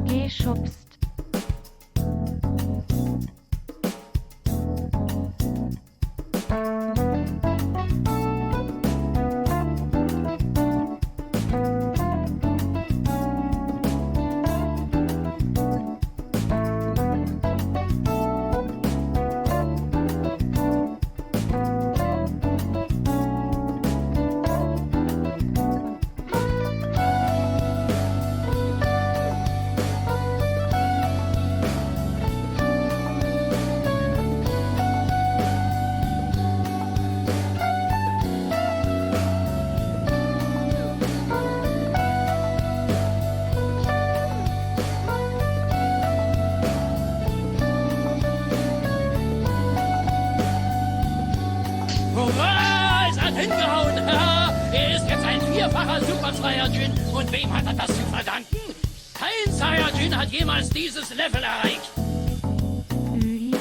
Geschubst. Hurra! Es hat hingehauen! Er ist jetzt ein vierfacher Super Saiyajin. Und wem hat er das zu verdanken? Kein Saiyajin hat jemals dieses Level erreicht. Ü,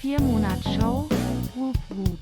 4 Monat Show, Wup Wup.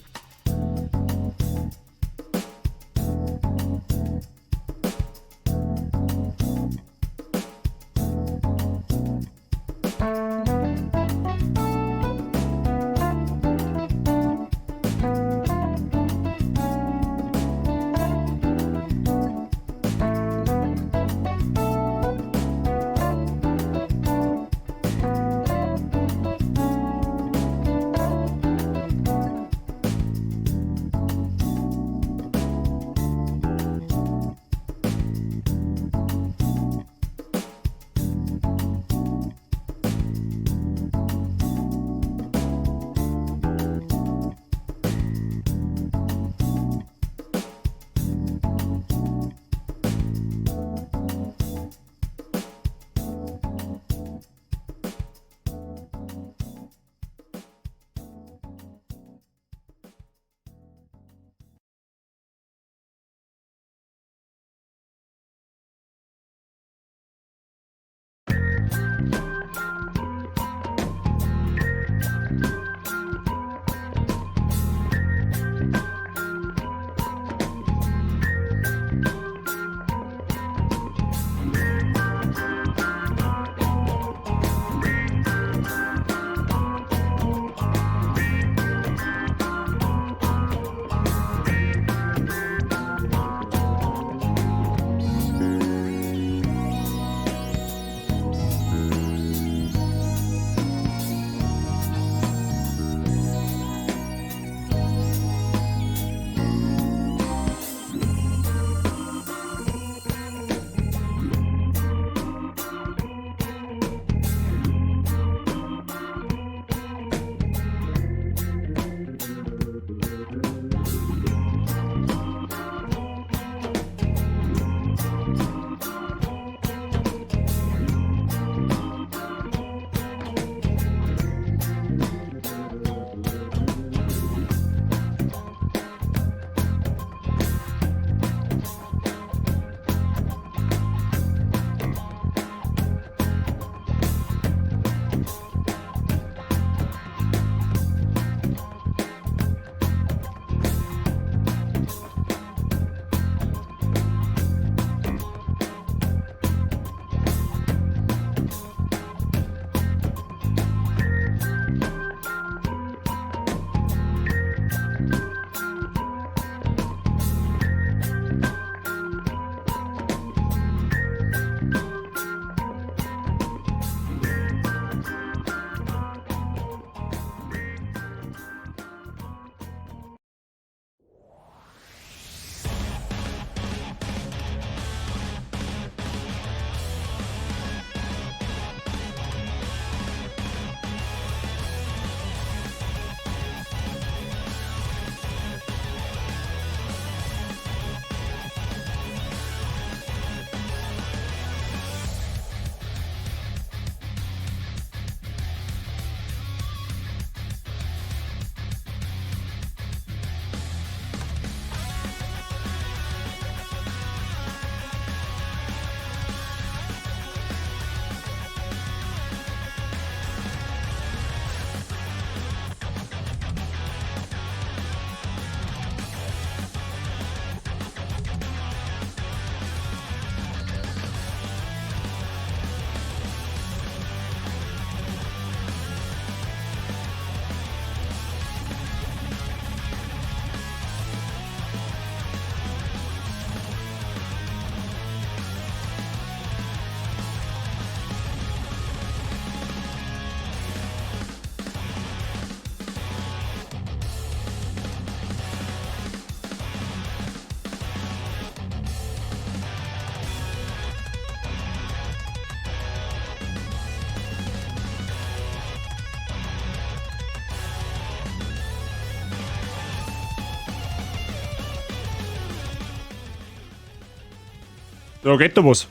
Da geht da was.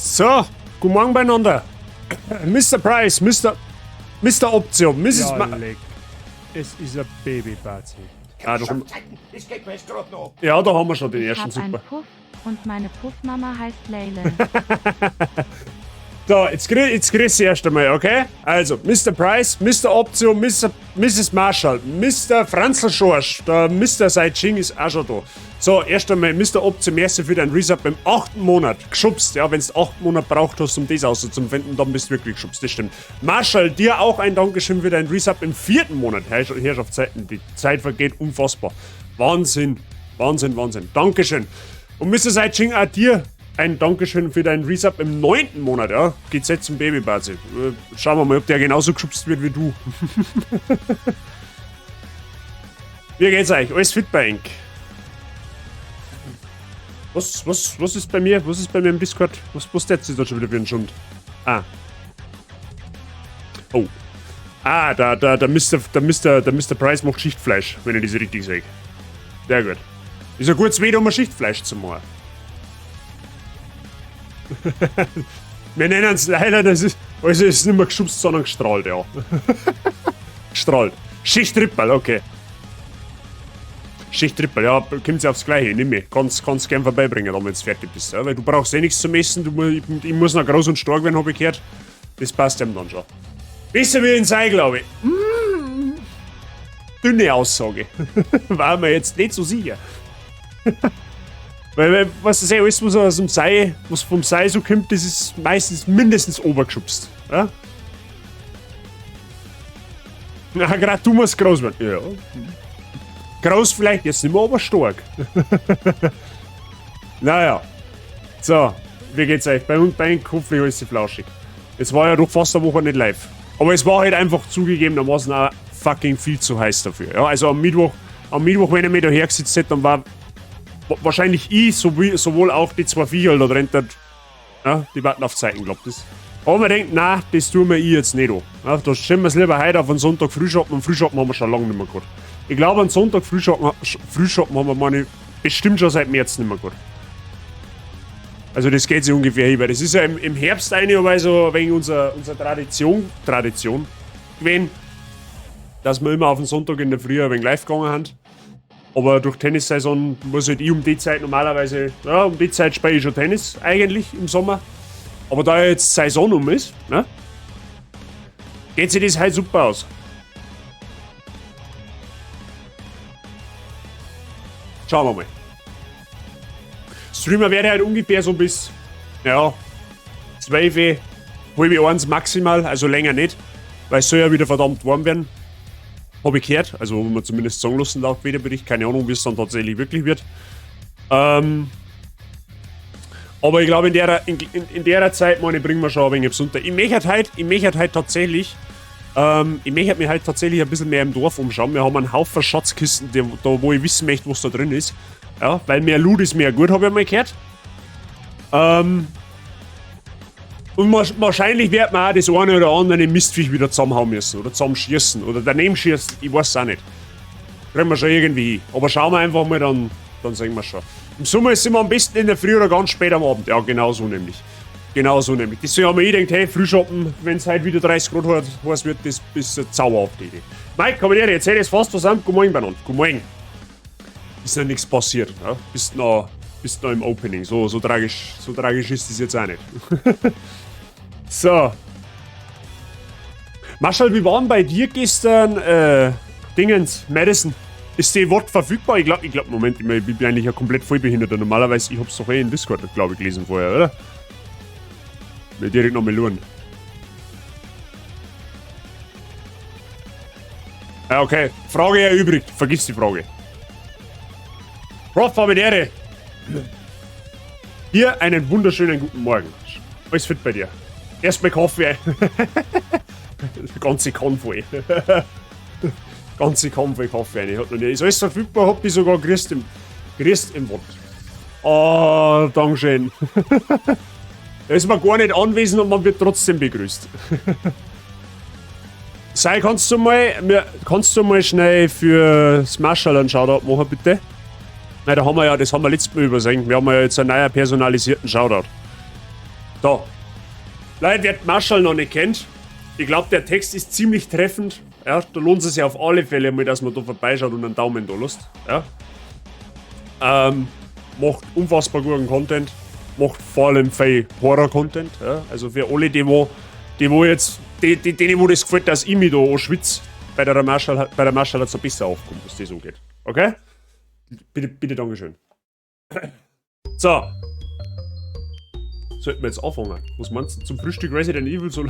So, guten Morgen beieinander. Mr. Price, Mr. Mr. Option, Mrs. Ja, Ma leck. Es ist ein Babybazi. Ah, da haben, Das geht mir jetzt gerade noch ab. ja, da haben wir schon den Ich ersten hab einen super. Puff und meine Puffmama heißt Leylen. So, jetzt, jetzt grüß ich erst einmal, okay? Also, Mr. Price, Mr. Option, Mr. Mrs. Marshall, Mr. Franzl Schorsch, der Mr. Sai Ching ist auch schon da. So, erst einmal Mr. Option, merci für deinen Resub beim 8. Monat. Geschubst, ja, wenn du 8 Monate braucht hast, um das auszufinden, dann bist du wirklich geschubst, das stimmt. Marshall, dir auch ein Dankeschön für deinen Resub im 4. Monat. Herrschaftszeiten, die Zeit vergeht unfassbar. Wahnsinn, Wahnsinn, Wahnsinn. Dankeschön. Und Mr. Sai Ching, auch dir ein Dankeschön für deinen Resub im 9. Monat, ja. Geht's jetzt zum Babybazi. Schauen wir mal, ob der genauso geschubst wird wie du. Wie geht's euch? Alles fit bei Enk? Was ist bei mir? Was ist bei mir im Discord? Was setzt sich da schon wieder für einen Schund? Ah. Oh. Ah, da, da, der Mister, der Mister, der Mister Price macht Schichtfleisch, wenn ich das richtig sehe. Sehr gut. Ist ja gutes Wetter, um ein Schichtfleisch zu machen. Wir nennen es leider, das ist, also es ist nicht mehr geschubst, sondern gestrahlt, ja. Gestrahlt. Schichtrippel, okay. Schichtrippel, ja, kommt ja aufs Gleiche, nimm mich. Kannst gern vorbeibringen, dann, wenn du fertig bist. Ja? Weil du brauchst eh nichts zum Essen, ich muss noch groß und stark werden, hab ich gehört. Das passt ihm dann schon. Besser wie in Sei, glaub ich. Dünne Aussage. War mir jetzt nicht so sicher. Weil, was ist eh, alles, was aus dem Sei, was vom Sei so kommt, das ist meistens mindestens obergeschubst. Ja? Na, grad du musst groß werden. Ja. Groß vielleicht jetzt nicht mehr, aber stark. Naja. So, wie geht's euch? Bei uns bei hoffentlich alles flauschig. Es war ja doch fast eine Woche nicht live. Aber es war halt einfach zugegebenermaßen auch fucking viel zu heiß dafür. Ja, also am Mittwoch, wenn ich mich da hergesetzt hätte, dann war wahrscheinlich ich, sowohl auch die zwei Viecher da drin, ja, die warten auf Zeiten, glaub das. Aber man denkt, nein, das tun wir ich jetzt nicht an. Ja, da stellen wir es lieber heute auf den Sonntag Frühschoppen und Frühschoppen haben wir schon lange nicht mehr gehabt. Ich glaube, einen Sonntag Frühschoppen haben wir meine, bestimmt schon seit März nicht mehr gehabt. Also das geht sich ungefähr hin, weil das ist ja im Herbst eigentlich so wegen unserer Tradition gewesen, dass wir immer auf den Sonntag in der Früh ein wenig live gegangen haben. Aber durch Tennissaison muss halt ich um die Zeit normalerweise, ja, um die Zeit spiele ich schon Tennis eigentlich im Sommer. Aber da jetzt Saison um ist, ne, geht sich das halt super aus. Schauen wir mal. Streamer werde halt ungefähr so bis, ja, 12, halb eins maximal, also länger nicht, weil es soll ja wieder verdammt warm werden. Hab ich gehört, also haben wir zumindest sagen lassen laut Wetterbericht, keine Ahnung, wie es dann tatsächlich wirklich wird. Aber ich glaube, in der Zeit, meine, bringen wir schon ein wenig unter. Ich möchte halt, ich möchte halt tatsächlich, ich möchte mich halt tatsächlich ein bisschen mehr im Dorf umschauen. Wir haben einen Haufen Schatzkisten, die, da, wo ich wissen möchte, was da drin ist. Ja, weil mehr Loot ist mehr gut, hab ich mal gehört. Und wahrscheinlich wird man auch das eine oder andere Mistviech wieder zusammenhauen müssen. Oder zusammenschießen. Oder daneben schießen. Ich weiß es auch nicht. Kriegen wir schon irgendwie hin. Aber schauen wir einfach mal, dann sehen wir schon. Im Sommer ist es immer am besten in der Früh oder ganz spät am Abend. Ja, genau so nämlich. Genau so nämlich. Deswegen haben wir eh gedacht, hey, Frühschoppen, wenn's halt wieder 30 Grad heiß wird, das ist eine zauberhafte Idee. Mike, komm her, jetzt hätte ich es fast versammelt. Guten Morgen, beieinander. Guten Morgen. Ist noch nichts passiert. Ja? Bist noch im Opening. So tragisch ist das jetzt auch nicht. So. Marshall, wie waren bei dir gestern Dingens, Madison? Ist die Wort verfügbar? Ich glaub, Moment, ich bin eigentlich ja komplett vollbehindert. Normalerweise, ich hab's doch eh in Discord, glaub ich, gelesen vorher, oder? Mir direkt nochmal schauen. Ja, okay. Frage erübrigt. Vergiss die Frage. Prof, habe die Ehre. Hier einen wunderschönen guten Morgen. Alles fit bei dir. Erstmal Kaffee. Ganze Konvoi. Ganze Konvoi Kaffee rein. Hat noch nicht. Ist alles verfügbar, hab ich sogar grüßt im Wort. Oh, Dankeschön. Da ist man gar nicht anwesend und man wird trotzdem begrüßt. Sei, kannst du mal schnell für Smasherl einen Shoutout machen, bitte? Nein, da haben wir ja, das haben wir letztes Mal übersehen. Wir haben ja jetzt einen neuen personalisierten Shoutout. Da. Leute, wer Marshall noch nicht kennt, ich glaub, der Text ist ziemlich treffend. Ja, da lohnt es sich auf alle Fälle mal, dass man da vorbeischaut und einen Daumen da lässt. Ja. Macht unfassbar guten Content. Macht vor allem viel Horror-Content. Ja. Also für alle, die wo, die wo jetzt, die, die, denen wo das gefällt, dass ich mich da anschwitze, bei der Marshall hat's noch besser aufgekommen, was das angeht. Okay? Bitte, bitte, Dankeschön. So. Sollten wir jetzt anfangen? Was meinst du? Zum Frühstück Resident Evil so?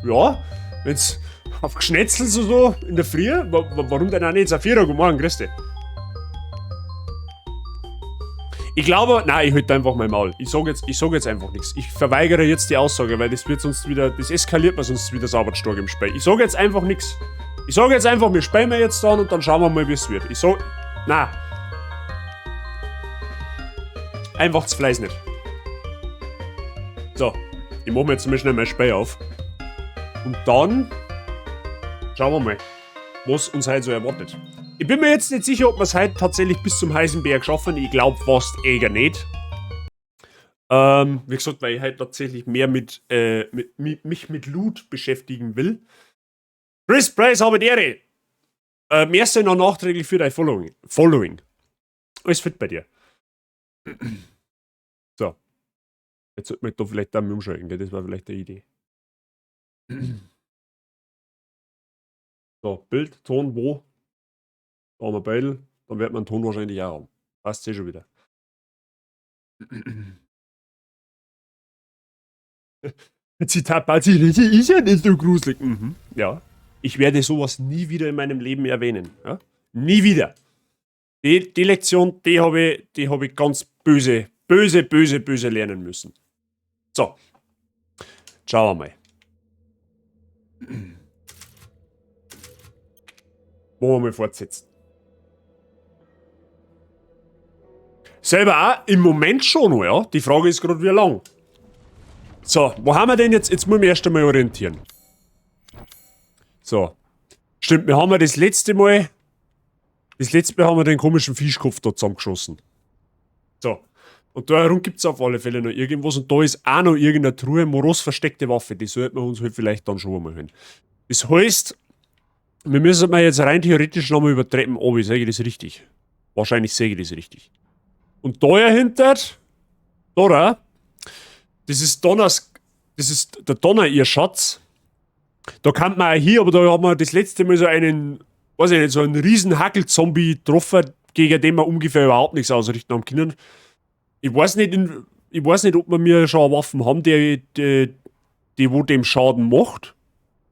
Ja, wenn's auf Geschnetzel so in der Früh, warum denn auch nicht? Jetzt auf 4 Uhr, guten Morgen, grüß dich. Ich glaube, nein, ich halte einfach mein Maul. Ich sag jetzt einfach nichts. Ich verweigere jetzt die Aussage, weil das wird sonst wieder, das eskaliert mir sonst wieder sauber stark im Spiel. Ich sag jetzt einfach nichts. Ich sag jetzt einfach, wir spielen jetzt dann und dann schauen wir mal, wie es wird. Ich sag, nein. Einfach das Fleiß nicht. So, ich mach mir jetzt mal schnell mein Spiel auf. Und dann schauen wir mal, was uns heute so erwartet. Ich bin mir jetzt nicht sicher, ob wir's heute tatsächlich bis zum Heisenberg schaffen. Ich glaub fast eher nicht. Wie gesagt, weil ich heute tatsächlich mehr mich mit Loot beschäftigen will. Chris Price, habe die Ehre. Merci noch nachträglich für dein Following. Following. Alles fit bei dir. So. Jetzt sollte man da vielleicht da umschalten, gell? Das war vielleicht eine Idee. So, Bild, Ton, wo? Da haben wir beide. Dann wird man den Ton wahrscheinlich auch haben. Passt eh schon wieder. Zitat Bazi, das ist ja nicht so gruselig. Ja. Ich werde sowas nie wieder in meinem Leben erwähnen. Ja? Nie wieder. Die Lektion, die habe ich ganz böse, böse, böse, böse lernen müssen. So. Schauen wir mal. Wollen wir mal fortsetzen. Selber auch im Moment schon noch, ja. Die Frage ist gerade, wie lang. So, wo haben wir denn jetzt? Jetzt muss ich mich erst einmal orientieren. So. Stimmt, wir haben ja das letzte Mal... Das letzte Mal haben wir den komischen Fischkopf da zusammengeschossen. So. Und da herum gibt's auf alle Fälle noch irgendwas. Und da ist auch noch irgendeine Truhe, Moros versteckte Waffe. Die sollten wir uns halt vielleicht dann schon mal holen. Das heißt, wir müssen mal jetzt rein theoretisch nochmal über Treppen runter. Sehe ich das richtig? Wahrscheinlich sehe ich das richtig. Und da dahinter, da, das ist Donners, das ist der Donner, ihr Schatz. Da kann man auch hier, aber da haben wir das letzte Mal so einen, weiß ich nicht, so einen riesen Hackelzombie getroffen, gegen den wir ungefähr überhaupt nichts ausrichten haben können. Ich weiß nicht, in, ich weiß nicht, ob wir mir schon Waffen haben, die wo dem Schaden macht,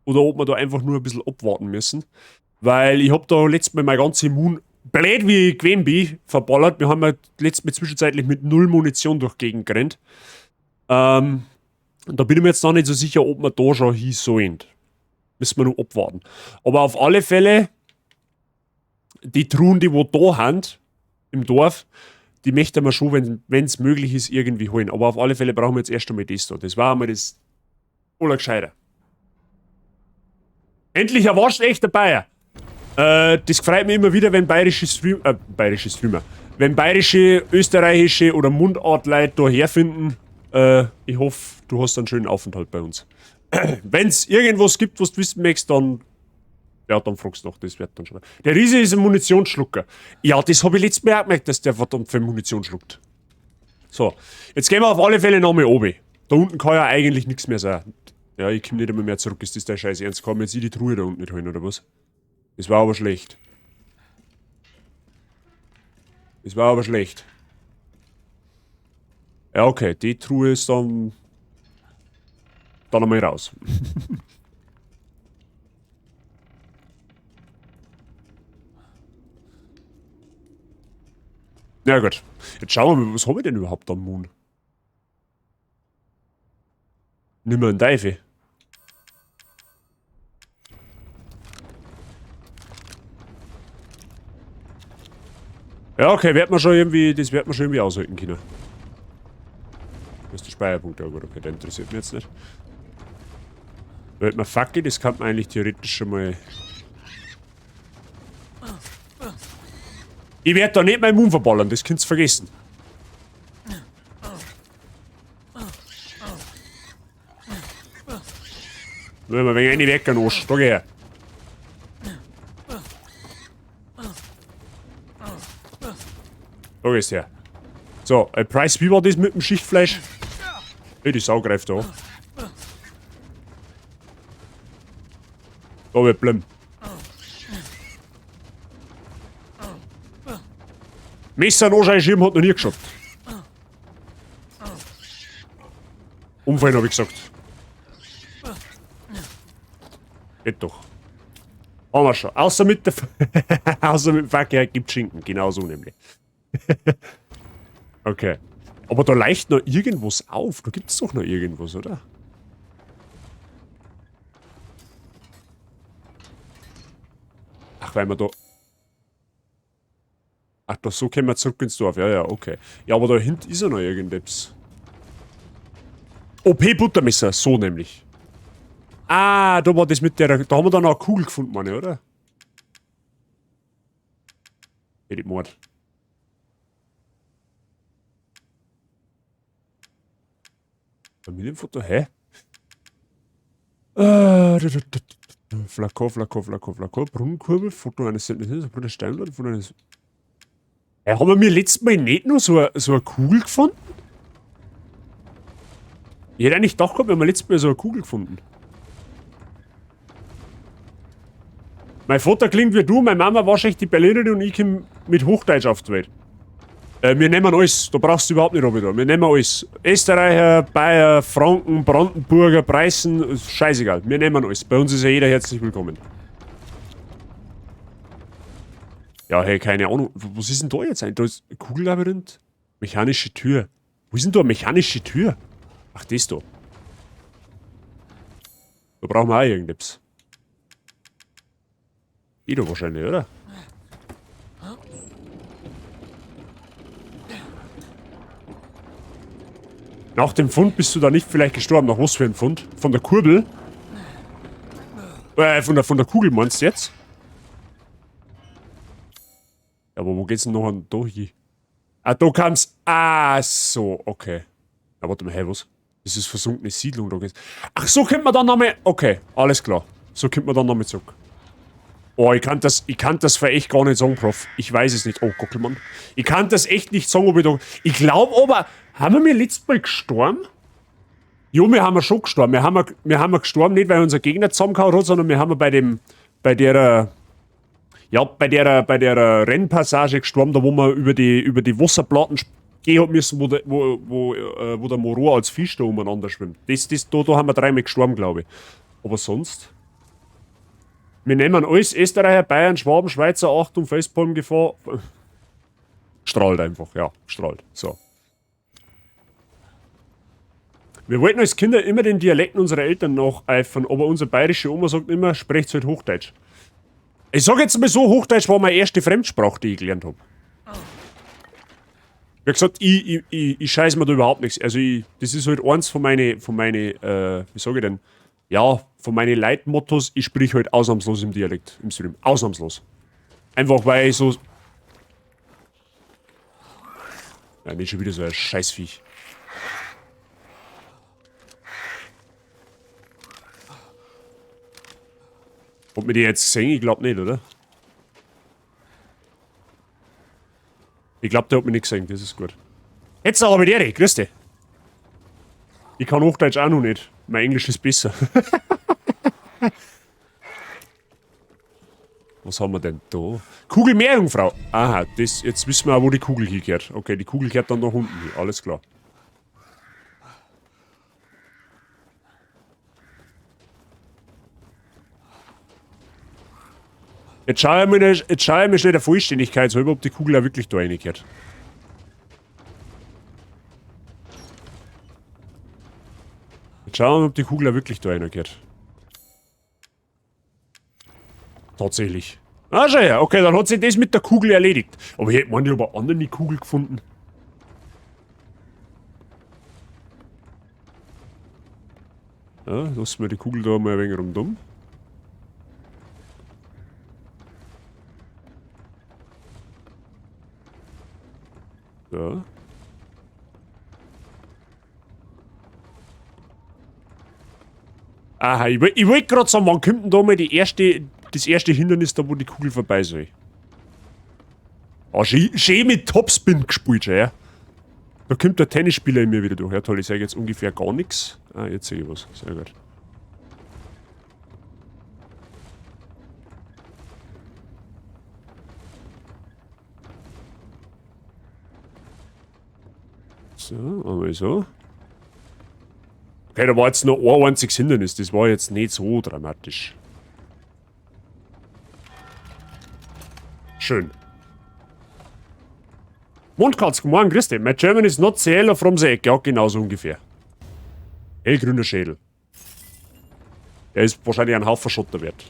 oder ob wir da einfach nur ein bisschen abwarten müssen. Weil ich hab da letztes Mal meine ganze Immun, blöd wie ich gewesen bin, verballert. Wir haben ja letztes Mal zwischenzeitlich mit 0 Munition durch die Gegend gerannt. Und da bin ich mir jetzt noch nicht so sicher, ob wir da schon hin sollen. Müssen wir noch abwarten. Aber auf alle Fälle, die Truhen, die wo da haben, im Dorf, die möchten wir schon, wenn's möglich ist, irgendwie holen. Aber auf alle Fälle brauchen wir jetzt erst einmal das da. Das war einmal das Allergescheiter. Endlich ein waschechter Bayer. Das freut mich immer wieder, wenn bayerische Stream bayerische Streamer, wenn bayerische, österreichische oder Mundartleute da herfinden. Ich hoffe, du hast einen schönen Aufenthalt bei uns. Wenn's irgendwas gibt, was du wissen möchtest, dann, ja, dann fragst du noch, das wird dann schon. Der Riese ist ein Munitionsschlucker. Ja, das hab ich letztes Mal auch gemerkt, dass der verdammt viel Munition schluckt. So, jetzt gehen wir auf alle Fälle nochmal oben. Da unten kann ja eigentlich nichts mehr sein. Ja, ich komm nicht einmal mehr zurück, ist das der Scheiß Ernst? Kann mir jetzt die Truhe da unten nicht holen, oder was? Das war aber schlecht. Das war aber schlecht. Ja, okay, die Truhe ist dann einmal raus. Na gut. Jetzt schauen wir mal, was habe ich denn überhaupt am Moon? Nimm mal einen Teufel. Ja, okay, wird man schon irgendwie, das wird man schon irgendwie aushalten können. Das ist der Speicherpunkt, ja gut, okay, der interessiert mich jetzt nicht. Da hätte man Fackel, das kann man eigentlich theoretisch schon mal... Ich werde da nicht meinen Moon verballern, das könnt ihr vergessen. Wenn wir wegen eine weg an Arsch. Da geh her. Da gehst her. So, Price, wie war das mit dem Schichtfleisch? Hey, die Sau greift da an. Da wird blimm. Messer und Anscheinschirm hat noch nie geschafft. Umfallen hab ich gesagt. Geht doch. Haben wir schon. Außer mit der Außer mit dem Verkehr gibt Schinken. Genau so nämlich. Okay. Aber da leicht noch irgendwas auf. Da gibt's doch noch irgendwas, oder? Ach, weil wir da... Ach, doch, so kommen wir zurück ins Dorf. Ja, ja, okay. Ja, aber da hinten ist ja noch irgendetwas. OP-Buttermesser, so nämlich. Ah, da war das mit der... Da haben wir dann noch eine Kugel gefunden, meine ich, oder? Hätte ich Mord. Familienfoto, hä? Flakon, Flakon, Flakon, Flakon, Brunnenkurbel, Foto eines seltenen Foto eines Steinblatt, Foto eines... Haben wir letztes Mal nicht noch so eine Kugel gefunden? Ich hätte eigentlich gedacht gehabt, wir haben letztes Mal so eine Kugel gefunden. Mein Vater klingt wie du, meine Mama wahrscheinlich die Berlinerin und ich komme mit Hochdeutsch auf die Welt. Wir nehmen alles, da brauchst du überhaupt nicht runter. Wir nehmen alles. Österreicher, Bayer, Franken, Brandenburger, Preußen, ist scheißegal. Wir nehmen alles. Bei uns ist ja jeder herzlich willkommen. Ja, hey, keine Ahnung. Was ist denn da jetzt? Da ist ein Kugellabyrinth? Mechanische Tür. Wo ist denn da eine mechanische Tür? Ach, das da. Da brauchen wir auch irgendetwas. Die da wahrscheinlich, oder? Nach dem Fund bist du da nicht vielleicht gestorben. Nach was für ein Fund? Von der Kurbel? Von der Kugel meinst du jetzt? Ja, aber wo geht's denn noch an da hin? Ah, da kam's. Ah, so, okay. Ja, warte mal, hey, was? Das ist versunkene Siedlung, da geht's. Ach, so kommt man dann nochmal. Okay, alles klar. So kommt man dann nochmal zurück. Oh, ich kann das für echt gar nicht sagen, Prof. Ich weiß es nicht. Oh, Gockelmann. Ich kann das echt nicht sagen, ob ich da... Ich glaub aber, haben wir letztes Mal gestorben? Jo, wir haben schon gestorben. Wir haben gestorben, nicht weil unser Gegner zusammengehauen hat, sondern wir haben bei dem... Bei der... Ja, bei der Rennpassage gestorben, da wo wir über die Wasserplatten gehen haben müssen, wo der Moror als Fisch da umeinander schwimmt. Da haben wir dreimal gestorben, glaube ich. Aber sonst... Wir nehmen alles, Österreicher, Bayern, Schwaben, Schweizer, Achtung, Facepalm-Gefahr. Strahlt einfach, ja, strahlt. So. Wir wollten als Kinder immer den Dialekten unserer Eltern nacheifern, aber unsere bayerische Oma sagt immer, sprecht halt Hochdeutsch. Ich sag jetzt mal so, Hochdeutsch war meine erste Fremdsprache, die ich gelernt hab. Wie gesagt, ich scheiß mir da überhaupt nichts. Also das ist halt eins von meine, wie sag ich denn? Ja, von meinen Leitmottos, ich sprich halt ausnahmslos im Dialekt, im Stream. Ausnahmslos. Einfach weil ich so... Ja, nicht schon wieder so ein Scheißviech. Hat mir die jetzt gesehen? Ich glaub nicht, oder? Ich glaub, der hat mich nicht gesehen, das ist gut. Jetzt aber mit Erik, grüß dich. Ich kann Hochdeutsch auch noch nicht. Mein Englisch ist besser. Was haben wir denn da? Kugel Meerjungfrau. Aha, das, jetzt wissen wir auch, wo die Kugel hingehört. Okay, die Kugel gehört dann nach unten hin. Alles klar. Jetzt schaue ich mir, schnell der Vollständigkeit halber, ob die Kugel auch wirklich da reingehört. Jetzt schauen wir mal, ob die Kugel auch wirklich da reingeht. Tatsächlich. Ah, schau her. Okay, dann hat sich das mit der Kugel erledigt. Aber ich hätte meine, ich habe eine andere Kugel gefunden. Ja, lassen wir die Kugel da mal ein wenig rundum. So. Aha, ich wollte gerade sagen, wann kommt denn da mal das erste Hindernis da, wo die Kugel vorbei soll? Ah, schön mit Topspin gespielt, schon, ja. Da kommt der Tennisspieler in mir wieder durch. Ja, toll, ich sage jetzt ungefähr gar nichts. Ah, jetzt sehe ich was. Sehr gut. So, einmal so. Okay, da war jetzt nur ein einziges Hindernis. Das war jetzt nicht so dramatisch. Schön. Mondkatz, guten Morgen, grüß dich. My German is not the yellow from the egg. Ja, genauso ungefähr. Hellgrüner Schädel. Der ist wahrscheinlich ein Haufen Schotter wert.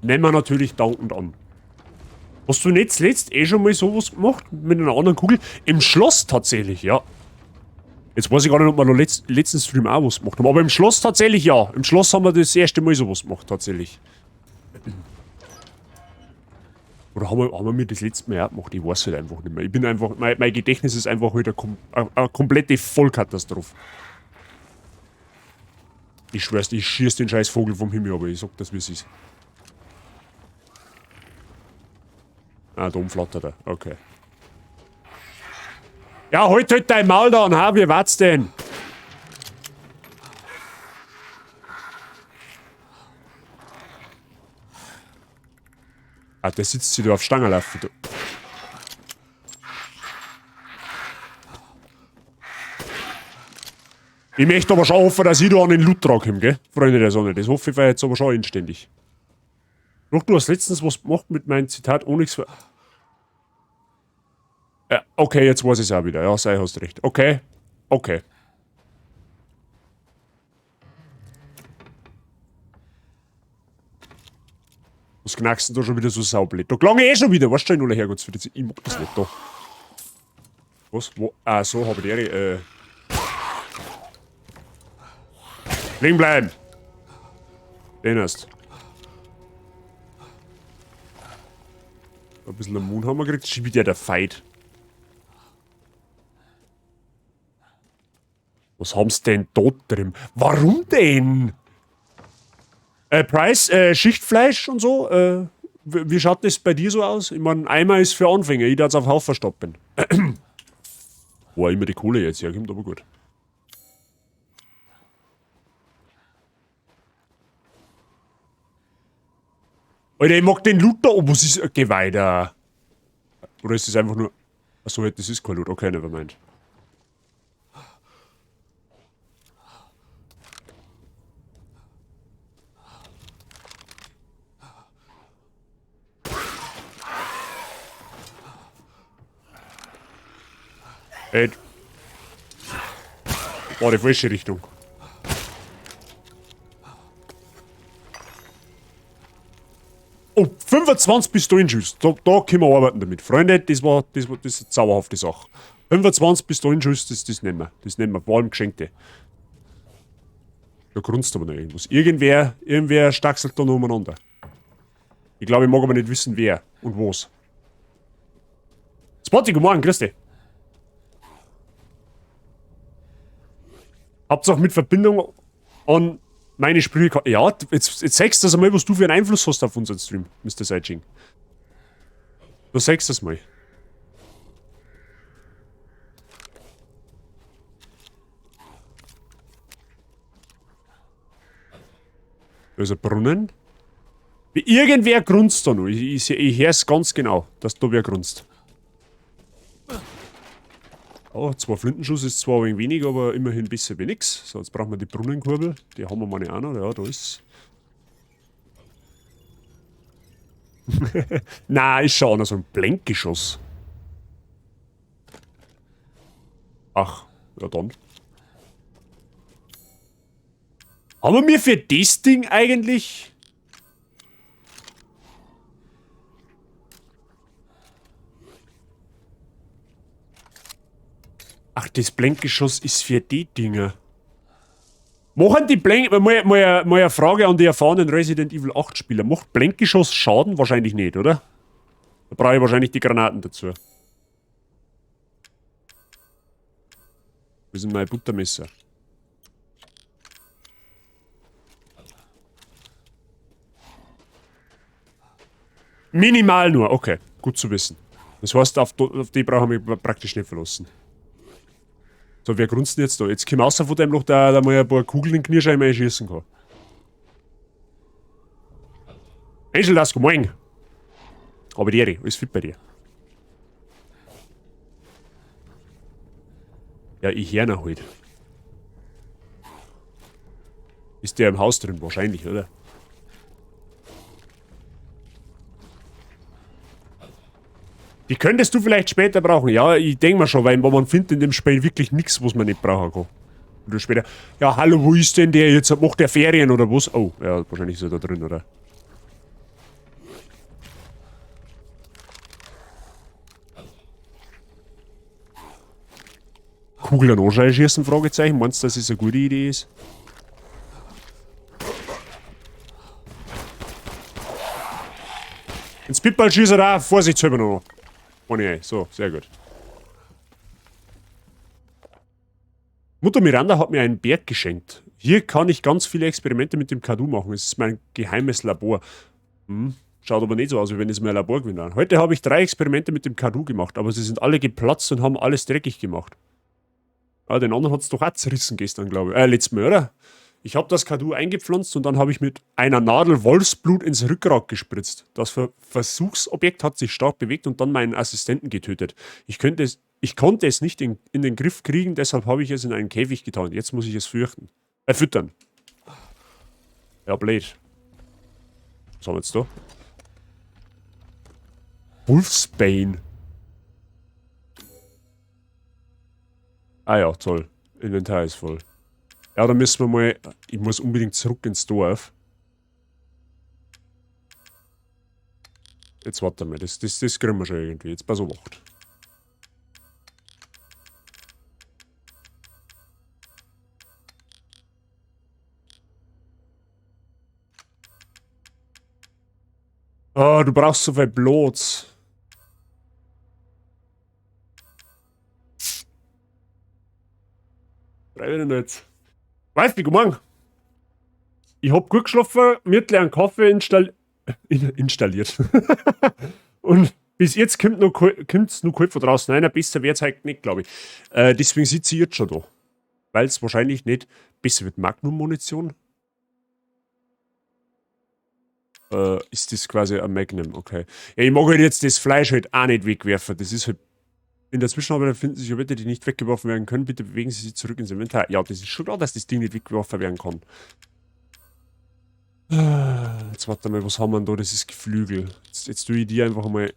Nehmen wir natürlich dankend an. Hast du nicht zuletzt eh schon mal sowas gemacht? Mit einer anderen Kugel? Im Schloss tatsächlich, ja. Jetzt weiß ich gar nicht, ob wir noch letzten Stream auch was gemacht haben. Aber im Schloss tatsächlich, ja. Im Schloss haben wir das erste Mal sowas gemacht, tatsächlich. Oder haben wir mir das letzte Mal auch gemacht? Ich weiß halt einfach nicht mehr. Ich bin einfach, mein Gedächtnis ist einfach heute eine komplette Vollkatastrophe. Ich schwör's, ich schieß den scheiß Vogel vom Himmel, aber ich sag das, wie es ist. Ah, da umflattert er. Okay. Ja, halt halt dein Maul da an, ha? Wie war's denn? Ah, der sitzt sich da auf Stangerlaufen. Du. Ich möchte aber schon hoffen, dass ich da an den Loot dran komme, gell? Freunde der Sonne. Das hoffe ich jetzt aber schon inständig. Doch, du hast letztens was gemacht mit meinem Zitat Onyx. Ja, okay, jetzt weiß ich's auch wieder. Ja, sei, hast recht. Okay, okay. Was knackst denn da schon wieder so saublöd? Da klang ich eh schon wieder. Weißt du schon, in aller Herrgottsfriede. Ich mag das nicht da. Was? Wo? Ah, so hab ich die Ehre. Liegen bleiben! Den hast. Ein bisschen Moon haben wir gekriegt. Schon wieder der Fight. Was haben's denn da drin? Warum denn? Preis, Schichtfleisch und so. Wie schaut das bei dir so aus? Ich mein, Eimer ist für Anfänger. Ich darf's auf Haufen stoppen. Wo auch immer die Kohle jetzt herkommt, aber gut. Alter, ich mag den Loot da oben. Was ist ein Geweih? Oder ist das einfach nur... Achso, das ist kein Loot. Okay, nevermind. Ey. War die falsche Richtung. Oh, 25 Pistolenschuss. Da können wir arbeiten damit. Freunde, das ist eine zauberhafte Sache. 25 Pistolenschuss, das nehmen wir. Das nehmen wir. Vor allem Geschenkte. Da grunzt aber noch irgendwas. Irgendwer staxelt da noch umeinander. Ich glaube, ich mag aber nicht wissen, wer und was. Spotty, guten Morgen, grüß dich. Habt's auch mit Verbindung an meine Sprüche Ja, jetzt sagst du das einmal, was du für einen Einfluss hast auf unseren Stream, Mister Seitsching. Du sagst das mal. Da ist ein Brunnen. Wie irgendwer grunzt da noch. Ich hör's ganz genau, dass da wer grunzt. Oh, 2 Flintenschuss ist zwar ein wenig wenig, aber immerhin besser wie nix. So, jetzt brauchen wir die Brunnenkurbel. Die haben wir mal auch noch. Ja, da ist. Na, ist schon auch noch so ein Blenkgeschoss. Ach, ja dann. Haben wir für das Ding eigentlich... Ach, das Blendgeschoss ist für die Dinger. Machen die Blend... Mal eine Frage an die erfahrenen Resident Evil 8 Spieler. Macht Blendgeschoss Schaden? Wahrscheinlich nicht, oder? Da brauche ich wahrscheinlich die Granaten dazu. Wo ist denn mein Buttermesser? Minimal nur, okay. Gut zu wissen. Das heißt, auf die brauchen wir mich praktisch nicht verlassen. So, wer grunzt denn jetzt da? Jetzt komm raus von dem Loch, da mal ein paar Kugeln in den Knirsch einschießen kann. Angel, lass moin. Aber die, alles fit bei dir. Ja, ich hör noch halt. Ist der im Haus drin? Wahrscheinlich, oder? Die könntest du vielleicht später brauchen. Ja, ich denk mir schon, weil man findet in dem Spiel wirklich nichts, was man nicht brauchen kann. Oder später. Ja, hallo, wo ist denn der jetzt? Macht der Ferien oder was? Oh, ja, wahrscheinlich ist er da drin, oder? Kugel an Anschrei schießen? Fragezeichen. Meinst du, dass es eine gute Idee ist? Ins Pitball schießt er auch vorsichtshalber noch. Oh ne, so, sehr gut. Mutter Miranda hat mir einen Berg geschenkt. Hier kann ich ganz viele Experimente mit dem Cadou machen. Es ist mein geheimes Labor. Hm, schaut aber nicht so aus, wie wenn es mir ein Labor gewesen wäre. Heute habe ich 3 Experimente mit dem Cadou gemacht, aber sie sind alle geplatzt und haben alles dreckig gemacht. Ah, den anderen hat's doch auch zerrissen gestern, glaube ich. Letztes Mal, oder? Ich habe das Cadou eingepflanzt und dann habe ich mit einer Nadel Wolfsblut ins Rückgrat gespritzt. Das Versuchsobjekt hat sich stark bewegt und dann meinen Assistenten getötet. Ich konnte es nicht in den Griff kriegen, deshalb habe ich es in einen Käfig getan. Jetzt muss ich es füttern. Ja, blöd. Was haben wir jetzt da? Wolfsbane. Ah ja, toll. Inventar ist voll. Ja, da müssen wir mal... Ich muss unbedingt zurück ins Dorf. Jetzt warte mal, das kriegen wir schon irgendwie. Jetzt pass auf. Oh, du brauchst so viel Blut. Drei wieder nicht. Weißt du, guten Morgen. Ich hab gut geschlafen, mir einen Kaffee installiert. Und bis jetzt kommt noch kommt's noch kalt von draußen. Nein, besser wird's halt nicht, glaub ich. Deswegen sitze ich jetzt schon da. Weil's wahrscheinlich nicht besser wird. Magnum-Munition? Ist das quasi ein Magnum, okay. Ja, ich mag halt jetzt das Fleisch halt auch nicht wegwerfen. Das ist halt... In der Zwischenarbeit finden sich Objekte, die nicht weggeworfen werden können. Bitte bewegen Sie sie zurück ins Inventar. Ja, das ist schon klar, dass das Ding nicht weggeworfen werden kann. Jetzt warte mal, was haben wir denn da? Das ist Geflügel. Jetzt tue ich die einfach mal...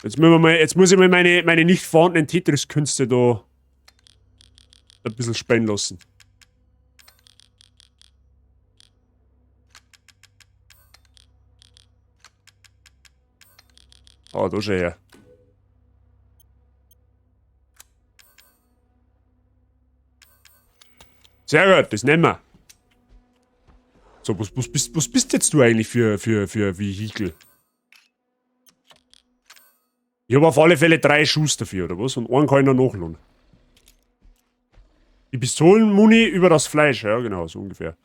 Jetzt müssen wir mal, jetzt muss ich mal meine nicht vorhandenen Tetris-Künste da ein bisschen spenden lassen. Ah, da schon her. Sehr gut, das nehmen wir. So, was bist jetzt du eigentlich für Vehikel? Ich hab auf alle Fälle 3 Schuss dafür, oder was? Und einen kann ich noch nachladen. Die Pistolenmuni über das Fleisch, ja genau, so ungefähr.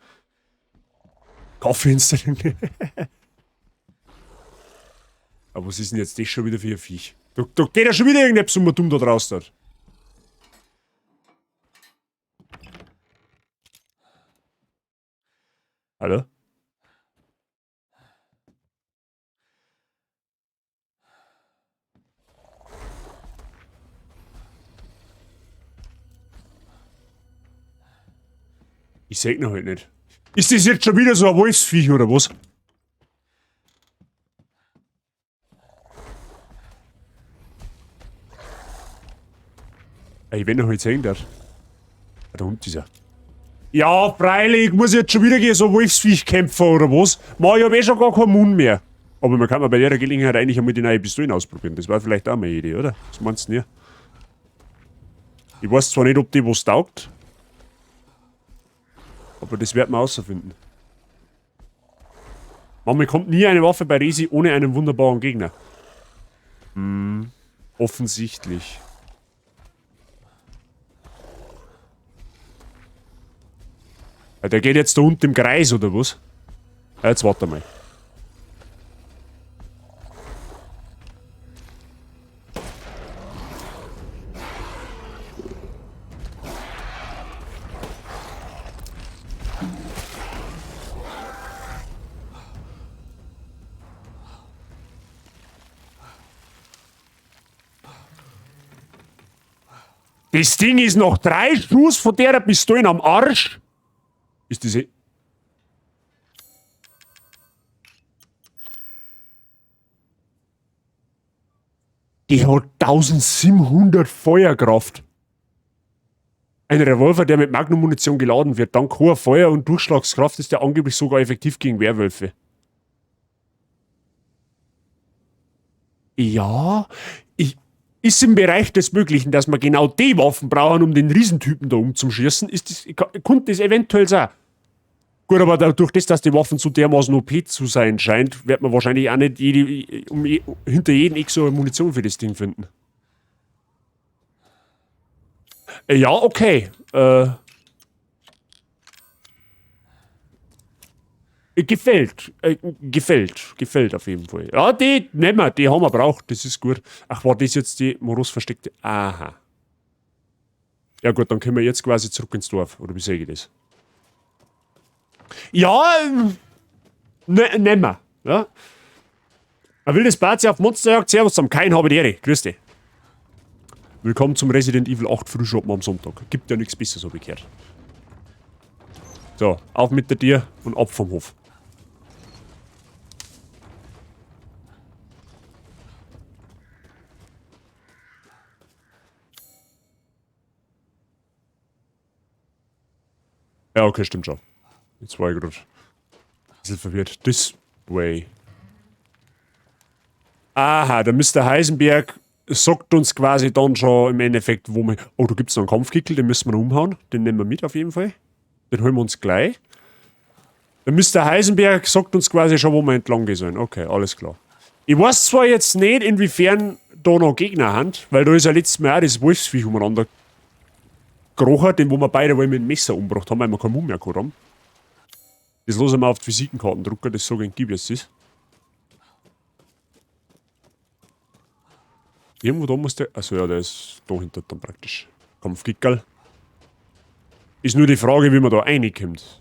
Kaffee installieren. Aber was ist denn jetzt das schon wieder für ein Viech? Da geht ja schon wieder irgendetwas um dumm da draußen. Hallo? Ich seh noch halt nicht. Ist das jetzt schon wieder so ein Wolfsviech oder was? Ich wenn er halt sehen darf. Ah, da unten ist er. Ja, freilich, muss ich jetzt schon wieder gegen so Wolfsviech kämpfen oder was? Ma, ich hab eh schon gar keinen Mund mehr. Aber man kann mal bei der Gelegenheit eigentlich einmal die neue Pistolen ausprobieren. Das war vielleicht auch mal eine Idee, oder? Was meinst du denn? Ich weiß zwar nicht, ob die was taugt. Aber das werden wir rausfinden. Man bekommt nie eine Waffe bei Resi ohne einen wunderbaren Gegner. Hm, offensichtlich. Ja, der geht jetzt da unten im Kreis, oder was? Ja, jetzt warte mal. Das Ding ist noch 3 Schuss von der Pistole am Arsch. Ist diese. Die hat 1700 Feuerkraft. Ein Revolver, der mit Magnum-Munition geladen wird. Dank hoher Feuer- und Durchschlagskraft ist er angeblich sogar effektiv gegen Werwölfe. Ja, ich, ist im Bereich des Möglichen, dass wir genau die Waffen brauchen, um den Riesentypen da umzuschießen. Ist das, könnte das eventuell sein. Gut, aber dadurch, das, dass die Waffen so dermaßen OP zu sein scheint, wird man wahrscheinlich auch nicht hinter jedem Eck so eine Munition für das Ding finden. Ja, okay. Gefällt. Gefällt. Gefällt auf jeden Fall. Ja, die nehmen wir, die haben wir braucht, das ist gut. Ach, war das jetzt die Moros versteckte? Aha. Ja gut, dann können wir jetzt quasi zurück ins Dorf. Oder wie sehe ich das? Ja, ne, nehmen wir. Ja. Ein wildes Bazi auf Monsterjagd. Servus zusammen. Kein habe die Ehre. Grüß dich. Willkommen zum Resident Evil 8 Frühschoppen am Sonntag. Gibt ja nichts Besseres, hab ich gehört. So, auf mit der Tür und ab vom Hof. Ja, okay, stimmt schon. Jetzt war ich grad ein bisschen verwirrt. This way. Aha, der Mister Heisenberg sagt uns quasi dann schon im Endeffekt, wo wir... Oh, da gibt's noch einen Kampfkickel, den müssen wir noch umhauen. Den nehmen wir mit auf jeden Fall. Den holen wir uns gleich. Der Mister Heisenberg sagt uns quasi schon, wo wir entlang gehen sollen. Okay, alles klar. Ich weiß zwar jetzt nicht, inwiefern da noch Gegner haben, weil da ist ja letztes Mal auch das Wolfsviech umeinander gekrochen, den wo wir beide wohl mit dem Messer umgebracht haben, weil wir keinen Mund mehr gehabt haben. Das lassen wir auf die Visitenkarten drucken, das sag ich gib jetzt das. Irgendwo da muss der... Achso, ja, der ist da hinter dann praktisch. Kampfgickerl. Ist nur die Frage, wie man da reinkommt.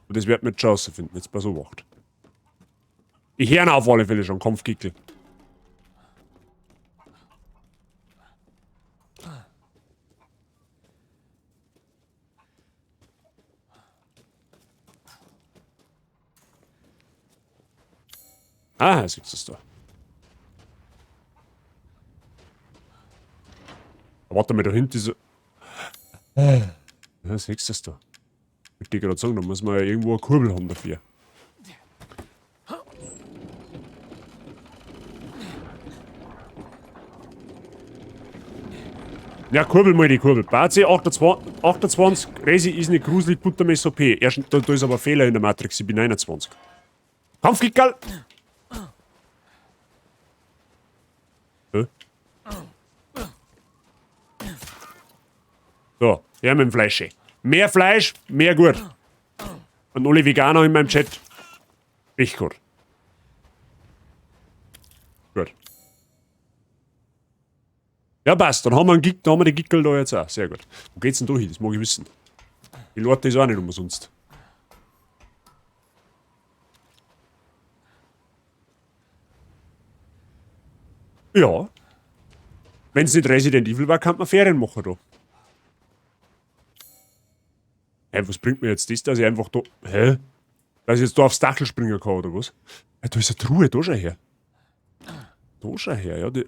Und das wird man jetzt schon rausfinden. Jetzt pass auf. Ich höre ihn auf alle Fälle schon, Kampfgickel. Ah, siehst du das da. Warte mal, da hinten ist... Ja, siehst du das da? Ich wollte gerade sagen, da muss man ja irgendwo eine Kurbel haben dafür. Ja, Kurbel mal die Kurbel. Bazi 28, Resi ist nicht gruselig, Buttermesser OP. Erst, da ist aber ein Fehler in der Matrix, ich bin 29. Kampfgickerl! Hä? So, her mit dem Fleisch. Mehr Fleisch, mehr gut. Und alle Veganer in meinem Chat. Echt gut. Gut. Ja, passt. Dann haben wir einen Gig, dann haben wir die Gickel da jetzt auch. Sehr gut. Wo geht's denn da hin? Das mag ich wissen. Die Leute ist auch nicht umsonst. Ja. Wenn's nicht Resident Evil war, kann man Ferien machen da. Hä, was bringt mir jetzt das, dass ich einfach da... Hä? Dass ich jetzt da aufs Dachl springen kann, oder was? Hä, da ist eine Truhe, da schau her. Da schau her, ja. Die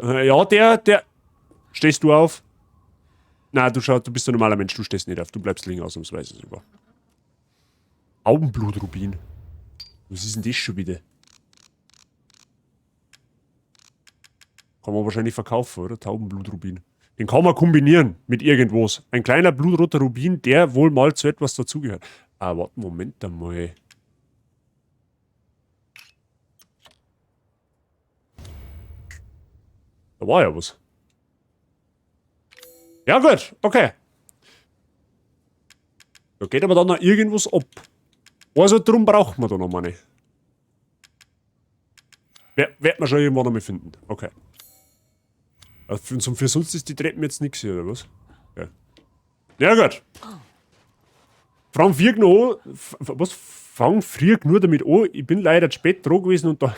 ja, der... Stehst du auf? Na, du schau, du bist ein normaler Mensch, du stehst nicht auf, du bleibst liegen ausnahmsweise sogar. Augenblutrubin. Was ist denn das schon wieder? Kann man wahrscheinlich verkaufen, oder? Taubenblutrubin. Den kann man kombinieren mit irgendwas. Ein kleiner blutroter Rubin, der wohl mal zu etwas dazugehört. Ah, warte, Moment einmal. Da war ja was. Ja gut, okay. Da geht aber dann noch irgendwas ab. Also drum braucht man da noch mal nicht. Wird man schon irgendwann noch mal finden. Okay. Also für sonst ist die Treppen jetzt nix hier, oder was? Ja. Ja gut. Fang früh genug an. Was? Fang früh genug damit an. Ich bin leider zu spät dran gewesen und da.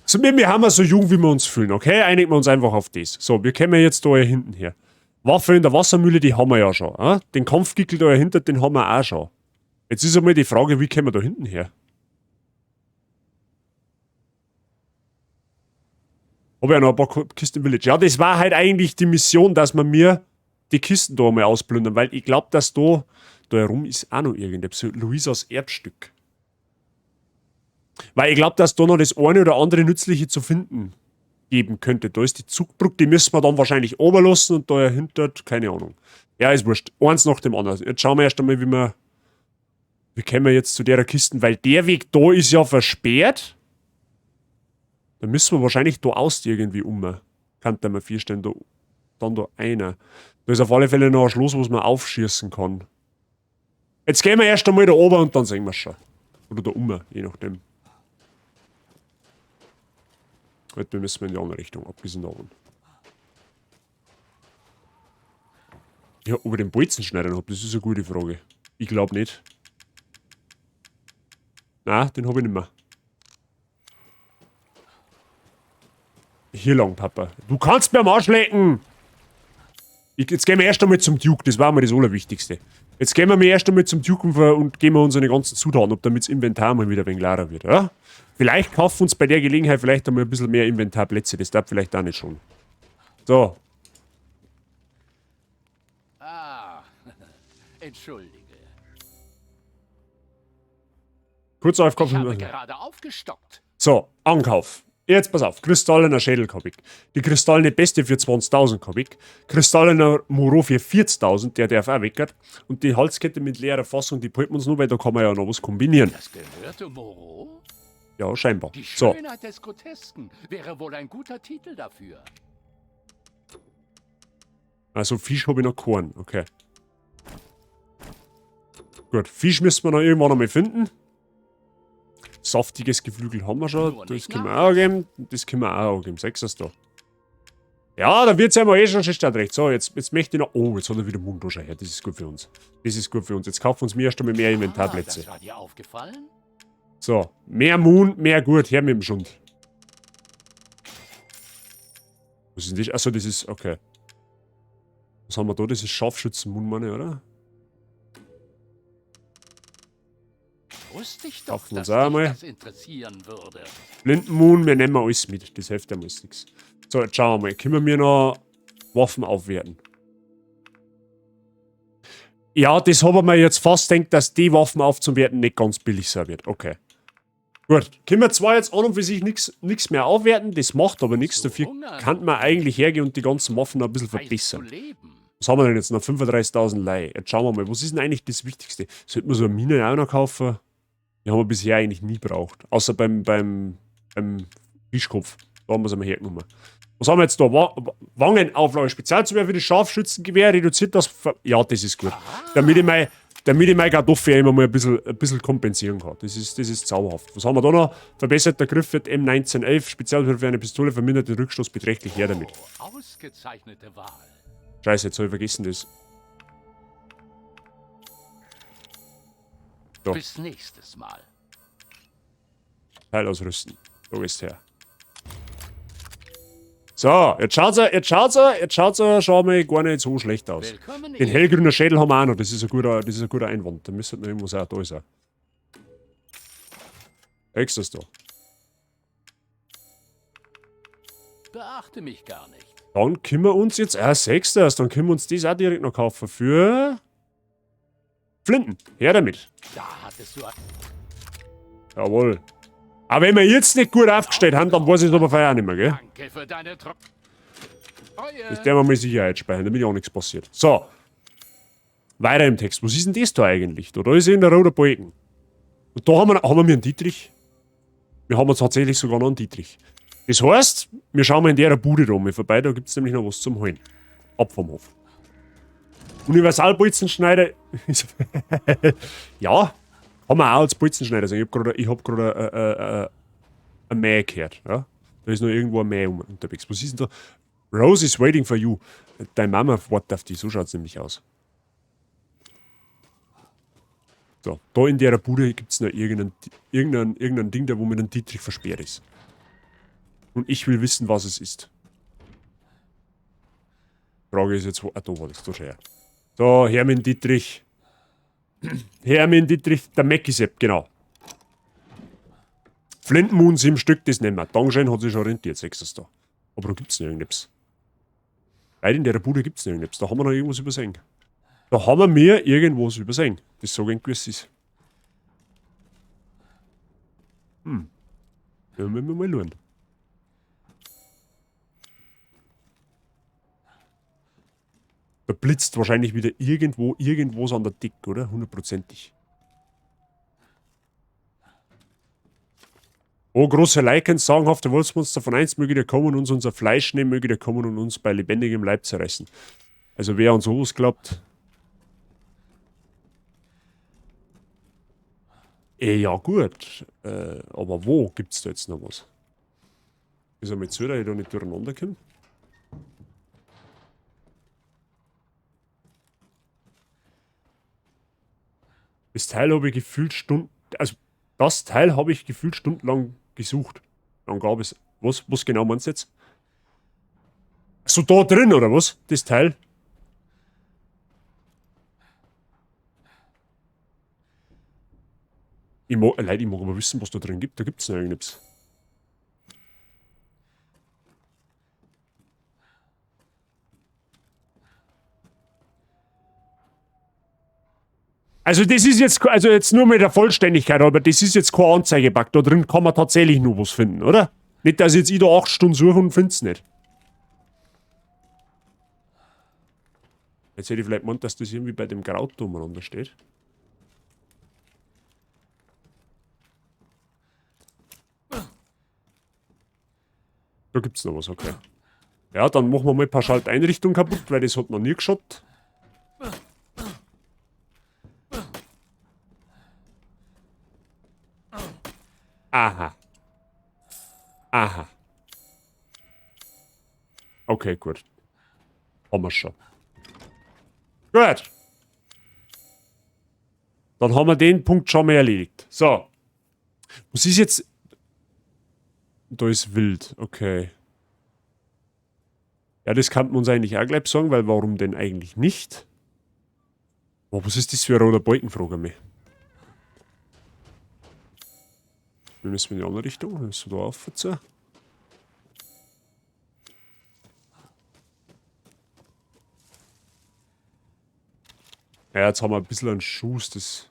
So, wir haben ja so jung, wie wir uns fühlen, okay? Einigen wir uns einfach auf das. So, wir kommen jetzt da hier hinten her. Waffe in der Wassermühle, die haben wir ja schon. Den Kampfgickel da hinter, den haben wir auch schon. Jetzt ist einmal die Frage, wie kommen wir da hinten her? Hab ich ja noch ein paar Kisten im Village. Ja, das war halt eigentlich die Mission, dass man mir die Kisten da mal ausplündern, weil ich glaub, dass da herum ist auch noch irgendetwas. So, Luisas Erbstück. Weil ich glaub, dass da noch das eine oder andere Nützliche zu finden geben könnte. Da ist die Zugbrücke, die müssen wir dann wahrscheinlich runterlassen und da dahinter, keine Ahnung. Ja, ist wurscht. Eins nach dem anderen. Jetzt schauen wir erst einmal, wie kommen wir jetzt zu der Kiste, weil der Weg da ist ja versperrt. Da müssen wir wahrscheinlich da aus irgendwie um. Kann da mal vorstellen, da, dann da einer. Da ist auf alle Fälle noch ein Schloss, was man aufschießen kann. Jetzt gehen wir erst einmal da oben und dann sehen wir schon. Oder da um, je nachdem. Heute müssen wir in die andere Richtung, abgesehen davon. Ja, ob ich den Bolzenschneider hab, das ist eine gute Frage. Ich glaub nicht. Na, den hab ich nicht mehr. Hier lang, Papa. Du kannst mir am Arsch lecken! Jetzt gehen wir erst einmal zum Duke, das war mir das Allerwichtigste. Jetzt gehen wir erst einmal zum Duke und geben wir unsere ganzen Zutaten, ob damit das Inventar mal wieder ein wenig leerer wird, ja? Vielleicht kaufen wir uns bei der Gelegenheit vielleicht einmal ein bisschen mehr Inventarplätze, das darf vielleicht auch nicht schon. So. Ah, entschuldige. Kurz auf Kopf. Ich habe gerade aufgestockt. So, Ankauf. Jetzt pass auf, kristallener Schädel hab ich. Die kristallene Beste für 20.000 hab ich. Kristallener Moreau für 40.000, der darf auch weg. Und die Halskette mit leerer Fassung, die behalten wir uns nur, weil da kann man ja noch was kombinieren. Das gehörte Moreau? Ja, scheinbar. Die So. Schönheit des Grotesken wäre wohl ein guter Titel dafür. Also Fisch hab ich noch keinen, okay. Gut, Fisch müssen wir noch irgendwann einmal finden. Saftiges Geflügel haben wir schon. Nur Das nicht können wir nach. auch geben. Das können wir auch geben. 6 ist da. Ja, da wird's ja mal eh schon schön recht. So, jetzt möchte ich noch. Oh, jetzt hat er wieder Munduscher her. Das ist gut für uns. Das ist gut für uns. Jetzt kaufen wir uns mir erst einmal mehr Inventarplätze. Ah, das war dir aufgefallen? So, mehr Moon, mehr gut. Her mit dem Schund. Was ist denn das? Achso, das ist. Okay. Was haben wir da? Das ist Scharfschützen-Moon, meine, oder? Wusste ich doch, Kaufen wir uns dass auch dich einmal. das interessieren würde. Blindenmoon, wir nehmen alles mit. Das hilft ja alles nix. So, jetzt schauen wir mal. Können wir noch Waffen aufwerten? Ja, das habe ich mir jetzt fast gedacht, dass die Waffen aufzuwerten nicht ganz billig sein wird. Okay. Gut. Können wir zwar jetzt an und für sich nix mehr aufwerten, das macht aber nix. So Dafür hungern. kann man eigentlich hergehen und die ganzen Waffen noch ein bisschen Heiß zu verbessern. leben. Was haben wir denn jetzt noch? 35.000 Leih. Jetzt schauen wir mal, was ist denn eigentlich das Wichtigste? Sollten wir so eine Mine auch noch kaufen? Die haben wir bisher eigentlich nie gebraucht. Außer beim Fischkopf. Da haben wir es einmal hergenommen. Was haben wir jetzt da? Wangenauflage. Spezialzubehör für das Scharfschützengewehr. Reduziert das. Ja, das ist gut. Damit ich meine Kartoffel immer mal ein bisschen kompensieren kann. Das ist zauberhaft. Was haben wir da noch? Verbesserter Griff wird M1911. Spezialzubehör für eine Pistole vermindert den Rückstoß beträchtlich. Her damit. Oh, ausgezeichnete Wahl. Scheiße, jetzt hab ich vergessen das. So. Bis nächstes Mal. Teil ausrüsten. So ist her. So, jetzt schaut's er, jetzt schaut's er, jetzt schaut's er schon mal gar nicht so schlecht aus. Willkommen Den in hellgrünen Schädel haben wir auch noch, das ist ein guter Einwand. Da müsste noch irgendwas auch da sein. Extra ist da. Beachte mich gar nicht. Dann können wir uns jetzt, sechs das, dann können wir uns das auch direkt noch kaufen für Flinten. Her damit. Da hattest du. Jawohl. Aber wenn wir jetzt nicht gut aufgestellt haben, dann weiß ich es aber vorher auch nicht mehr, gell? Danke für deine Treue. Das werden wir mal Sicherheit speichern, damit auch nichts passiert. So. Weiter im Text. Was ist denn das da eigentlich? Da ist irgendein roter Balken. Und da haben wir einen Dietrich. Wir haben tatsächlich sogar noch einen Dietrich. Das heißt, wir schauen mal in der Bude da mal vorbei, da gibt's nämlich noch was zum Holen. Ab vom Hof. Universalbolzenschneider. Ja, kann man auch als Bolzenschneider sagen. Ich hab grad ein Mäh gehört. Ja? Da ist noch irgendwo ein Mäh unterwegs. Was ist denn da? Rose is waiting for you. Deine Mama wartet auf dich, so schaut's nämlich aus. So, da in der Bude gibt's noch irgendein Ding, der wo mit einem Dietrich versperrt ist. Und ich will wissen, was es ist. Frage ist jetzt, wo. Ah, da war das, da schau her. So, Hermann Dietrich. Hermann Dietrich, der Meckisepp, genau. Flintenmoon, 7 Stück, das nehmen wir. Dankeschön, hat sich schon rentiert, sechstes da. Aber da gibt's noch irgendetwas. Leider in der Bude gibt's noch irgendetwas. Da haben wir noch irgendwas übersehen. Da haben wir mir irgendwas übersehen. Das so gern gewiss ist. Da müssen wir mal schauen. Da blitzt wahrscheinlich wieder irgendwo an der Decke, oder? Hundertprozentig. Oh, große Lycans, sagenhafte Wolfsmonster von einst, möge der kommen und uns unser Fleisch nehmen, möge der kommen und uns bei lebendigem Leib zerreißen. Also wer an sowas glaubt... Ja gut, aber wo gibt's da jetzt noch was? Ist er mit zu, dass ich da nicht durcheinander komme? Das Teil habe ich gefühlt Stunden... Also, das Teil habe ich gefühlt stundenlang gesucht. Dann gab es... Was genau meinst du jetzt? So da drin, oder was? Das Teil? Ich mag, Leute, ich mag aber wissen, was da drin gibt. Da gibt's noch irgendetwas. Also das ist jetzt, also jetzt nur mit der Vollständigkeit, aber das ist jetzt kein Anzeigebug. Da drin kann man tatsächlich nur was finden, oder? Nicht, dass ich jetzt da 8 Stunden suche und find's nicht. Jetzt hätte ich vielleicht gemeint, dass das irgendwie bei dem Kraut da umeinander steht. Da gibt's noch was, okay. Ja, dann machen wir mal ein paar Schalteinrichtungen kaputt, weil das hat noch nie geschaut. Aha. Aha. Okay, gut. Haben wir schon. Gut. Dann haben wir den Punkt schon mal erledigt. So. Was ist jetzt... Da ist wild, okay. Ja, das kann man uns eigentlich auch gleich sagen, weil warum denn eigentlich nicht? Oh, was ist das für ein roter Balken, frage ich mich. Wir müssen in die andere Richtung, wir müssen da rauf zu. Ja, jetzt haben wir ein bisschen einen Schuss, das...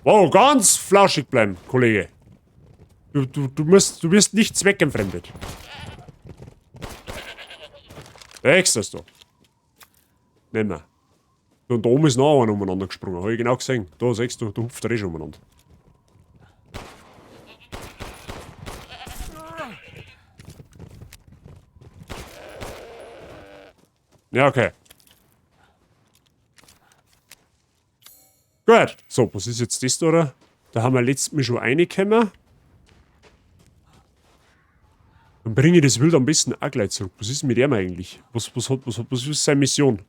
Wow, ganz flauschig bleiben, Kollege. Du wirst nicht zweckentfremdet. Wächst das da? Nicht mehr. Und da oben ist noch einer umeinander gesprungen, hab ich genau gesehen. Da siehst du, da hupft er eh schon umeinander. Ja, okay. Gut. So, was ist jetzt das da, oder? Da haben wir letztes Mal schon reingekommen. Dann bringe ich das Wild am besten auch gleich zurück. Was ist mit dem eigentlich? Was ist seine Mission?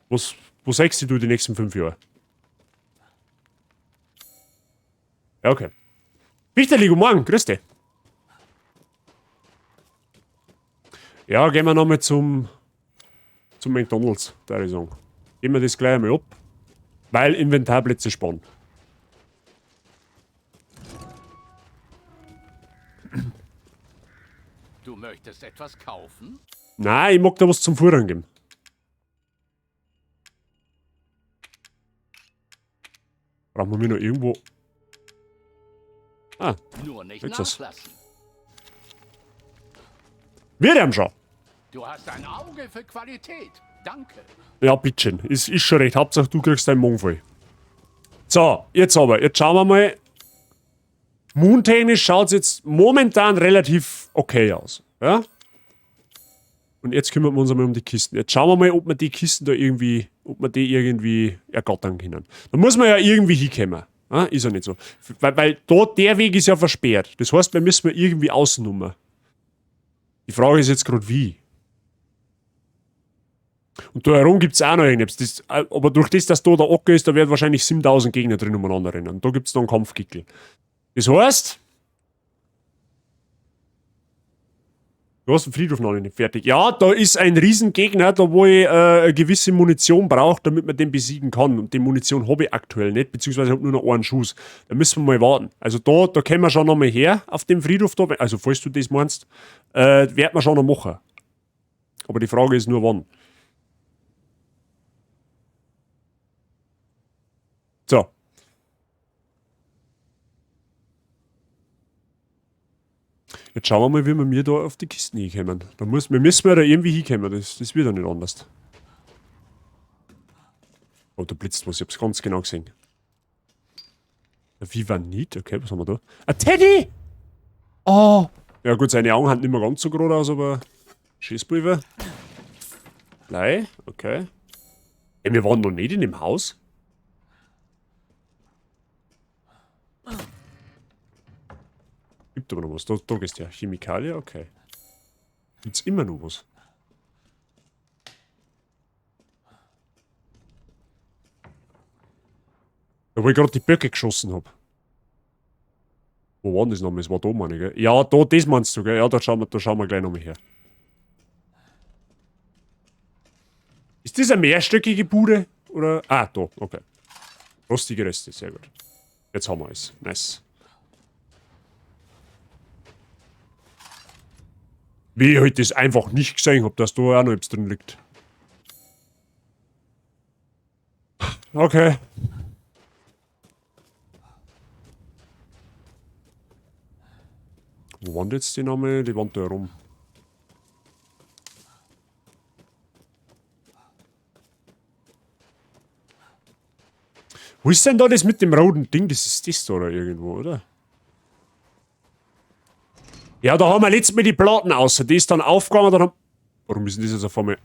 Wo sagst du die nächsten 5 Jahre? Ja, okay. Wichterli, guten Morgen, grüß dich. Ja, gehen wir nochmal zum McDonalds, da ich sagen. Gehen wir das gleich einmal ab, weil Inventarplätze sparen. Du möchtest etwas kaufen? Nein, ich mag da was zum Fuhren geben. Brauchen wir mir noch irgendwo... Ah, Nur nicht Jetzt das. nachlassen. Wir haben schon. Du hast ein Auge für Qualität. Danke. Ja, bitteschön. Ist schon recht. Hauptsache, du kriegst deinen Magen voll. So, jetzt aber. Jetzt schauen wir mal. Moontechnisch schaut es jetzt momentan relativ okay aus. Ja? Und jetzt kümmern wir uns einmal um die Kisten. Jetzt schauen wir mal, ob wir die Kisten da irgendwie, ob wir die irgendwie ergattern können. Da muss man ja irgendwie hinkommen. Ja, ist ja nicht so. Weil da, der Weg ist ja versperrt. Das heißt, wir müssen irgendwie außen. Die Frage ist jetzt gerade wie. Und da herum gibt es auch noch irgendetwas. Das, aber durch das, dass da der Ocker ist, da werden wahrscheinlich 7000 Gegner drin umeinander rennen. Und da gibt es dann Kampfgickel. Das heißt, du hast den Friedhof noch nicht fertig. Ja, da ist ein Riesengegner, da wo ich eine gewisse Munition brauche, damit man den besiegen kann. Und die Munition habe ich aktuell nicht, beziehungsweise ich habe nur noch einen Schuss. Da müssen wir mal warten. Also da kommen wir schon nochmal her auf dem Friedhof da. Also falls du das meinst, werden wir schon noch machen. Aber die Frage ist nur wann. So. Jetzt schauen wir mal, wie wir mir da auf die Kisten hinkommen. Wir müssen ja da irgendwie hinkommen, das wird ja nicht anders. Oh, da blitzt was, ich hab's ganz genau gesehen. Vivanit, okay, was haben wir da? Ein Teddy! Oh! Ja gut, seine Augen haben nicht mehr ganz so groß aus, aber... Schießpulver. Blei, okay. Ey, wir waren noch nicht in dem Haus. Gibt aber noch was. Da gehst du ja. Chemikalie, okay. Gibt's immer noch was. Da wo ich gerade die Böcke geschossen hab. Wo war denn das nochmal? Das war da, meine ich, gell? Ja, da, das meinst du, gell? Ja, da schauen wir gleich nochmal her. Ist das eine mehrstöckige Bude? Oder? Ah, da, okay. Rostige Reste, sehr gut. Jetzt haben wir es. Nice. Wie ich halt das einfach nicht gesehen hab, dass da auch noch etwas drin liegt. Okay. Wo waren jetzt die nochmal? Die waren da herum. Wo ist denn da das mit dem roten Ding? Das ist das da oder irgendwo, oder? Ja, da haben wir letztes Mal die Platten außer. Die ist dann aufgegangen, dann haben... Warum ist denn das jetzt auf einmal...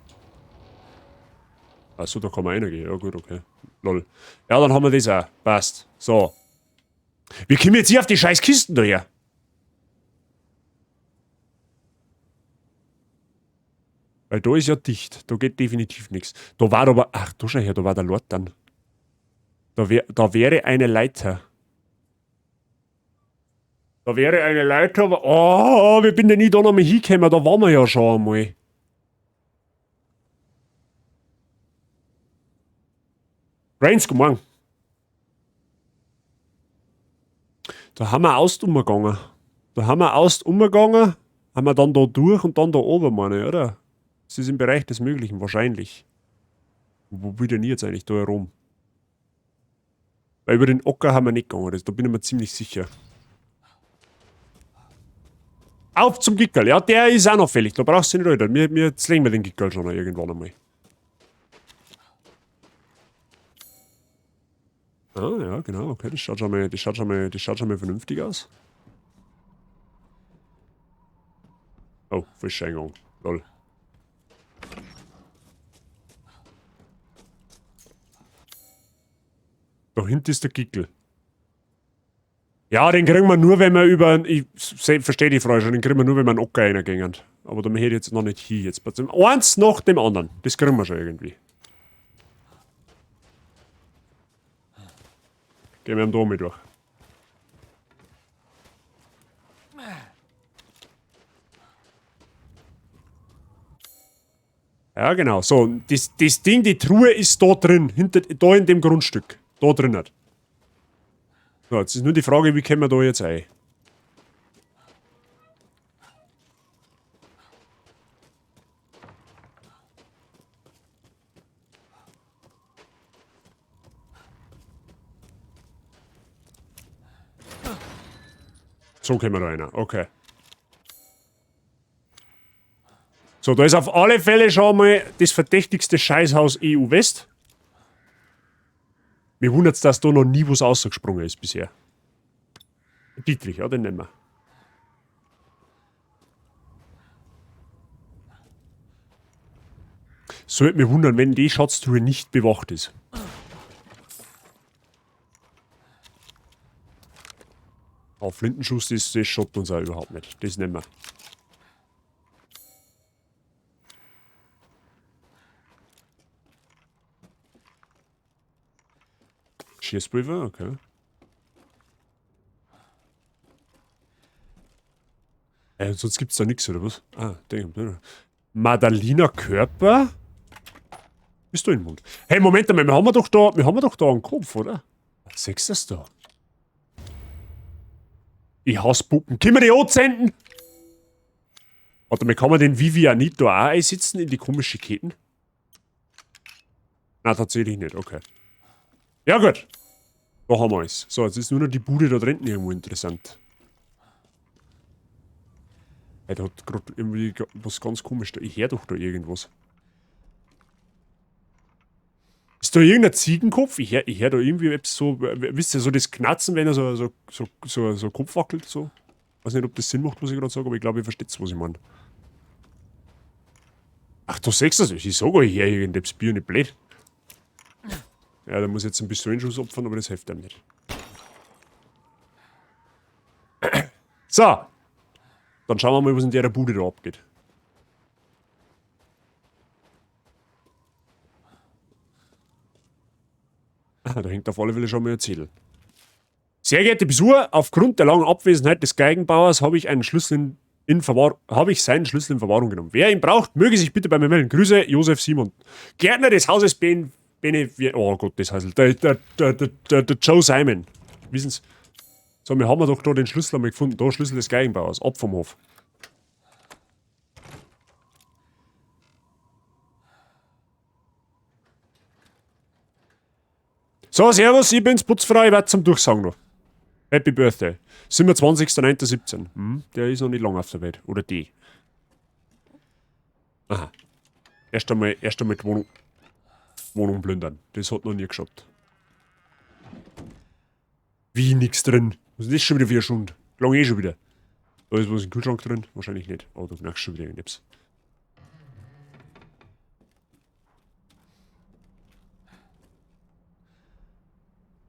Achso, da kann man reingehen. Ja gut, okay. Lol. Ja, dann haben wir das auch. Passt. So. Wir kommen jetzt hier auf die scheiß Kisten da her. Weil da ist ja dicht. Da geht definitiv nichts. Da war aber... Ach, da schau her, da war der Lord dann. Da wäre eine Leiter. Da wäre eine Leiter, aber... Oh, wir bin ja nie da nochmal hingekommen. Da waren wir ja schon einmal. Rains, guten Morgen. Da haben wir außen umgegangen. Da haben wir außen umgegangen, haben wir dann da durch und dann da oben, meine ich, oder? Das ist im Bereich des Möglichen, wahrscheinlich. Wo will denn ich jetzt eigentlich da herum? Weil über den Ocker haben wir nicht gegangen, da bin ich mir ziemlich sicher. Auf zum Gickerl, ja, der ist auch noch fällig, da brauchst du nicht reden. Wir zlegen wir den Gickerl schon noch irgendwann einmal. Ah, ja, genau, okay, das schaut schon mal, das schaut schon mal, das schaut schon mal vernünftig aus. Oh, falscher Eingang. Lol. Da hinten ist der Gickel. Ja, den kriegen wir nur, wenn wir über... Ich verstehe die Frage schon, den kriegen wir nur, wenn wir einen Ocker reingehen. Aber da möchte ich jetzt noch nicht hin. Jetzt eins nach dem anderen. Das kriegen wir schon irgendwie. Gehen wir am Dom durch. Ja, genau. So, das Ding, die Truhe ist da drin. Hinter, da in dem Grundstück. Da drin nicht. So, jetzt ist nur die Frage, wie kommen wir da jetzt rein? So können wir da rein. Okay. So, da ist auf alle Fälle schon mal das verdächtigste Scheißhaus EU West. Mir wundert's, dass da noch nie was rausgesprungen ist bisher. Dietrich, ja, den nehmen wir. Sollte mich wundern, wenn die Schatztruhe nicht bewacht ist. Oh, Flintenschuss, das schockt uns auch überhaupt nicht. Das nehmen wir. Schießpulver, okay. Sonst gibt's da nix, oder was? Ah, denk, Madalina Körper? Bist du im Mund? Hey, Moment einmal, wir haben doch da einen Kopf, oder? Was siehst du das da? Ich hasse Puppen. Können wir die anzünden? Warte mal, kann man den Vivianito auch einsetzen in die komischen Ketten? Na, tatsächlich nicht, okay. Ja, gut. Da haben wir es. So, jetzt ist nur noch die Bude da drinnen irgendwo interessant. Hey, da hat grad irgendwie was ganz komisch da. Ich hör doch da irgendwas. Ist da irgendein Ziegenkopf? Ich hör da irgendwie etwas so, wisst ihr, so das Knatzen, wenn er so Kopf wackelt, so. Weiß nicht, ob das Sinn macht, was ich gerade sage, aber ich glaube, ihr versteht's, was ich meine. Ach, du siehst das. Ich sag euch, ich hör irgendetwas Bier nicht blöd. Ja, da muss ich jetzt einen Pistolenschuss opfern, aber das hilft einem nicht. So. Dann schauen wir mal, was in der Bude da abgeht. Ah, da hängt auf alle Fälle schon mal ein Zettel. Sehr geehrte Besucher, aufgrund der langen Abwesenheit des Geigenbauers habe ich einen Schlüssel in Verwahr-, habe ich seinen Schlüssel in Verwahrung genommen. Wer ihn braucht, möge sich bitte bei mir melden. Grüße, Josef Simon. Gärtner des Hauses Ben, Bene, oh Gott, das heißt, der Joe Simon. Wissen's? So, wir haben doch da den Schlüssel einmal gefunden. Da, Schlüssel des Geigenbauers. Ab vom Hof. So, servus, ich bin's, Putzfrau, ich werd zum Durchsagen noch. Happy Birthday. 27.09.17. Der ist noch nicht lange auf der Welt. Oder die. Aha. Erst einmal die Wohnung plündern. Das hat noch nie geschaut. Wie, nix drin? Was ist das schon wieder für ein Schund? Klang eh schon wieder. Da ist was im Kühlschrank drin? Wahrscheinlich nicht. Oh, du knackst schon wieder irgendetwas.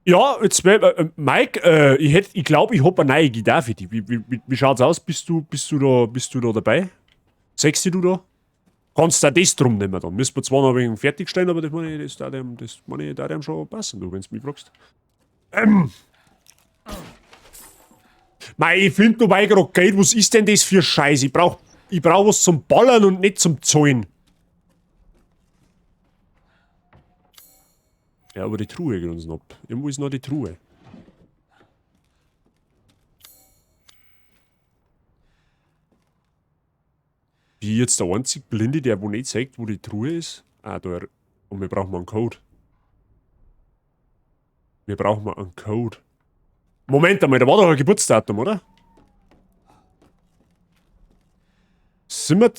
Ja, jetzt, Mike, ich glaub, ich hab eine neue Gitarre für dich. Wie schaut's aus? Bist du da dabei? Sechst du da? Kannst du das drum nehmen dann? Müssen wir zwar noch ein wenig fertigstellen, aber das meine ich, das da dem, das meine ich, da dem schon passen, du, wenn's mich fragst. Mei, ich find dabei grad Geld, was ist denn das für Scheiß? Ich brauch was zum Ballern und nicht zum Zahlen. Ja, aber die Truhe geht uns noch ab. Irgendwo ist noch die Truhe. Wie jetzt der einzig Blinde, der wo nicht zeigt, wo die Truhe ist? Ah, da. Und wir brauchen mal einen Code. Wir brauchen mal einen Code. Moment einmal, da war doch ein Geburtsdatum, oder? Sind wir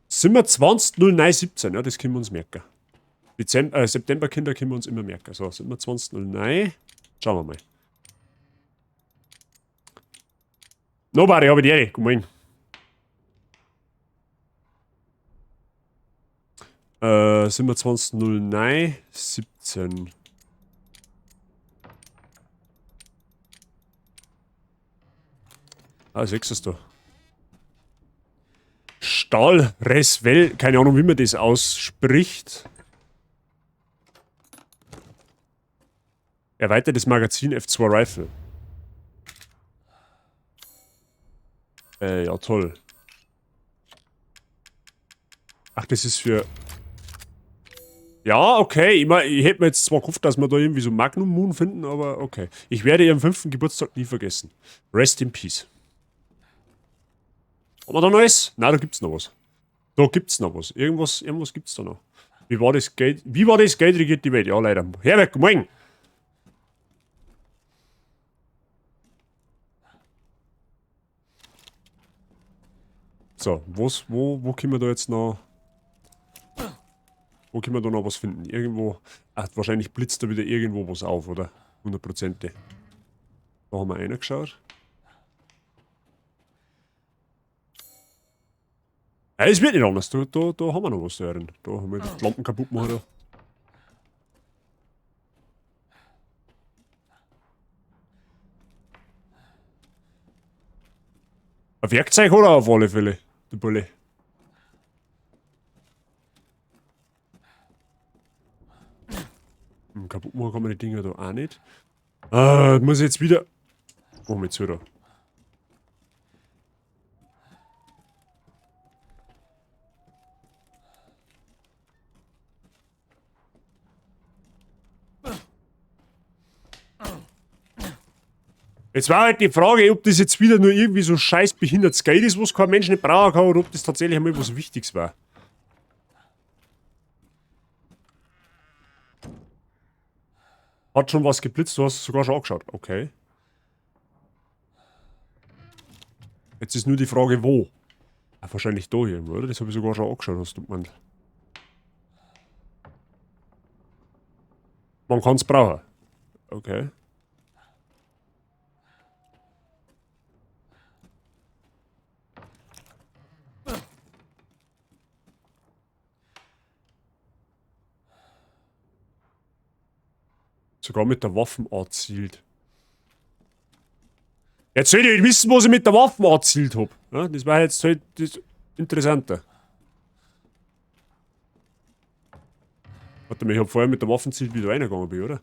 20.09.17? Ja, das können wir uns merken. Septemberkinder können wir uns immer merken. So, sind wir 20.09. Schauen wir mal. Nobody, hab ich die Ehre. Guten Morgen. Sind wir 20.09.17. Ah, sechs ist da. Stahlreswell, keine Ahnung, wie man das ausspricht. Erweitertes Magazin F2 Rifle. Ja, toll. Ach, das ist für... Ja, okay. Ich mein, ich hätte mir jetzt zwar gehofft, dass wir da irgendwie so Magnum Moon finden, aber okay. Ich werde ihren 5. Geburtstag nie vergessen. Rest in Peace. Haben wir da noch was? Nein, da gibt's noch was. Da gibt's noch was. Irgendwas gibt's da noch. Wie war das Geld? Wie war das Geld regiert die Welt? Ja, leider. Herbert, guten Morgen. So, wo können wir da jetzt noch... Wo können wir da noch was finden? Irgendwo... Ach, wahrscheinlich blitzt da wieder irgendwo was auf, oder? Hundertprozentig. Da haben wir reingeschaut. Ja, es wird nicht anders. Da haben wir noch was da drin. Da haben wir die Lampen kaputt gemacht. Da. Ein Werkzeug hat er auf alle Fälle, der Bulle. Kaputt machen kann man die Dinger da auch nicht. Ah, muss ich jetzt wieder... Oh, mit zu da. Jetzt war halt die Frage, ob das jetzt wieder nur irgendwie so scheiß behindertes Geld ist, was kein Mensch nicht brauchen kann, oder ob das tatsächlich einmal was Wichtiges war. Hat schon was geblitzt, du hast es sogar schon angeschaut. Okay. Jetzt ist nur die Frage, wo? Ah, wahrscheinlich da irgendwo, oder? Das habe ich sogar schon angeschaut, hast du gemeint. Man kann's brauchen. Okay. Sogar mit der Waffenart zielt. Jetzt soll ich wissen, was ich mit der Waffenart zielt hab. Ja, das war jetzt halt das Interessante. Warte mal, ich hab vorher mit der Waffe zielt, wie ich da reingegangen bin, oder?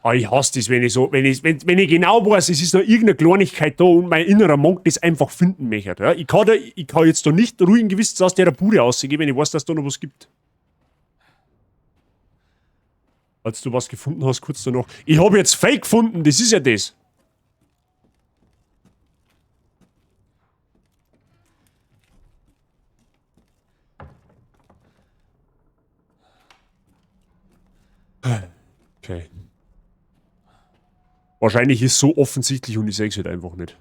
Ah, ich hasse das, wenn ich so, wenn ich, wenn, wenn ich genau weiß, es ist noch irgendeine Kleinigkeit da und mein innerer Monk das einfach finden möchte. Ja? Ich kann jetzt da nicht ruhigen Gewissens aus der Bude rausgehen, wenn ich weiß, dass da noch was gibt. Als du was gefunden hast, kurz danach. Ich hab jetzt Fake gefunden, das ist ja das. Okay. Wahrscheinlich ist es so offensichtlich und ich seh's halt einfach nicht.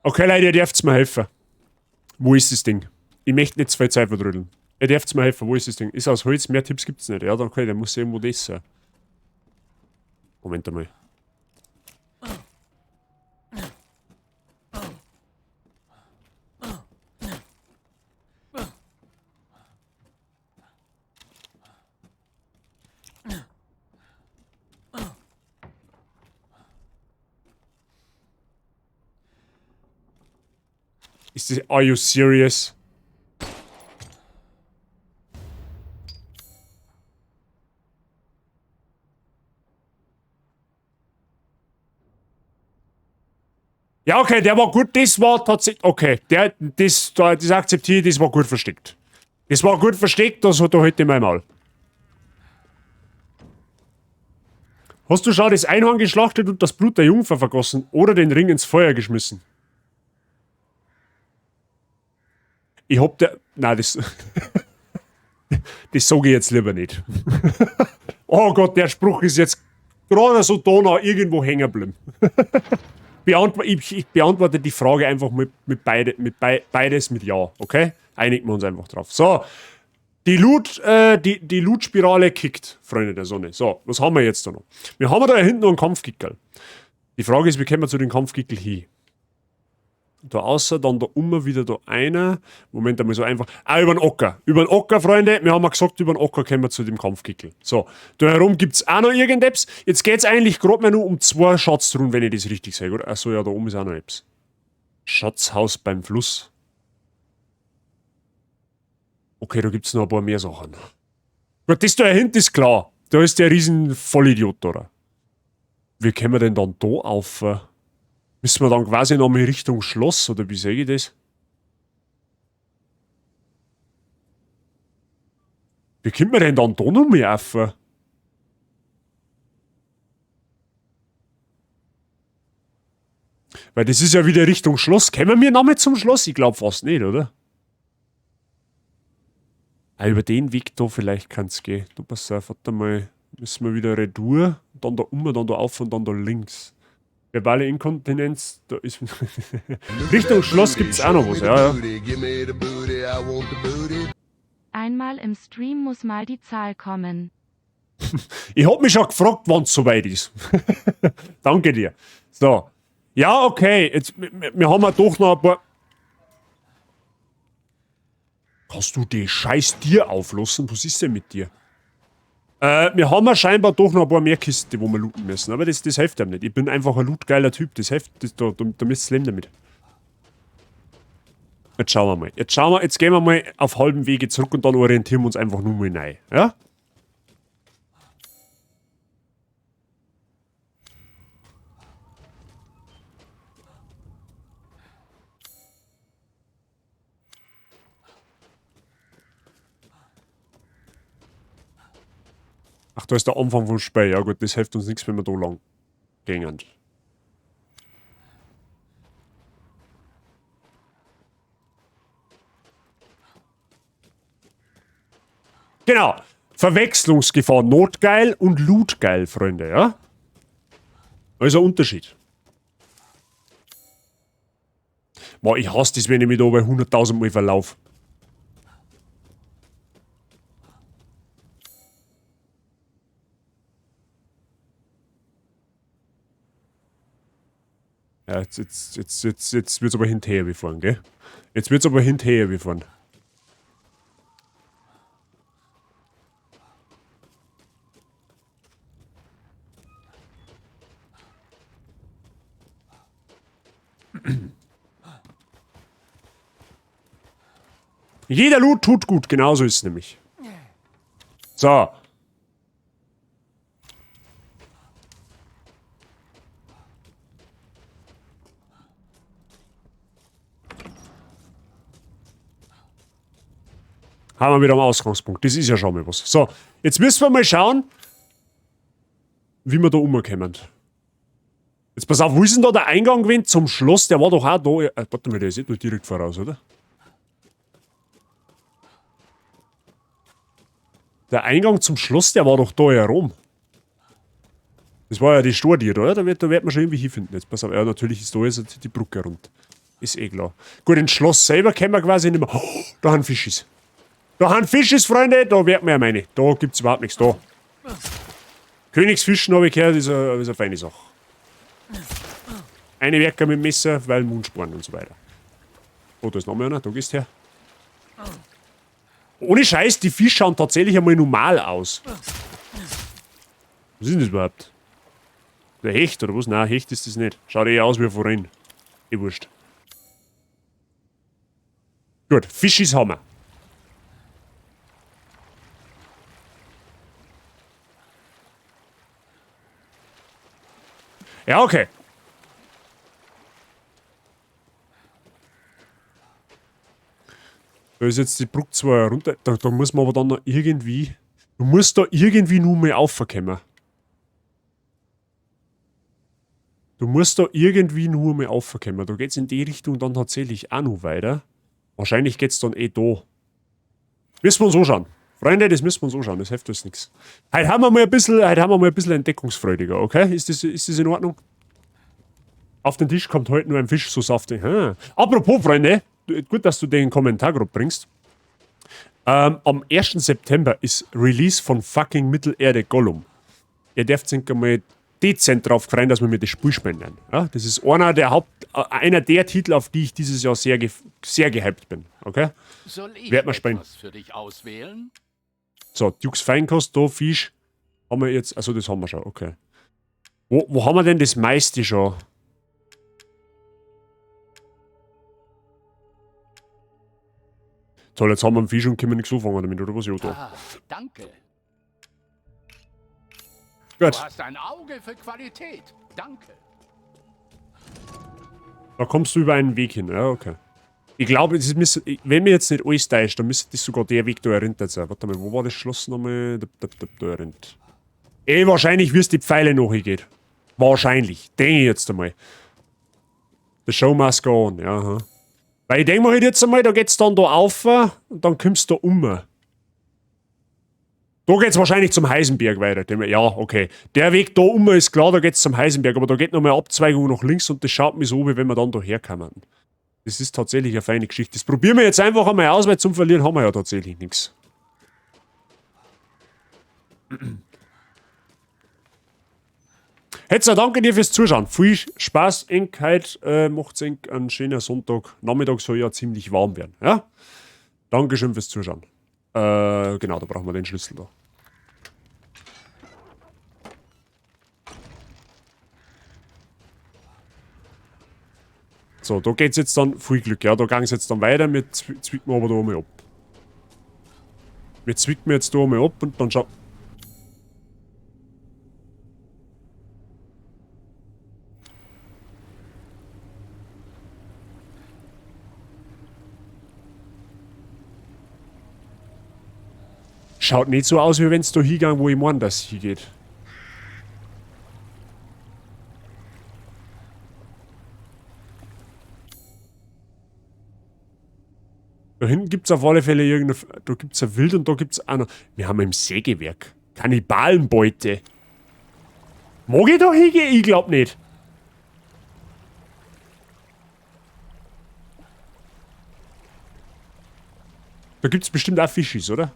Okay, Leute, ihr dürft's mir helfen. Wo ist das Ding? Ich möchte nicht zu viel Zeit verdrödeln. Ihr dürft's mir helfen, wo ist das Ding? Ist aus Holz, mehr Tipps gibt's nicht. Ja, dann okay, dann muss irgendwo das sein. Moment einmal. Ist das, are you serious? Ja, okay, der war gut, das war tatsächlich, okay, der, das, das akzeptiere ich, das war gut versteckt. Das war gut versteckt, das hat er heute mal Maul. Hast du schon das Einhorn geschlachtet und das Blut der Jungfer vergossen oder den Ring ins Feuer geschmissen? Ich hab der... Nein, das... Das sag ich jetzt lieber nicht. Oh Gott, der Spruch ist jetzt gerade so da noch irgendwo hängen geblieben. Ich beantworte die Frage einfach beides mit Ja, okay? Einigen wir uns einfach drauf. So, die Loot-Spirale kickt, Freunde der Sonne. So, was haben wir jetzt da noch? Wir haben da hinten noch einen Kampfgickel. Die Frage ist, wie kommen wir zu den Kampfgickel hin? Da außer, dann da immer wieder da einer. Moment einmal, so einfach. Ah, über den Ocker. Über den Ocker, Freunde. Wir haben ja gesagt, über den Ocker kommen wir zu dem Kampfgickel. So, da herum gibt's auch noch irgendetwas. Jetzt geht's eigentlich grad mal nur um 2 Schatztruhen, wenn ich das richtig sehe, oder? Achso, ja, da oben ist auch noch etwas. Schatzhaus beim Fluss. Okay, da gibt's noch ein paar mehr Sachen. Gut, das da hinten ist klar. Da ist der riesen Vollidiot, oder? Wie kommen wir denn dann da auf? Müssen wir dann quasi noch mal Richtung Schloss, oder wie sehe ich das? Wie kommt man denn dann da noch mehr auf? Weil das ist ja wieder Richtung Schloss. Kommen wir noch mal zum Schloss? Ich glaub fast nicht, oder? Ah, über den Weg da vielleicht kann's gehen. Du pass auf, warte mal. Müssen wir wieder retour. Dann da um, dann da auf und dann da links. Verbale Inkontinenz, da ist. Richtung Schloss gibt's auch noch was, ja, ja. Einmal im Stream muss mal die Zahl kommen. Ich hab mich schon gefragt, wann's soweit ist. Danke dir. So. Ja, okay. Jetzt, wir haben ja doch noch ein paar. Kannst du die scheiß Tier auflassen? Was ist denn mit dir? Wir haben ja scheinbar doch noch ein paar mehr Kisten, die wo wir looten müssen. Aber das hilft einem nicht. Ich bin einfach ein lootgeiler Typ. Das hilft, da müsst ihr leben damit. Jetzt schauen wir mal. Jetzt schauen wir, jetzt gehen wir mal auf halbem Wege zurück und dann orientieren wir uns einfach nur mal neu. Ja? Ach, da ist der Anfang vom Spiel. Ja gut, das hilft uns nichts, wenn wir da lang gehen. Genau. Verwechslungsgefahr. Notgeil und Lootgeil, Freunde, ja? Da ist ein Unterschied. Boah, ich hasse das, wenn ich mich da bei 100.000 Mal verlaufe. Ja, jetzt wird's aber hinterher wie fahren, gell? Jetzt wird's aber hinterher wie fahren. Jeder Loot tut gut, genauso ist es nämlich. So. Haben wir wieder am Ausgangspunkt. Das ist ja schon mal was. So, jetzt müssen wir mal schauen, wie wir da rumkommen. Jetzt pass auf, wo ist denn da der Eingang gewesen zum Schloss? Der war doch auch da. Warte mal, der ist nicht nur direkt voraus, oder? Der Eingang zum Schloss, der war doch da herum. Das war ja die Stortier, oder? Da wird man schon irgendwie hinfinden. Jetzt pass auf, ja, natürlich ist da jetzt die Brücke rund. Ist eh klar. Gut, ins Schloss selber kennen wir quasi nicht mehr. Oh, da haben Fischis. Da haben Fischis, Freunde, da wird man ja meine. Da gibt's überhaupt nichts. Da. Königsfischen habe ich gehört, ist eine feine Sache. Eine Werker mit dem Messer, weil Mundsporen und so weiter. Oh, da ist noch mal einer, da gehst du her. Ohne Scheiß, die Fische schauen tatsächlich einmal normal aus. Was ist denn das überhaupt? Der Hecht oder was? Nein, Hecht ist das nicht. Schaut eher aus wie vorhin. Eh wurscht. Gut, Fischis haben wir. Ja, okay. Da ist jetzt die Brücke zwar runter, da muss man aber dann noch irgendwie... Du musst da irgendwie nur mal raufkommen. Du musst da irgendwie nur mal raufkommen. Da geht's in die Richtung dann tatsächlich auch noch weiter. Wahrscheinlich geht's dann eh da. Müssen wir uns anschauen. Freunde, das müssen wir uns anschauen, das hilft uns nix. Heute haben wir mal ein bisschen, heute haben wir mal ein bisschen entdeckungsfreudiger, okay? Ist das in Ordnung? Auf den Tisch kommt heute nur ein Fisch, so saftig. Hm. Apropos, Freunde, gut, dass du den Kommentar gerade bringst. Am 1. September ist Release von fucking Mittelerde Gollum. Ihr dürft sich einmal dezent drauf freuen, dass wir mir das Spiel spielen. Ja, das ist einer der einer der Titel, auf die ich dieses Jahr sehr, sehr gehypt bin. Okay? Soll ich Werd mal spielen. etwas für dich auswählen? So, Dukes Feinkost, da, Fisch. Haben wir jetzt, also das haben wir schon, okay. Wo haben wir denn das meiste schon? Toll, jetzt haben wir einen Fisch und können wir nichts anfangen damit, oder was? Ja, da. Ah, danke. Gut. Du hast ein Auge für Qualität. Danke. Da kommst du über einen Weg hin, ja, okay. Ich glaube, wenn mir jetzt nicht alles täuscht, dann müsste das sogar der Weg da erinnert sein. Warte mal, wo war das Schloss nochmal? Da erinnert. Wahrscheinlich, wie es die Pfeile nachgeht. Wahrscheinlich. Denke ich jetzt einmal. The show must go on, ja. Aha. Weil ich denke mir halt jetzt einmal, da geht's dann da auf und dann kommst du da um. Da geht's wahrscheinlich zum Heisenberg weiter. Ja, okay. Der Weg da um ist klar, da geht's zum Heisenberg, aber da geht nochmal eine Abzweigung nach links und das schaut mir so, wie wenn wir dann da herkommen. Das ist tatsächlich eine feine Geschichte. Das probieren wir jetzt einfach einmal aus, weil zum Verlieren haben wir ja tatsächlich nichts. Hetzer, danke dir fürs Zuschauen. Viel Spaß, Enk, heute macht's Enk einen schönen Sonntag. Nachmittag soll ja ziemlich warm werden. Ja? Dankeschön fürs Zuschauen. Genau, da brauchen wir den Schlüssel da. So, da geht's jetzt dann, viel Glück, ja, da ging's jetzt dann weiter, wir zwicken aber da einmal ab. Wir zwicken jetzt da einmal ab und dann schauen. Schaut nicht so aus, wie wenn's da hingegangen, wo ich meine, dass es hingeht. Da hinten gibt's auf alle Fälle irgendeine da gibt's ein Wild und da gibt's auch noch. Wir haben im Sägewerk. Kannibalenbeute. Mag ich da hingehen? Ich glaub nicht. Da gibt's bestimmt auch Fischis, oder?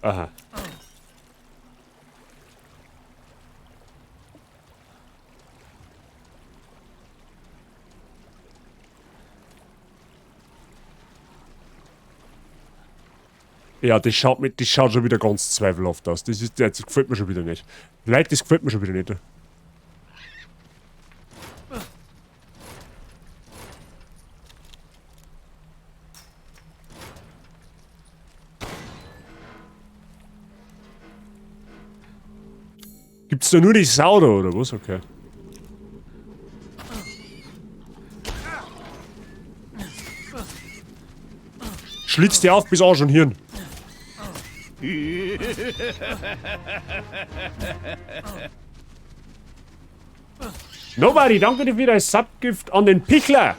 Aha. Ja, das schaut schon wieder ganz zweifelhaft aus. Das gefällt mir schon wieder nicht. Leute, das gefällt mir schon wieder nicht. Gibt's da nur die Sau da, oder was? Okay. Schlitz dir auf bis Arsch und Hirn. Nobody, danke dir für dein Subgift an den Pichler.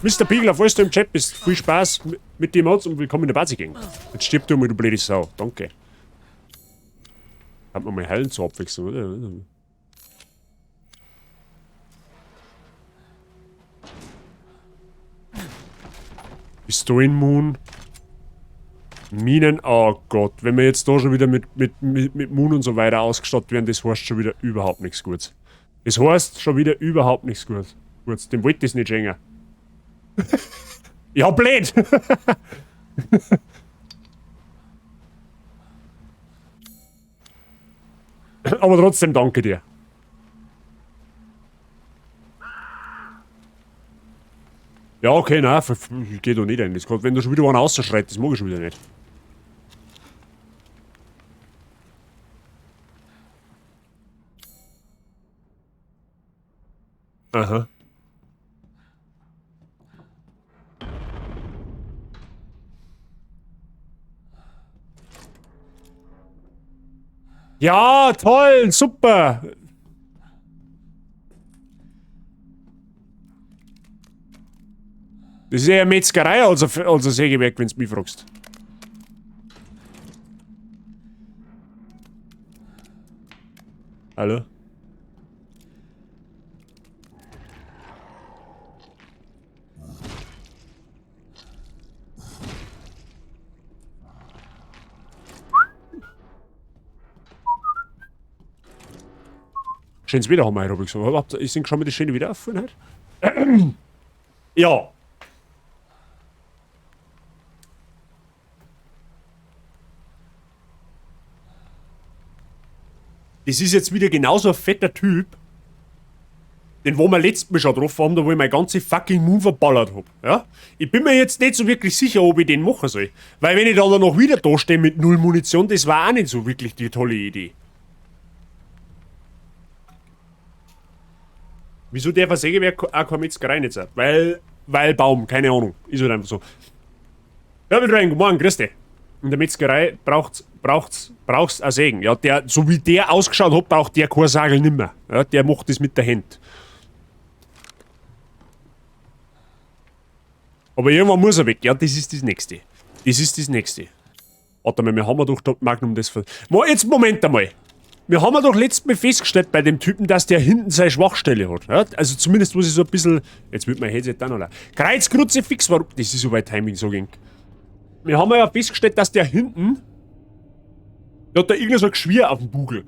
Mister Pichler, falls du im Chat bist, viel Spaß mit dem Mods und willkommen in der Party Gang. Jetzt stirb du mal, du blöde Sau. Danke. Hat man mal heilen zur Abwechslung, oder? Bist du in Moon? Minen, oh Gott, wenn wir jetzt da schon wieder mit Moon und so weiter ausgestattet werden, das heißt schon wieder überhaupt nichts Gutes. Das heißt schon wieder überhaupt nichts Gutes. Gut, dem wollte ich es nicht schenken. Ja, blöd! Aber trotzdem danke dir. Ja, okay, nein, ich geh da nicht rein. Das kann, wenn da schon wieder einer rausschreit, das mag ich schon wieder nicht. Aha. Ja, toll, super. Das ist eher Metzgerei als ein Sägewerk, wenn's mich fragst. Hallo? Schönes Wetter haben wir heute, hab ich gesagt. Habt ihr, sind schon mal das schöne Wetter aufgefallen heute? Ja. Das ist jetzt wieder genauso ein fetter Typ. Den, wo wir letztes Mal schon getroffen haben, da wo ich meine ganze fucking Moon verballert hab. Ja? Ich bin mir jetzt nicht so wirklich sicher, ob ich den machen soll. Weil wenn ich dann noch wieder da stehe mit null Munition, das war auch nicht so wirklich die tolle Idee. Wieso der Versägewerk auch keine Metzgerei nicht sein? Weil Baum, keine Ahnung. Ist halt einfach so. Ja, mit rein, guten Morgen, grüß dich. In der Metzgerei braucht's ein Sägen. Ja, der, so wie der ausgeschaut hat, braucht der kein Sagel nimmer. Ja, der macht das mit der Hand. Aber irgendwann muss er weg. Ja, das ist das Nächste. Das ist das Nächste. Warte mal, wir haben ja doch da Magnum das ver-, Mo-, jetzt Moment einmal. Wir haben ja doch letztes Mal festgestellt bei dem Typen, dass der hinten seine Schwachstelle hat. Ja? Also zumindest muss ich so ein bisschen... Jetzt wird mein Headset da noch leer. Kreuz, Kruzifix, warum... Das ist so bei Timing so ging. Wir haben ja festgestellt, dass der hinten... Der hat da irgend so ein Geschwür auf dem Bugel.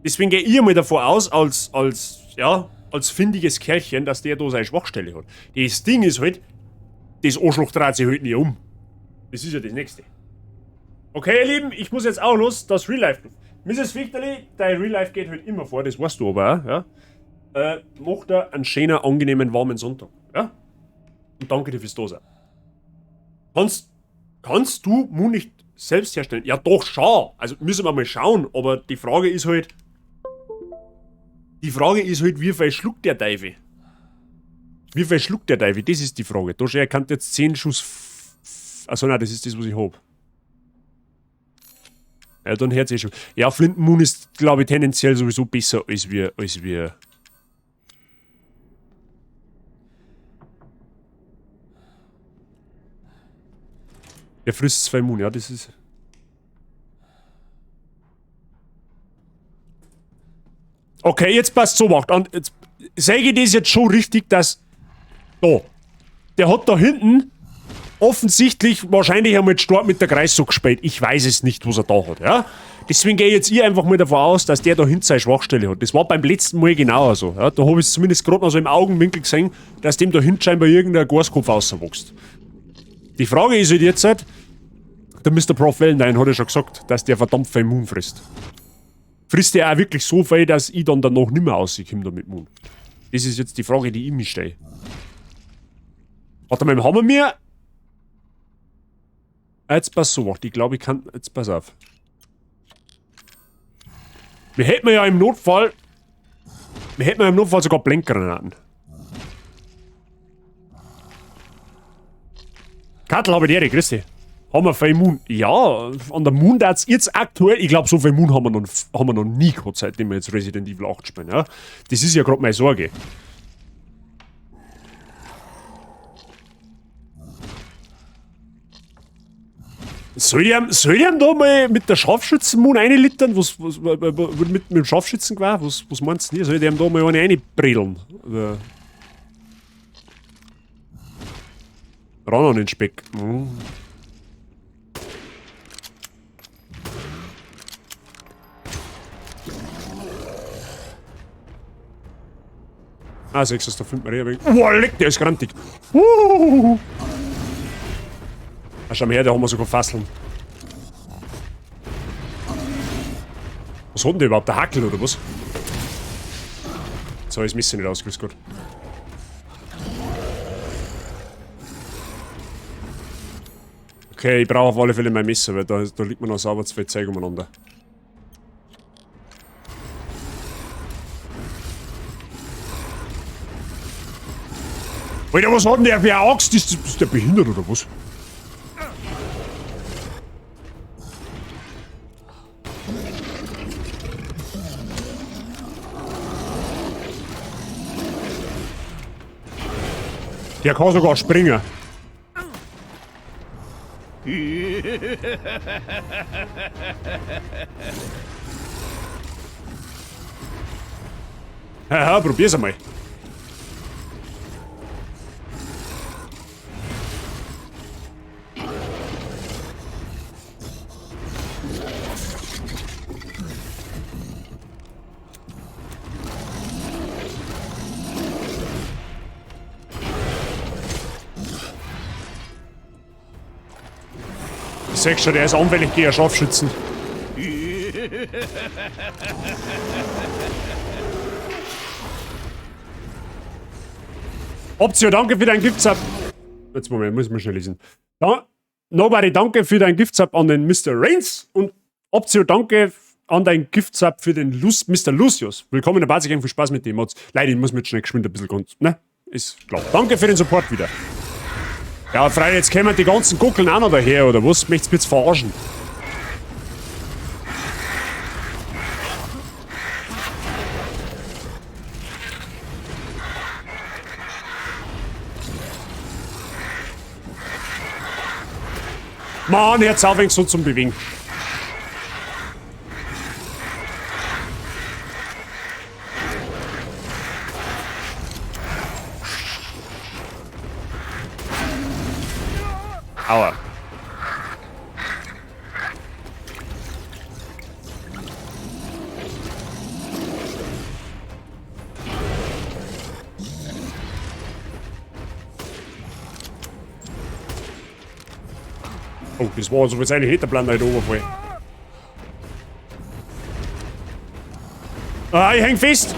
Deswegen gehe ich einmal davon aus, als findiges Kerlchen, dass der da seine Schwachstelle hat. Das Ding ist halt, das Arschloch dreht sich halt nie um. Das ist ja das Nächste. Okay, ihr Lieben, ich muss jetzt auch los, das Real Life. Misses Fichterli, dein Real Life geht halt immer vor, das weißt du aber auch, ja. Mach da einen schönen, angenehmen, warmen Sonntag, ja. Und danke dir fürs Dasein. Kannst du Moon nicht selbst herstellen? Ja doch, schau. Also müssen wir mal schauen, aber die Frage ist halt... Die Frage ist halt, wie viel schluckt der Teufel? Wie viel schluckt der Teufel? Das ist die Frage. Da schon, er kann jetzt 10 Schuss also nein, das ist das, was ich hab. Ja, dann hört's eh schon. Ja, Flintenmoon ist, glaub ich, tendenziell sowieso besser als wir, als wir. Der frisst 2 Moon, ja, das ist... Okay, jetzt passt so macht. Und jetzt sage ich das jetzt schon richtig, dass... Da. Der hat da hinten offensichtlich wahrscheinlich einmal stark mit der Kreissack gespielt. Ich weiß es nicht, was er da hat, ja. Deswegen gehe ich jetzt ich einfach mal davon aus, dass der da hinten seine Schwachstelle hat. Das war beim letzten Mal genauso. Ja. Da hab ich es zumindest grad noch so im Augenwinkel gesehen, dass dem da hinten scheinbar irgendein Gaskopf rauswächst. Die Frage ist halt jetzt, halt, der Mister Prof Valentine hat ja schon gesagt, dass der verdammt viel Moon frisst. Frisst der auch wirklich so viel, dass ich dann danach nimmer rauskomme damit Moon? Das ist jetzt die Frage, die ich mir stelle. Warte mal, haben wir mir... Jetzt pass so, warte, ich glaube, ich kann... Jetzt pass auf. Wir hätten ja im Notfall... Wir hätten ja im Notfall sogar Blendgranaten. Kattel habe ich die, grüß dich. Haben wir viel Moon? Ja, an der Moon darf's jetzt aktuell... Ich glaub, so viel Moon haben wir noch nie gehabt, seitdem wir jetzt Resident Evil 8 spielen. Ja? Das ist ja grad meine Sorge. Soll ich ihm da mal mit der Scharfschützen-Moon reinlittern? Was mit dem Scharfschützengewehr? Was meinst du denn? Soll ich ihm da mal eine reinbredeln? Oder? Ran an den Speck. Ah, 6 ist der 5. Maria. Boah, leck, der ist grantig. Uhuhuhu. Ah, schau mal her, da haben wir sogar Fasseln. Was hat denn der überhaupt? Der Hackel oder was? Jetzt hab ich's Messer nicht aus, grüß Gott. Okay, ich brauche auf alle Fälle mein Messer, weil da liegt mir noch sauber zu viel Zeug umeinander. Alter, was hat denn der für eine Axt? Ist der behindert oder was? Der kann sogar springen. Haha, probier's einmal. Ich sag schon, der ist anfällig gegen Scharfschützen. Optio, danke für dein Gift-Sub. Jetzt Moment, muss ich mal schnell lesen. Da, Nobody, danke für dein Gift-Sub an den Mr. Rains. Und Optio, danke an dein Gift-Sub für den Lus Mr. Lucius. Willkommen in der Basis, viel Spaß mit den Mods. Leider, ich muss mir jetzt schnell geschwind ein bisschen, ne? Ist klar. Danke für den Support wieder. Ja, Freunde, jetzt kommen die ganzen Guckeln auch noch daher, oder was? Möchtest du jetzt verarschen? Mann, jetzt auf so zum Bewegen. Aua. Oh, das war also jetzt eigentlich nicht der Plan, da runterfallen. Ah, ich häng fest!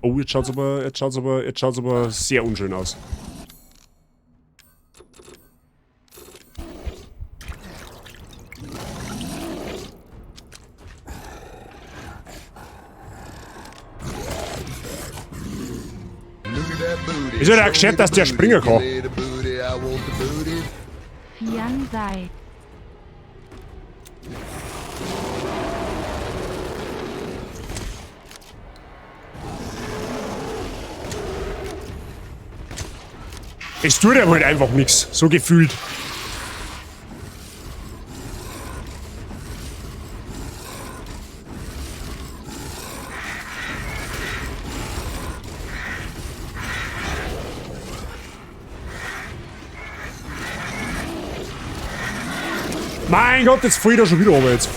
Oh, jetzt schaut's aber, jetzt schaut's aber, jetzt schaut's aber sehr unschön aus. Ist ja der gescheit, dass der springen kann. Fian sei. Es tut ihm halt einfach nichts, so gefühlt. Mein Gott, jetzt fall ich da schon wieder runter jetzt.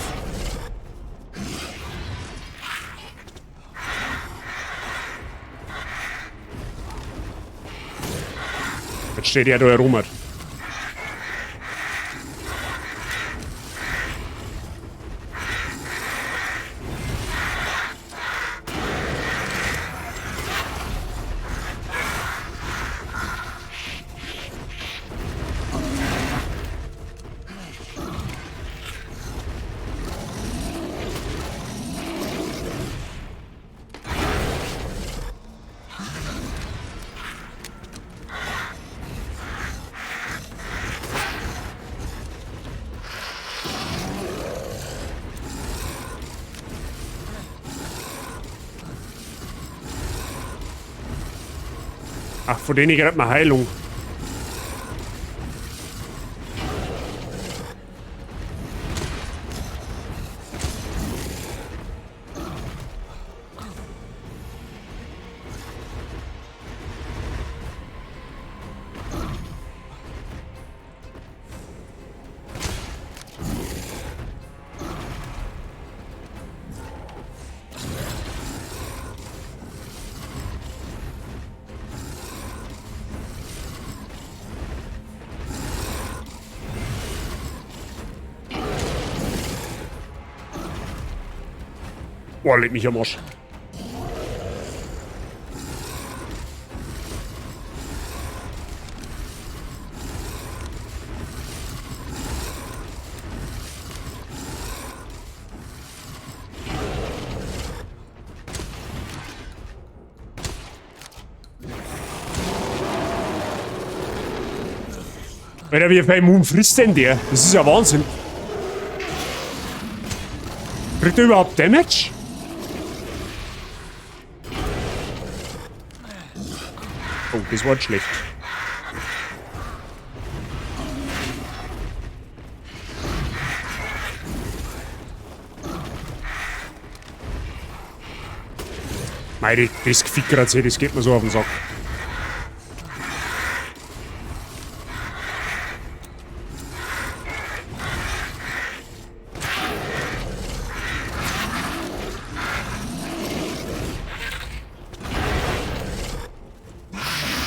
Jetzt steht er da herum. Ach, von denen kriegt man Heilung. Boah, leg mich am Arsch. Alter, wie viel Immun frisst denn der? Das ist ja Wahnsinn. Kriegt er überhaupt Damage? Oh, das war jetzt schlecht. Mei, das Gefickeratze, das geht mir so auf den Sack.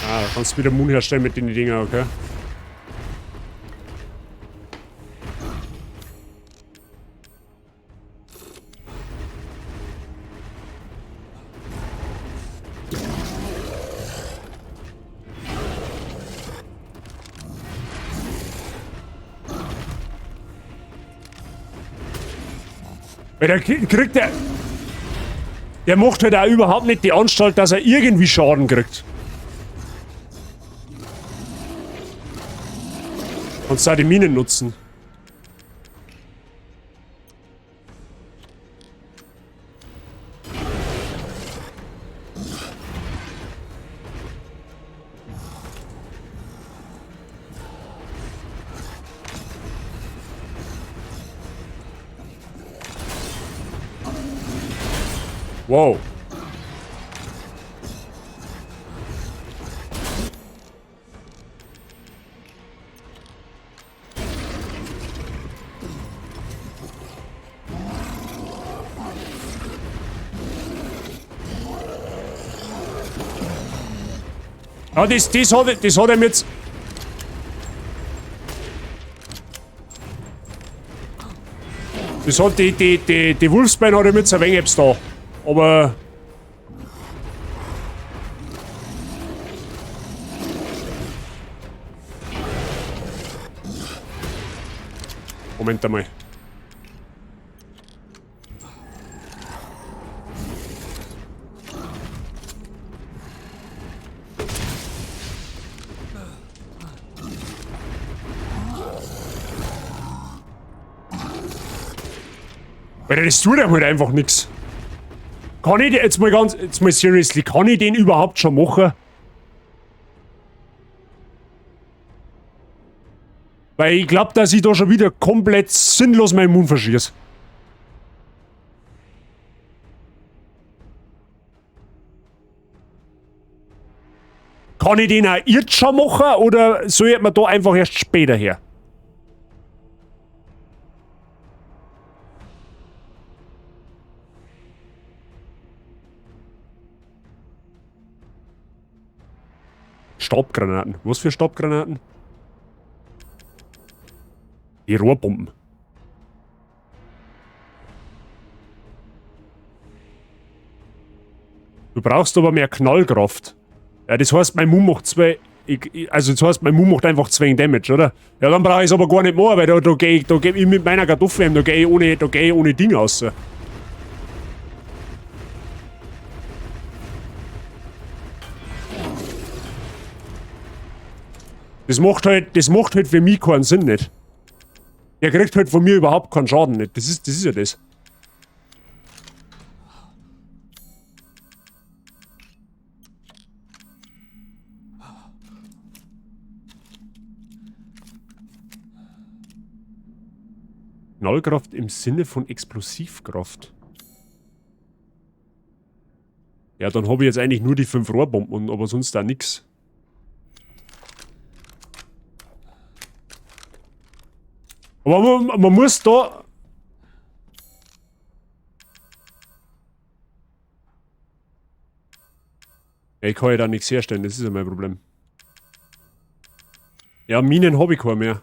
Ah, da kannst du wieder Moon herstellen mit den Dinger, okay? Weil der kriegt der... Der macht halt auch überhaupt nicht die Anstalt, dass er irgendwie Schaden kriegt. Kannst du auch die Minen nutzen. Wow. Ja, das hat ihm jetzt... Das hat die Wolfsbein hat ihm jetzt ein wenig etwas da. Aber... Moment einmal. Alter, das tut ja halt einfach nix. Kann ich den, jetzt mal ganz, jetzt mal seriously, kann ich den überhaupt schon machen? Weil ich glaub, dass ich da schon wieder komplett sinnlos meinen Mund verschieß. Kann ich den auch jetzt schon machen oder soll ich mir da einfach erst später her? Staubgranaten. Was für Staubgranaten? Die Rohrbomben. Du brauchst aber mehr Knallkraft. Ja, das heißt, mein Mund macht zwei... Ich, also das heißt, mein Mund macht einfach 2 Damage, oder? Ja, dann brauche ich's aber gar nicht mehr, weil da geh ich mit meiner Kartoffel, da geh ich ohne, da geh ich ohne Ding raus. Das macht halt für mich keinen Sinn nicht. Der kriegt halt von mir überhaupt keinen Schaden nicht. Das ist ja das. Knallkraft im Sinne von Explosivkraft. Ja, dann hab ich jetzt eigentlich nur die 5 Rohrbomben, und, aber sonst da nix. Aber man muss da... Ja, ich kann ja da nichts herstellen, das ist ja mein Problem. Ja, Minen hab ich keine mehr.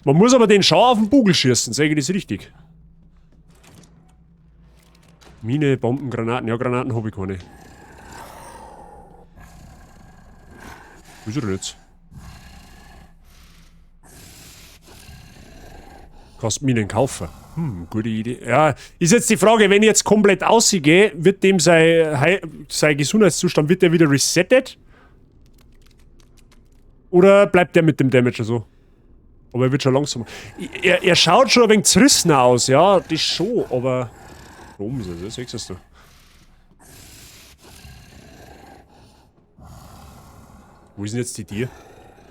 Man muss aber den Schau auf den Bugel schießen, sag ich das richtig? Mine, Bomben, Granaten. Ja, Granaten hab ich keine. Wo ist er denn jetzt? Kannst Minen kaufen. Gute Idee. Ja, ist jetzt die Frage, wenn ich jetzt komplett ausgehe, wird dem sein Gesundheitszustand, wird der wieder resettet? Oder bleibt der mit dem Damage so? Aber er wird schon langsam. Er schaut schon ein wenig zerrissen aus, ja, das schon, aber... Da oben ist er, das siehst du. Wo ist denn jetzt die Tier?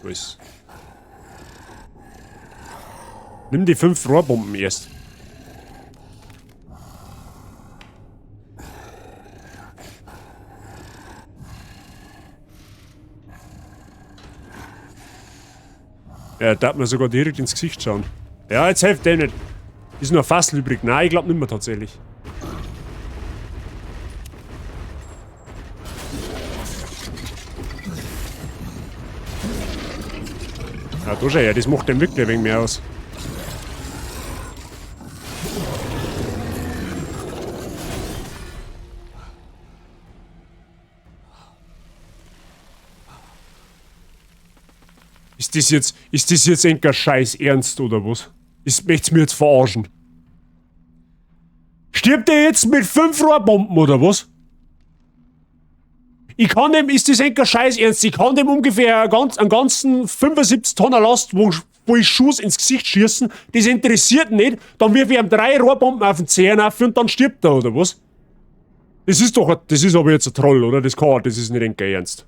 Wo ist... Nimm die 5 Rohrbomben erst. Ja, da hat man sogar direkt ins Gesicht schauen. Ja, jetzt hilft der nicht. Ist nur Fassel übrig. Nein, ich glaub nicht mehr tatsächlich. Ja, da schau her, das macht dem wirklich ein wenig mehr aus. Ist das jetzt enker Scheiß ernst oder was? Möcht's mir jetzt verarschen? Stirbt der jetzt mit 5 Rohrbomben oder was? Ich kann dem, ist das enker Scheiß ernst? Ich kann dem ungefähr einen ganzen 75 Tonnen Last, wo ich Schuss ins Gesicht schießen, das interessiert nicht, dann wirf ich ihm 3 Rohrbomben auf den Zehen auf und dann stirbt er, oder was? Das ist doch, das ist aber jetzt ein Troll, oder? Das ist nicht enker ernst.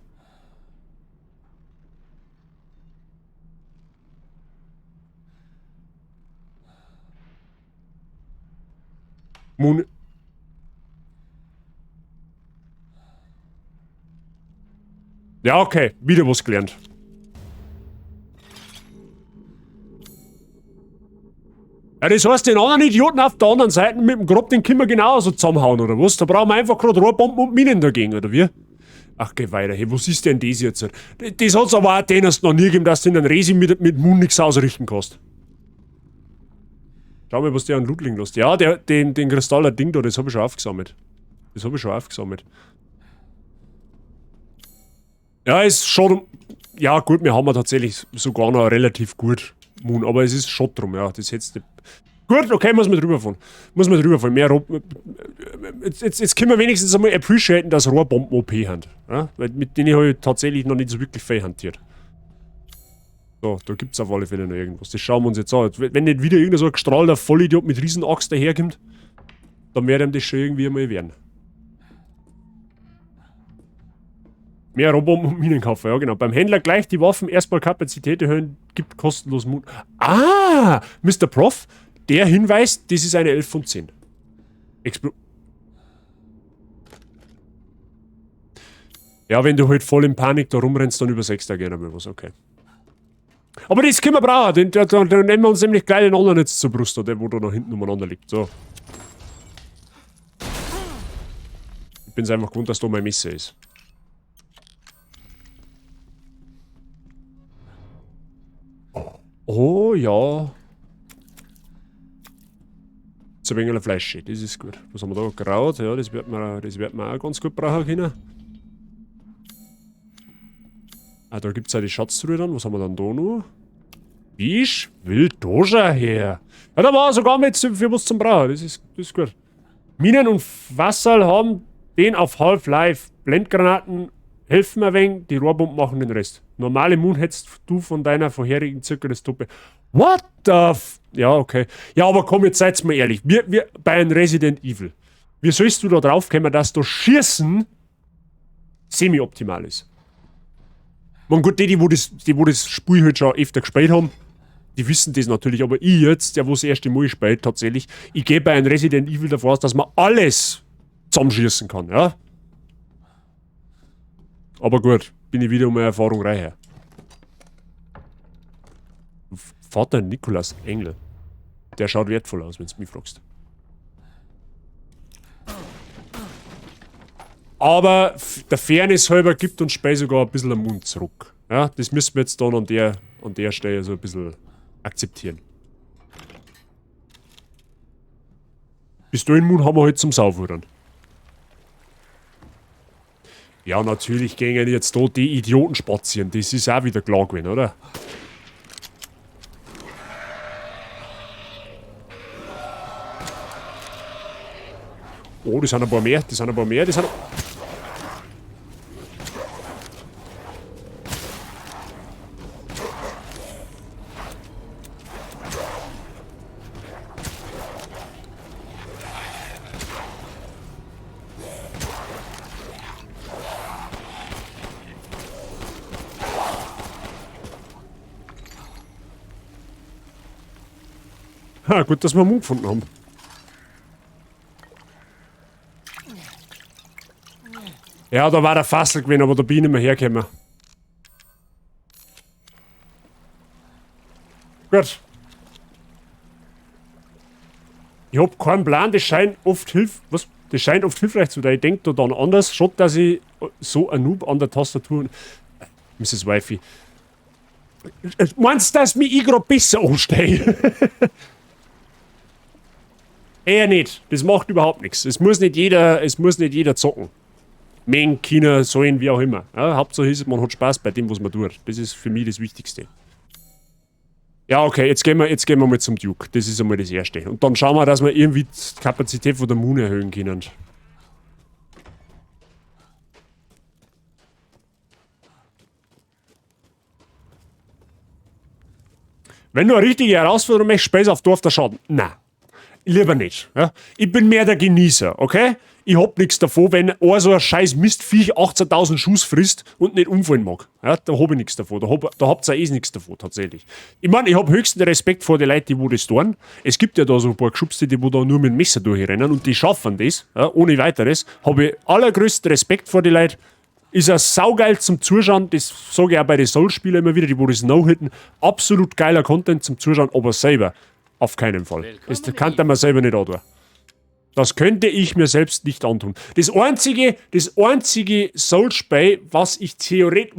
Moon. Ja, okay. Wieder was gelernt. Ja, das heißt, den anderen Idioten auf der anderen Seite mit dem Grob, den können wir genauso zusammenhauen, oder was? Da brauchen wir einfach gerade Rohrbomben und Minen dagegen, oder wie? Ach, geh weiter. Hey, was ist denn das jetzt? Das hat's aber auch denen noch nie gegeben, dass du in einen Resi mit Moon nichts ausrichten kannst. Schau mal, was der an Loot liegen lässt. Ja, den Kristaller Ding da, das hab ich schon aufgesammelt. Das hab ich schon aufgesammelt. Ja, ist schon... Ja, gut, wir haben ja tatsächlich sogar noch relativ gut Moon, aber es ist schon drum, ja. Das hättest du... Gut, okay, muss man drüber fahren. Muss man drüber fahren. Mehr jetzt können wir wenigstens einmal appreciaten, dass Rohrbomben OP haben. Ja? Weil mit denen habe ich tatsächlich noch nicht so wirklich viel hantiert. So, da gibt's auf alle Fälle noch irgendwas. Das schauen wir uns jetzt an. Wenn nicht wieder irgendein so ein gestrahlter Vollidiot mit Riesenaxt daherkommt, dann wird ihm das schon irgendwie einmal werden. Mehr Rohrbomben und Minen kaufen, ja genau. Beim Händler gleich die Waffen erstmal Kapazität erhöhen, gibt kostenlos Mut. Ah! Mr. Prof, der Hinweis, das ist eine 11 von 10. Ja, wenn du halt voll in Panik da rumrennst, dann übersechst du da gerne mal was, okay. Aber das können wir brauchen, dann nehmen wir uns nämlich gleich den anderen jetzt zur Brust, der wo da noch hinten umeinander liegt. So. Ich bin's einfach gewohnt, dass da mein Messer ist. Oh ja. Ein wenig Fleisch, das ist gut. Was haben wir da? Kraut, ja, das wird man auch ganz gut brauchen können. Ah, da gibt's ja die Schatztruhe dann. Was haben wir dann da noch? Ich will da schon her. Ja, da war sogar mit für was zum Brauchen. Das ist gut. Minen und Wasser haben den auf Half-Life. Blendgranaten helfen ein wenig, die Rohrbomben machen den Rest. Normale Moon hättest du von deiner vorherigen circa das Toppe. What the f... Ja, okay. Ja, aber komm, jetzt seid's mal ehrlich. Wir bei einem Resident Evil. Wie sollst du da drauf kommen, dass da Schießen semi-optimal ist? Man, gut, die, wo das Spiel halt schon öfter gespielt haben, die wissen das natürlich, aber ich jetzt, der wo das erste Mal spielt, tatsächlich, ich gehe bei einem Resident Evil davon aus, dass man alles zusammenschießen kann, ja? Aber gut, bin ich wieder um meine Erfahrung reicher. Vater Nikolas Engel. Der schaut wertvoll aus, wenn du mich fragst. Aber der Fairness halber gibt uns Spiel sogar ein bisschen einen Mund zurück. Ja, das müssen wir jetzt dann an der Stelle so ein bisschen akzeptieren. Pistolenmund haben wir halt zum Saufuttern. Ja, natürlich gehen jetzt da die Idioten spazieren. Das ist auch wieder klar gewesen, oder? Oh, das sind ein paar mehr, das sind ein paar mehr, das sind... Ha, gut, dass wir Mund gefunden haben. Ja, da war der Fassel gewesen, aber da bin ich nicht mehr hergekommen. Gut. Ich hab keinen Plan, das scheint oft hilfreich zu sein. Ich denk da dann anders. Schon, dass ich so ein Noob an der Tastatur... Mrs. Wifey. Meinst du, dass mich ich grad besser anstelle? Eher nicht. Das macht überhaupt nichts. Es muss nicht jeder zocken. Mengen, China, sollen, wie auch immer. Ja, Hauptsache ist, man hat Spaß bei dem, was man tut. Das ist für mich das Wichtigste. Ja, okay, jetzt gehen wir mal zum Duke. Das ist einmal das Erste. Und dann schauen wir, dass wir irgendwie die Kapazität von der Moon erhöhen können. Wenn du eine richtige Herausforderung möchtest, spielst auf Dorf der Schaden. Nein. Lieber nicht. Ja? Ich bin mehr der Genießer, okay? Ich hab nichts davon, wenn einer so ein scheiß Mistviech 18.000 Schuss frisst und nicht umfallen mag. Ja, da hab ich nichts davon. Da habt ihr eh nichts davon, tatsächlich. Ich mein, ich hab höchsten Respekt vor den Leuten, die wo das tun. Es gibt ja da so ein paar Geschubste, die wo da nur mit dem Messer durchrennen und die schaffen das, ja, ohne weiteres. Hab ich allergrößten Respekt vor den Leuten. Ist ja saugeil zum Zuschauen, das sage ich auch bei den Souls-Spielern immer wieder, die wo das no-hitten. Absolut geiler Content zum Zuschauen, aber selber auf keinen Fall. Das kann man selber nicht antun. Das könnte ich mir selbst nicht antun. Das einzige Souls-Spiel, was ich theoretisch,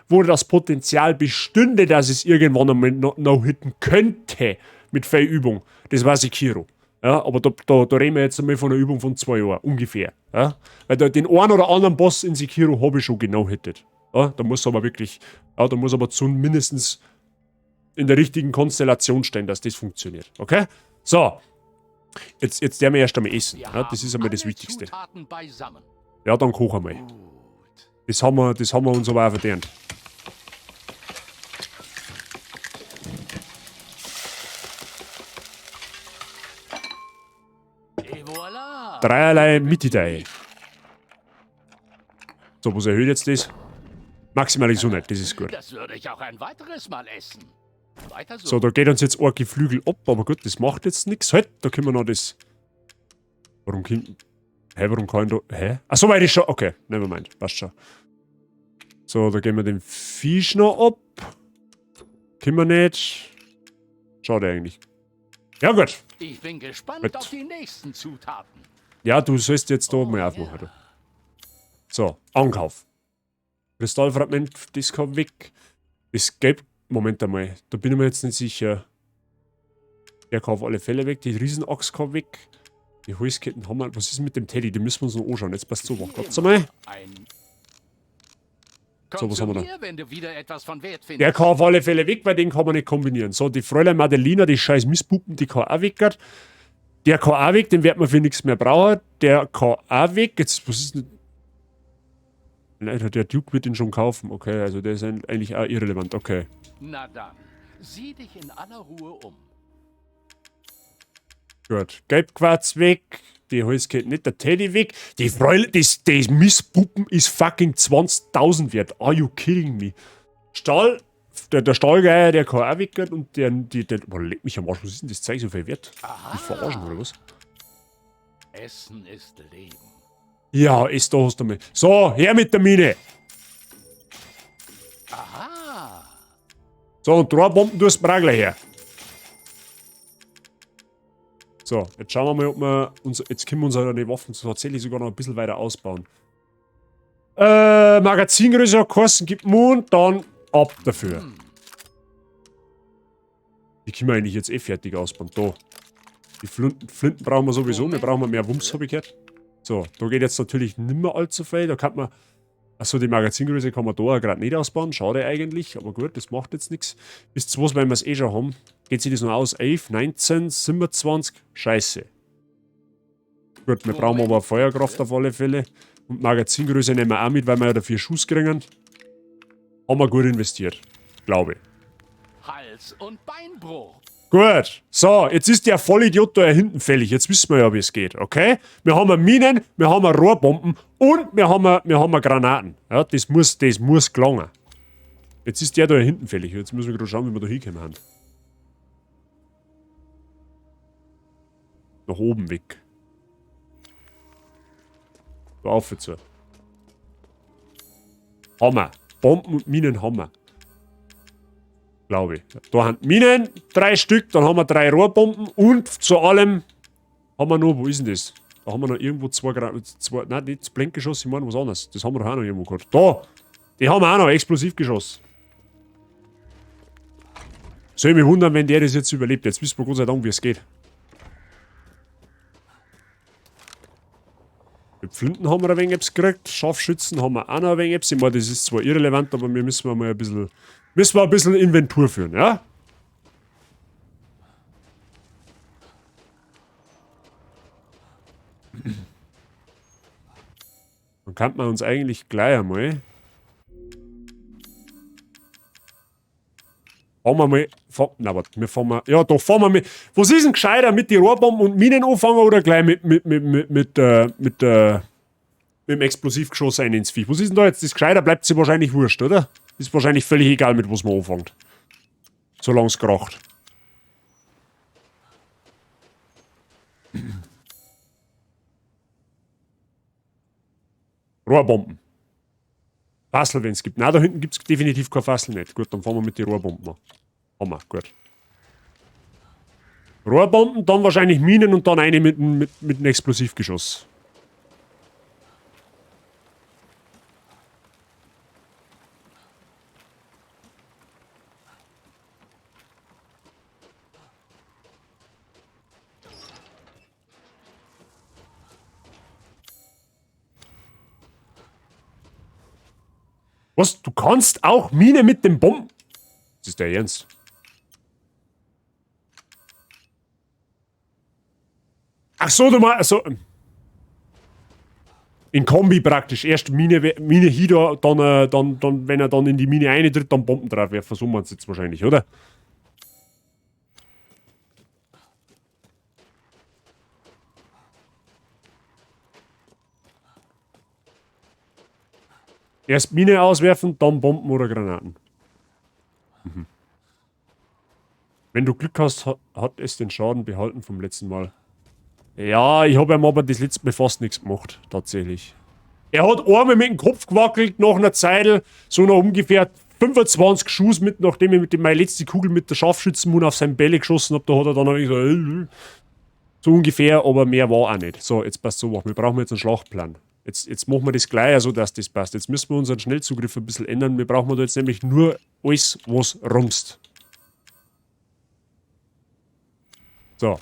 wo das Potenzial bestünde, dass es irgendwann einmal no-hitten könnte, mit viel Übung, das war Sekiro. Ja, aber da reden wir jetzt einmal von einer Übung von 2 Jahren, ungefähr. Ja, weil da den einen oder anderen Boss in Sekiro habe ich schon genau hittet. Ja, da muss aber wirklich, ja, da muss aber zumindest in der richtigen Konstellation stehen, dass das funktioniert. Okay? So. Jetzt werden wir erst einmal essen. Ja, das ist einmal das Wichtigste. Ja, dann kochen wir mal. Das haben wir uns aber auch verdient. Dreierlei Mitidei. So, was erhöht jetzt das? Maximale Gesundheit, das ist gut. Das würde ich auch ein weiteres Mal essen. Weiter so. So, da geht uns jetzt ein Geflügel ab, aber gut, das macht jetzt nichts. Halt, da können wir noch das. Warum kann. Hä, warum kann ich da. Hä? Achso, weil ich schon. Okay, nevermind, passt schon. So, da gehen wir den Fisch noch ab. Können wir nicht. Schade eigentlich. Ja, gut. Ich bin gespannt auf die nächsten Zutaten. Ja, du sollst jetzt da mal aufmachen. Du. So, Ankauf. Kristallfragment, das kann weg. Das Gelb. Moment einmal, da bin ich mir jetzt nicht sicher. Der kann auf alle Fälle weg, die Riesenachs kann weg. Die Holzketten haben wir. Was ist mit dem Teddy? Die müssen wir uns noch anschauen. Jetzt passt so, warte mal. So, was haben wir da? Der kann auf alle Fälle weg, weil den kann man nicht kombinieren. So, die Fräulein Madelina, die scheiß Misspuppen, die kann auch weg. Der kann auch weg, den wird man für nichts mehr brauchen. Der kann auch weg. Jetzt, was ist denn. Nein, der Duke wird ihn schon kaufen. Okay, also der ist eigentlich auch irrelevant. Okay. Na dann, sieh dich in aller Ruhe um. Gut. Gelbquarz weg. Die Holzkette nicht. Der Teddy weg. Die Fräulein, das Misspuppen ist fucking 20.000 wert. Are you kidding me? Stahl, der Stahlgeier, der kann auch weg. Und der, boah, leck mich am Arsch. Was ist denn das Zeug so viel wert? Mich verarschen, oder was? Essen ist Leben. Ja, ist da hast du mal. So, her mit der Mine! Aha. So, und 3 Bomben tust du mir auch gleich her. So, jetzt schauen wir mal, ob wir uns. Jetzt können wir unsere Waffen tatsächlich sogar noch ein bisschen weiter ausbauen. Magazingröße hat geheißen, gib Mond, dann ab dafür. Die können wir eigentlich jetzt eh fertig ausbauen. Da. Die Flinten brauchen wir sowieso. Wir brauchen mehr Wumms, habe ich gehört. So, da geht jetzt natürlich nimmer allzu viel. Da kann man. Achso, die Magazingröße kann man da auch gerade nicht ausbauen. Schade eigentlich, aber gut, das macht jetzt nichts. Bis 2, weil wir es eh schon haben. Geht sich das noch aus? 11, 19, 27. Scheiße. Gut, wir brauchen aber Feuerkraft auf alle Fälle. Und Magazingröße nehmen wir auch mit, weil wir ja dafür Schuss kriegen. Haben wir gut investiert. Glaube ich. Hals- und Beinbruch. Gut, so, jetzt ist der Vollidiot da hinten fällig. Jetzt wissen wir ja, wie es geht, okay? Wir haben Minen, wir haben Rohrbomben und wir haben Granaten. Ja, das muss gelangen. Jetzt ist der da hinten fällig. Jetzt müssen wir gerade schauen, wie wir da hinkommen haben. Nach oben weg. Da auf zu. Hammer. Bomben und Minen haben wir. Glaube ich. Da haben Minen, 3 Stück, dann haben wir 3 Rohrbomben und zu allem haben wir noch, wo ist denn das? Da haben wir noch irgendwo zwei, nein, nicht das Blendgeschoss, ich meine was anderes. Das haben wir doch auch noch irgendwo gehabt. Da! Die haben wir auch noch, Explosivgeschoss. Soll ich mich wundern, wenn der das jetzt überlebt. Jetzt wissen wir Gott sei Dank, wie es geht. Mit Flinten haben wir ein wenig etwas gekriegt. Scharfschützen haben wir auch noch ein wenig etwas. Ich meine, das ist zwar irrelevant, aber wir müssen mal ein bisschen... Müssen wir ein bisschen Inventur führen, ja? Dann kann man uns eigentlich gleich einmal... Fahren wir mal... Na, warte, wir fahren mal... Ja, doch, fahren wir mit... Was ist denn gescheiter? Mit den Rohrbomben und Minen anfangen oder gleich mit dem Explosivgeschoss ein ins Viech? Was ist denn da jetzt das gescheiter? Bleibt sich wahrscheinlich wurscht, oder? Ist wahrscheinlich völlig egal, mit was man anfängt. Solange es kracht. Rohrbomben. Fassel, wenn es gibt. Nein, da hinten gibt es definitiv kein Fassel nicht. Gut, dann fahren wir mit den Rohrbomben an. Haben wir, gut. Rohrbomben, dann wahrscheinlich Minen und dann eine mit einem Explosivgeschoss. Was? Du kannst auch Mine mit dem Bomben... Das ist der Ernst. Ach so, du meinst... Also, in Kombi praktisch. Erst Mine hier, dann, wenn er dann in die Mine eintritt, dann Bomben drauf werfen. So meinst du jetzt wahrscheinlich, oder? Erst Mine auswerfen, dann Bomben oder Granaten. Mhm. Wenn du Glück hast, hat es den Schaden behalten vom letzten Mal. Ja, ich habe ihm aber das letzte Mal fast nichts gemacht, tatsächlich. Er hat einmal mit dem Kopf gewackelt nach einer Zeit, so nach ungefähr 25 Schuss, nachdem ich mit meine letzte Kugel mit der Scharfschützenmund auf sein Bälle geschossen habe, da hat er dann so, so ungefähr, aber mehr war auch nicht. So, jetzt passt so, wir brauchen jetzt einen Schlachtplan. Jetzt machen wir das gleich, so dass das passt. Jetzt müssen wir unseren Schnellzugriff ein bisschen ändern. Wir brauchen da jetzt nämlich nur alles, was rumst. So.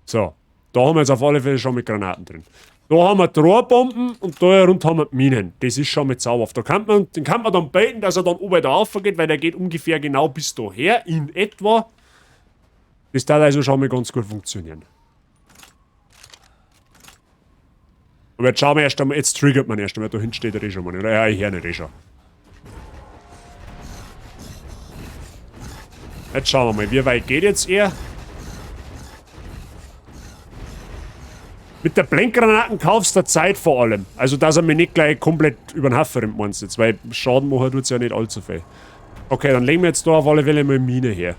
So. Da haben wir jetzt auf alle Fälle schon mit Granaten drin. Da haben wir die Rohrbomben und da herunter haben wir die Minen. Das ist schon mit zauberhaft. Da kann man, den kann man dann beten, dass er dann oben da rauf geht, weil der geht ungefähr genau bis daher, in etwa. Das darf also schon mal ganz gut funktionieren. Aber jetzt schauen wir erst einmal, jetzt triggert man erst einmal, da hinten steht er eh schon mal, oder? Ja, ich höre nicht eh schon. Jetzt schauen wir mal, wie weit geht jetzt er? Mit der Blendgranaten kaufst du Zeit vor allem. Also, dass er mir nicht gleich komplett über den Haufen rennt, meinst du jetzt? Weil Schaden machen tut's ja nicht allzu viel. Okay, dann legen wir jetzt da auf alle Fälle mal Mine her.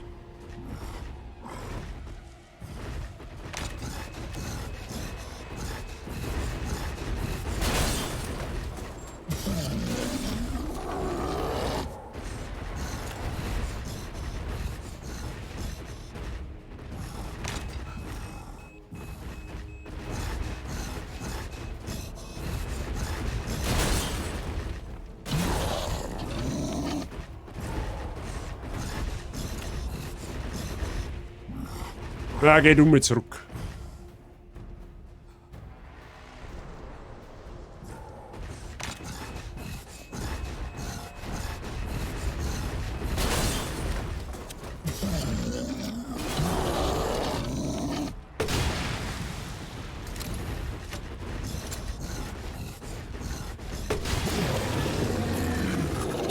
Ja, geh du mal zurück.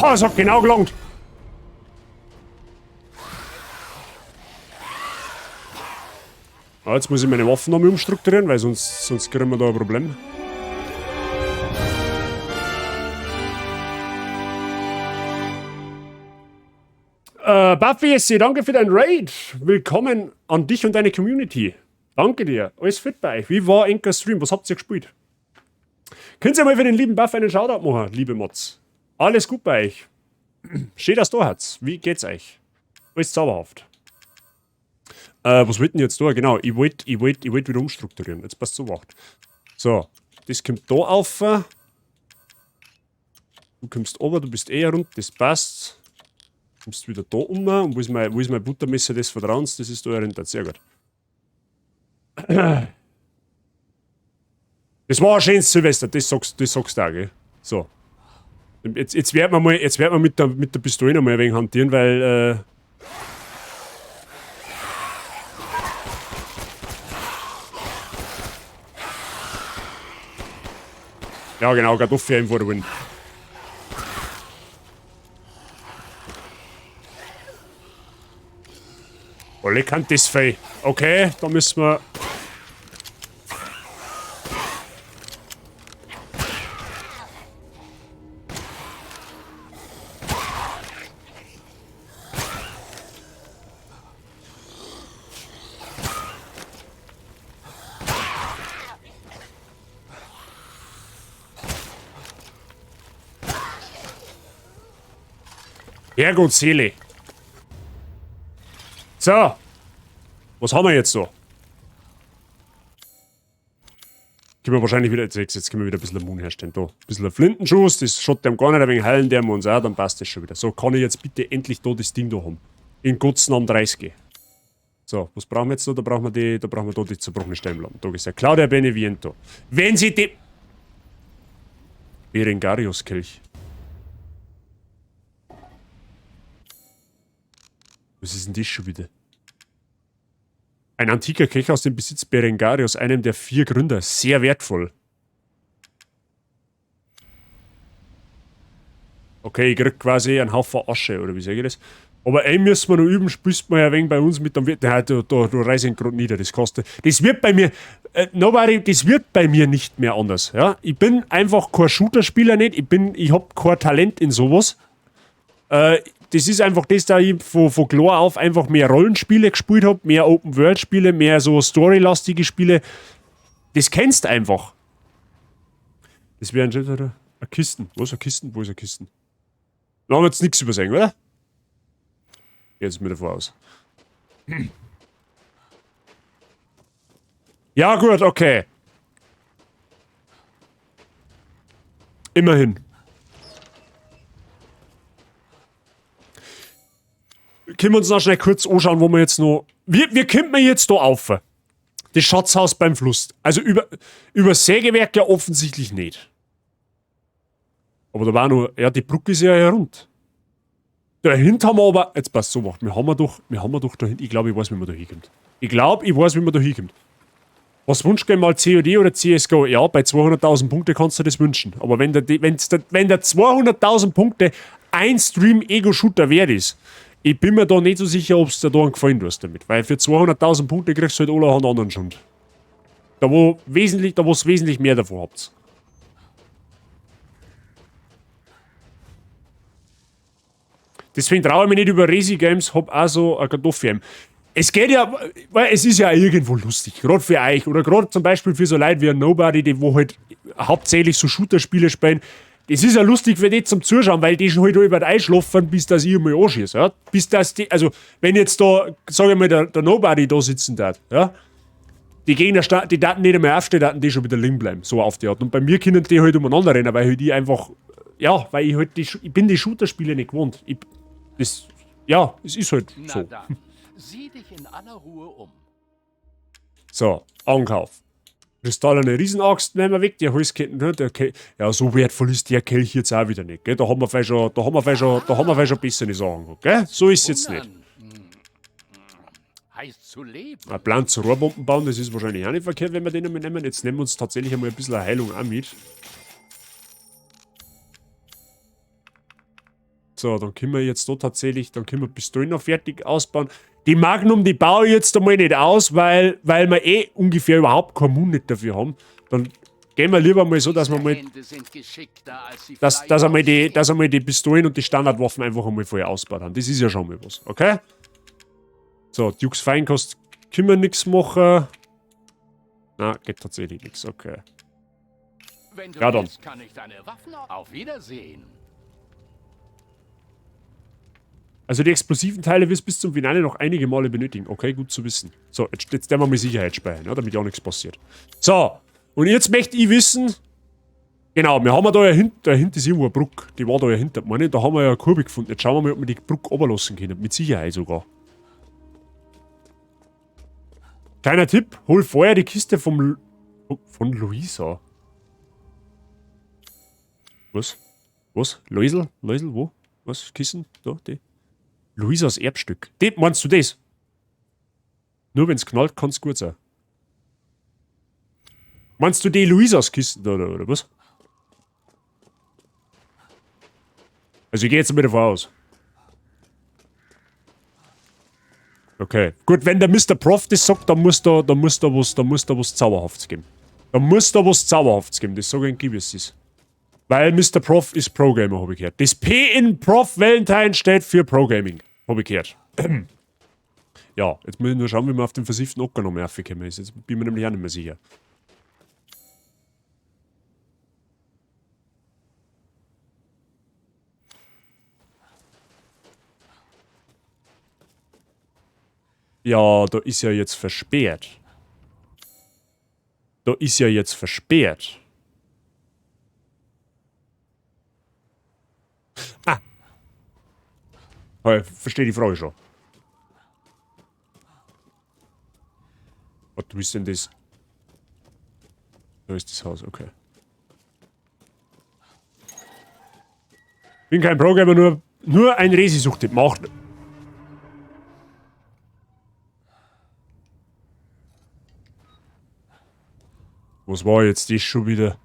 Oh, es hat genau gelangt. Jetzt muss ich meine Waffen nochmal umstrukturieren, weil sonst kriegen wir da ein Problem. Buffy SC, danke für dein Raid. Willkommen an dich und deine Community. Danke dir. Alles fit bei euch. Wie war Enker Stream? Was habt ihr gespielt? Könnt ihr mal für den lieben Buff einen Shoutout machen, liebe Mods? Alles gut bei euch. Schön, dass du da habt. Wie geht's euch? Alles zauberhaft. Was wollt denn jetzt da? Genau, ich wollt wieder umstrukturieren. Jetzt passt so wacht. So, das kommt da auf. Du kommst runter, du bist eh rund, das passt. Du kommst wieder da um. Und wo ist mein Buttermesser des Vertrauens? Das ist da herunter. Sehr gut. Das war ein schönes Silvester, das sagst du auch, gell? So. Jetzt werden wir, mal, jetzt werden wir mit der Pistole noch mal ein wenig hantieren, weil. Ja, genau, Kartoffeln for the win. Oh, leck an das Vieh. Okay, da müssen wir... Herrgott Seele. So. Was haben wir jetzt da? Können wir wahrscheinlich wieder, jetzt können wir wieder ein bisschen Moon herstellen. Da, ein bisschen Flintenschuss, das schaut dem gar nicht, ein wenig heilen der wir uns auch, dann passt das schon wieder. So, kann ich jetzt bitte endlich da das Ding da haben. In Gottes Namen 30. So, was brauchen wir jetzt da? Da brauchen wir die, da brauchen wir da die zerbrochene Steinplatten. Da ist ja Claudia Beneviento. Wenn sie die... Berengarius-Kelch. Was ist denn das schon wieder? Ein antiker Kelch aus dem Besitz Berengarius, einem der 4 Gründer. Sehr wertvoll. Okay, ich krieg quasi einen Haufen Asche, oder wie sag ich das? Aber ey, müssen wir noch üben, spielst man ja ein wenig bei uns mit, dann wird, nein, da reiß ich ihn grad nieder, das kostet. Das wird bei mir, nobody, das wird bei mir nicht mehr anders. Ja? Ich bin einfach kein Shooter-Spieler nicht, ich hab kein Talent in sowas. Das ist einfach das, da ich von klar auf einfach mehr Rollenspiele gespielt hab, mehr Open-World-Spiele, mehr so storylastige Spiele. Das kennst du einfach. Das wäre ein Schild, oder? Eine Kisten. Was ist eine Kisten? Wo ist eine Kisten? Da haben wir jetzt nichts übersehen, oder? Jetzt mir davor aus. Ja, gut, okay. Immerhin. Können wir uns noch schnell kurz anschauen, wo wir jetzt noch... Wie kommt man jetzt da auf? Das Schatzhaus beim Fluss. Also über Sägewerk ja offensichtlich nicht. Aber da war nur... Ja, die Brücke ist ja hier rund. Dahinter haben wir aber... Jetzt passt so, macht. Wir haben ja doch, wir haben ja doch dahinter... Ich glaube, ich weiß, wie man da hinkommt. Ich glaube, ich weiß, wie man da hinkommt. Was wünschst du denn mal, COD oder CSGO? Ja, bei 200.000 Punkte kannst du das wünschen. Aber wenn der 200.000 Punkte ein Stream-Ego-Shooter wert ist, ich bin mir da nicht so sicher, ob's dir da einen Gefallen tust damit. Weil für 200.000 Punkte kriegst du halt alle anderen schon. Da wo's wesentlich mehr davon habt. Deswegen traue ich mich nicht über Resi Games, hab auch so eine Kartoffel. Es geht ja, weil es ist ja irgendwo lustig, grad für euch oder grad zum Beispiel für so Leute wie ein Nobody, die wo halt hauptsächlich so Shooter-Spiele spielen. Das ist ja lustig für die zum Zuschauen, weil die schon halt über einschlafen, bis das ich einmal anschieße. Ja? Bis das die, also, wenn jetzt da, sag ich mal, der Nobody da sitzen darf, ja? Die Gegner, die Daten nicht einmal aufstehen, daten die schon wieder liegen bleiben, so auf die Art. Und bei mir können die halt umeinander rennen, weil halt ich einfach, ja, weil ich halt die, ich bin die Shooter-Spiele nicht gewohnt. Ich, das, ja, es ist halt Na so. dann, sieh dich in aller Ruhe um. So, Ankauf. Kristallene Riesenaxt nehmen wir weg, die Holzketten, ne, der Kelch, ja, so wertvoll ist der Kelch jetzt auch wieder nicht, gell? Da haben wir vielleicht schon, da haben wir vielleicht schon, da haben wir vielleicht schon bessere Sachen gehabt, gell? So ist es jetzt nicht. Heißt zu leben. Ein Plan zu Rohrbomben bauen, das ist wahrscheinlich auch nicht verkehrt, wenn wir den einmal nehmen. Jetzt nehmen wir uns tatsächlich einmal ein bisschen eine Heilung auch mit. So, dann können wir jetzt da tatsächlich, dann können wir Pistolen noch fertig ausbauen. Die Magnum, die baue ich jetzt einmal nicht aus, weil wir eh ungefähr überhaupt keinen Mund nicht dafür haben. Dann gehen wir lieber mal so, dass wir mal, Hände sind geschickter, als sie dass, vielleicht dass einmal die, aussehen. dass einmal die Pistolen und die Standardwaffen einfach einmal vorher ausgebaut haben. Das ist ja schon mal was, okay? So, Dukes Feinkost können wir nix machen. Na, geht tatsächlich nix, okay. Wenn du Ja, dann. willst, kann ich deine Waffen auf Wiedersehen. Also die explosiven Teile wirst du bis zum Finale noch einige Male benötigen. Okay, gut zu wissen. So, jetzt werden wir mal Sicherheit speichern, ja, damit ja auch nichts passiert. So, und jetzt möchte ich wissen... Genau, wir haben ja da ja da hinten ist irgendwo eine Brücke. Die war da ja hinter, meine ich, da haben wir ja eine Kurve gefunden. Jetzt schauen wir mal, ob wir die Brücke runterlassen können. Mit Sicherheit sogar. Kleiner Tipp, hol vorher die Kiste von Luisa. Was? Was? Loisl? Loisl, wo? Was? Kissen? Da, die? Luisas Erbstück. Die, meinst du das? Nur wenn's knallt, kann's gut sein. Meinst du die Luisas Kisten da, oder was? Also ich gehe jetzt mal davon aus. Okay. Gut, wenn der Mr. Prof das sagt, dann muss da, dann muss da was, dann muss da was Zauberhaftes geben. Da muss da was Zauberhaftes geben, das sage ich wie es ist. Weil Mr. Prof ist Pro-Gamer, habe ich gehört. Das P in Prof Valentine steht für Pro-Gaming, habe ich gehört. Ja, jetzt muss ich nur schauen, wie man auf den versifften Ocker noch mehr aufgekommen ist. Jetzt bin ich mir nämlich auch nicht mehr sicher. Ja, da ist ja jetzt versperrt. Da ist ja jetzt versperrt. Ah. Ich verstehe die Frage schon. Was, wo ist denn das? Da ist das Haus, okay. Bin kein Programmer, nur ein Resi-Suchtipp. Macht. Was war jetzt das schon wieder?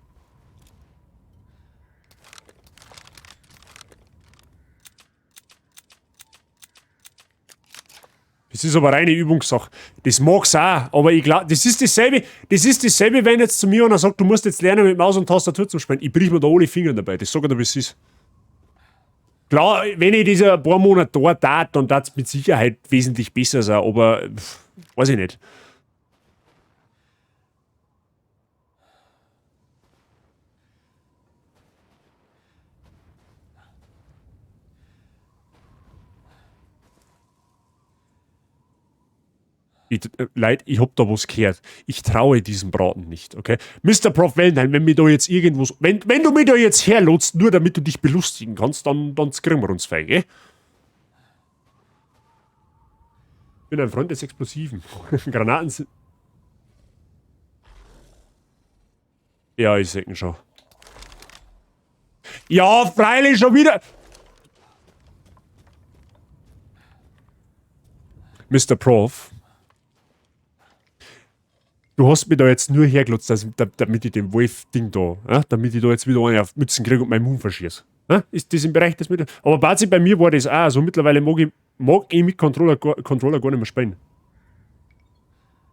Das ist aber reine Übungssache. Das mag's auch, aber ich glaub, das ist dasselbe, das ist dasselbe, wenn jetzt zu mir einer sagt, du musst jetzt lernen, mit Maus und Tastatur zu spielen. Ich brich mir da alle Finger dabei, das sag ich dir, wie es ist. Klar, wenn ich das ein paar Monate da tat, dann tat's mit Sicherheit wesentlich besser sein, aber pff, weiß ich nicht. Ich Leute, ich hab da was gehört. Ich traue diesem Braten nicht, okay? Mister Prof Valentine, wenn mir da jetzt irgendwas, wenn, wenn du mir da jetzt herlotst, nur damit du dich belustigen kannst, dann kriegen wir uns fein, gell? Ich bin ein Freund des Explosiven. Granaten sind... Ja, ich seh ihn schon. Ja, freilich schon wieder! Mister Prof. Du hast mich da jetzt nur hergelotzt, damit ich den Wolf-Ding da, ja, damit ich da jetzt wieder eine auf Mützen krieg und meinen Mund verschieß. Ja, ist das im Bereich des Mittel? Aber Bazi, bei mir war das auch so. Mittlerweile mag ich mit Controller gar nicht mehr spielen.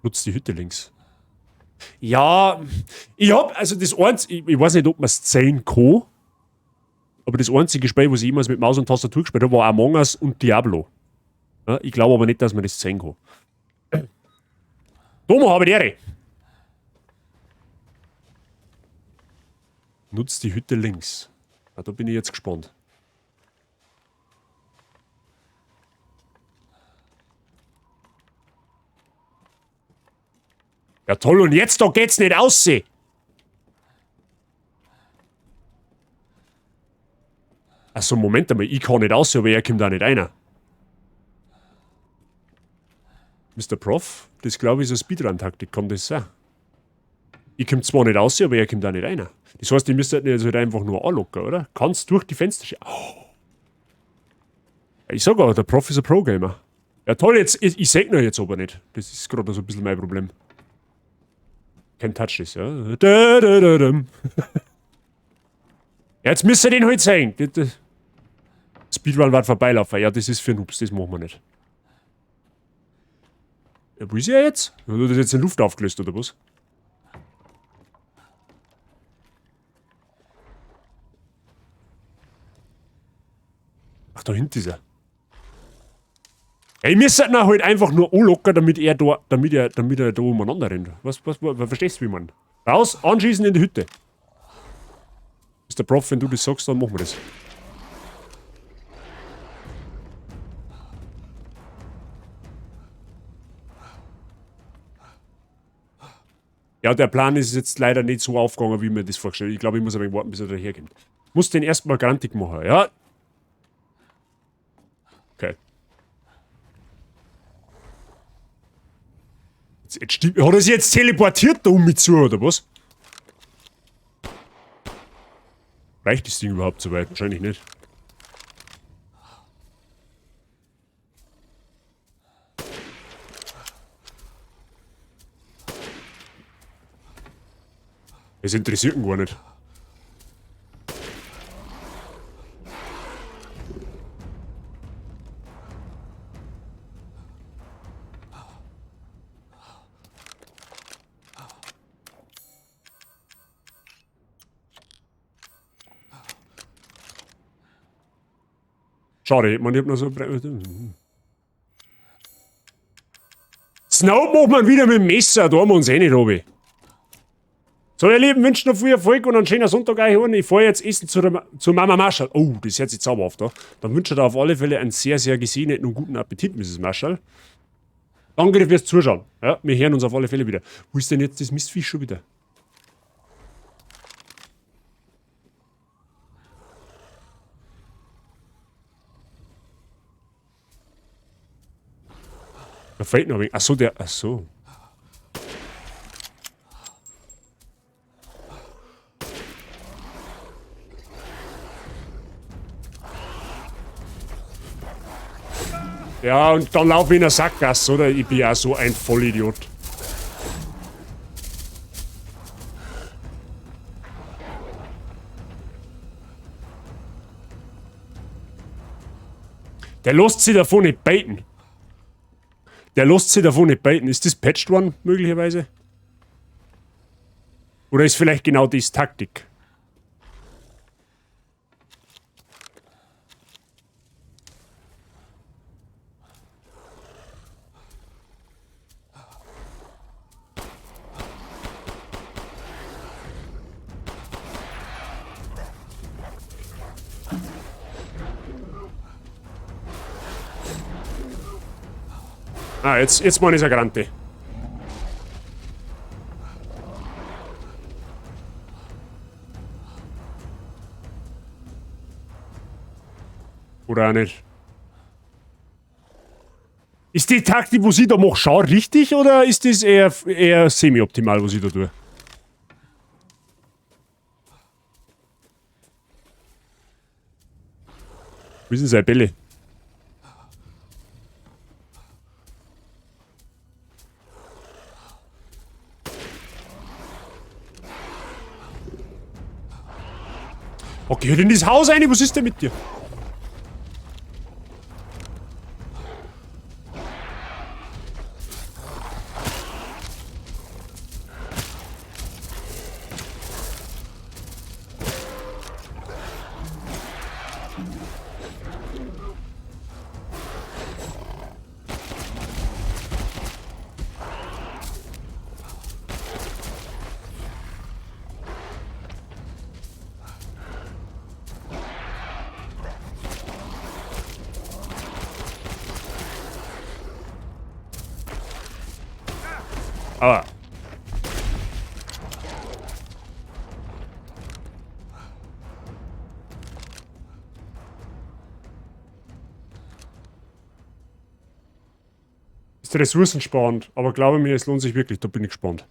Nutzt die Hütte links. Ja, ich hab, also das eins, ich, ich weiß nicht, ob man's zählen kann, aber das einzige Spiel, was ich jemals mit Maus und Tastatur gespielt hab, war Among Us und Diablo. Ja, ich glaube aber nicht, dass man das zählen kann. Domo, habe die Ehre. Nutzt die Hütte links. Ja, da bin ich jetzt gespannt. Ja toll, und jetzt da geht's nicht aus. Achso, Moment einmal, ich kann nicht aus, aber er kommt da nicht einer. Mister Prof, das glaube ich ist eine Speedrun-Taktik, kann das sein? Ich komm zwar nicht raus, aber er kommt da nicht rein. Das heißt, ich müsste jetzt halt einfach nur anlocken, oder? Kannst durch die Fenster oh. Ich sag auch, der Prof ist ein Pro-Gamer. Ja toll, jetzt, ich seh ihn jetzt aber nicht. Das ist gerade so ein bisschen mein Problem. Can't touch this, ja. Da, da, da, da. Ja, jetzt müsst ihr den halt sehen. Speedrun wird vorbeilaufen. Ja, das ist für Noobs, das machen wir nicht. Ja, wo ist er jetzt? Hat er das jetzt in Luft aufgelöst, oder was? Ach, da hinten ist er. Ey, wir sollten halt einfach nur anlocken, damit er da umeinander rennt. Was verstehst du, wie man? Raus, anschießen in die Hütte. Mister Prof, wenn du das sagst, dann machen wir das. Ja, der Plan ist jetzt leider nicht so aufgegangen, wie mir das vorgestellt habe. Ich glaube, ich muss ein wenig warten, bis er daherkommt. Muss den erstmal grantig machen, ja? Okay. Hat er sich jetzt teleportiert da um mich zu, oder was? Reicht das Ding überhaupt so weit? Wahrscheinlich nicht. Es interessiert ihn gar nicht. Schade, ich meine, ich hab noch so. Snow macht man wieder mit dem Messer, da haben wir uns eh nicht, Robi. So, ihr Lieben, wünschen noch viel Erfolg und einen schönen Sonntag euch allen. Ich fahre jetzt essen zu Mama Marschall. Oh, das hört sich zauberhaft an. Dann wünsche ich dir auf alle Fälle einen sehr, sehr gesegneten und guten Appetit, Mrs. Marschall. Danke fürs Zuschauen. Ja, wir hören uns auf alle Fälle wieder. Wo ist denn jetzt das Mistviech schon wieder? Da fehlt noch ein wenig. Achso, der. Achso. Ja, und dann laufe ich in eine Sackgasse, oder? Ich bin ja so ein Vollidiot. Der lässt sich davon nicht beten. Der lässt sich davon nicht beten. Ist das patched worden, möglicherweise? Oder ist vielleicht genau das Taktik? Ah, jetzt meine ich eine Grante. Oder auch nicht. Ist die Taktik, was ich da mache, schon richtig oder ist das eher semi-optimal, was ich da tue? Wo ist denn seine Bälle? Okay, hör in das Haus rein, was ist denn mit dir? Aber. Ist ressourcensparend, aber glaube mir, es lohnt sich wirklich, da bin ich gespannt.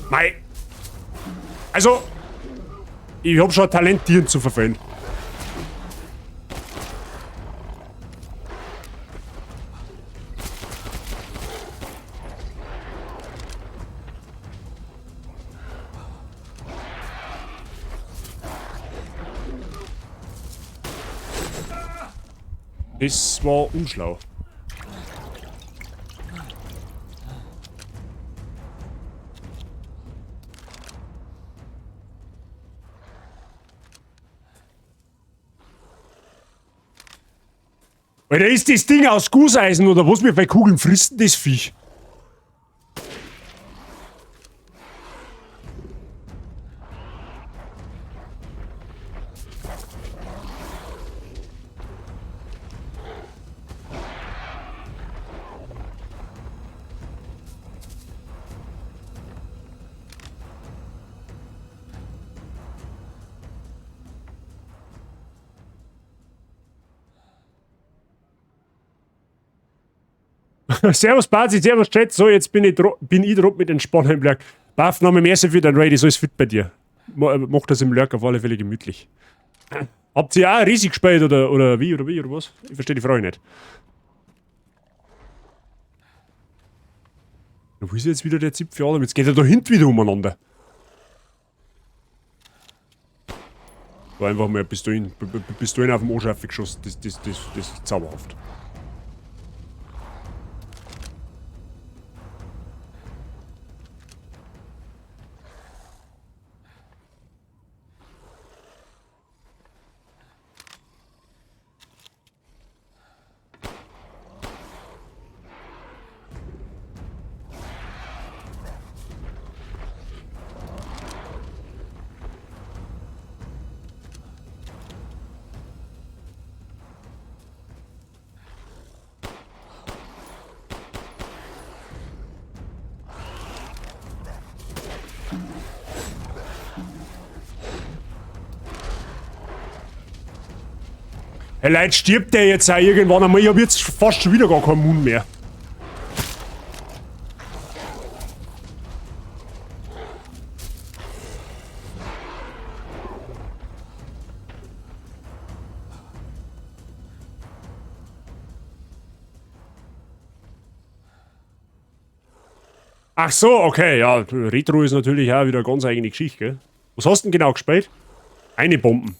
Mei. Also, ich hab schon Talent, Tieren zu verfehlen. Das war unschlau. Alter, ist das Ding aus Gusseisen oder was wir bei Kugeln fristen, das Viech? Servus Bazi, servus Chat. So, jetzt bin ich drauf mit den Spannern im Lurk. Baff, nochmal mehr für dein Raid, ist alles fit bei dir. Mach das im Lurk auf alle Fälle gemütlich. Habt ihr auch riesig gespielt oder wie oder was? Ich verstehe die Frage nicht. Wo ist jetzt wieder der Zipfel Adam? Jetzt geht er da hinten wieder umeinander. War einfach mal Pistolen auf dem Ohrschärfe geschossen. Das ist zauberhaft. Hey Leute, stirbt der jetzt auch irgendwann einmal? Ich hab jetzt fast schon wieder gar keinen Mund mehr. Ach so, okay, ja, Retro ist natürlich auch wieder eine ganz eigene Geschichte, gell? Was hast du denn genau gespielt? Eine Bomben.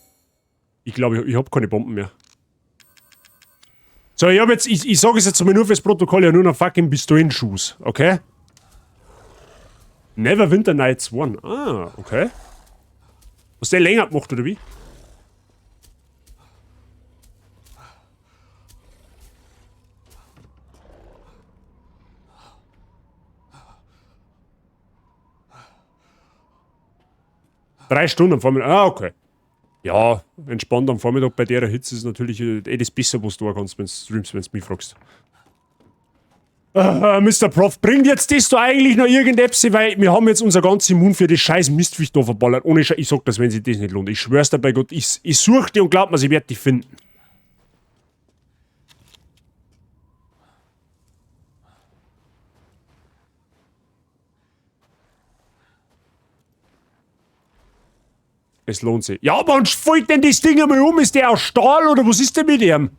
Ich glaube, ich hab keine Bomben mehr. So, ich hab jetzt, ich sage es jetzt mal nur fürs Protokoll, ja nur noch fucking Pistolenschuss, okay? Neverwinter Nights 1. Ah, okay. Hast du den länger gemacht, oder wie? Drei Stunden am Vormittag. Ah, okay. Ja, entspannt am Vormittag bei der Hitze ist natürlich eh das Beste, was du da kannst, wenn du streamst, wenn du mich fragst. Mr. Prof, bringt jetzt das da eigentlich noch irgendetwas, weil wir haben jetzt unser ganzes Immun für das scheiß Mistviech da verballert. Ohne Scheiß, ich sag das, wenn sich das nicht lohnt. Ich schwör's dir bei Gott, ich such die und glaub mir, ich werd die finden. Es lohnt sich. Ja, wann fällt denn das Ding einmal um? Ist der aus Stahl oder was ist denn mit ihm?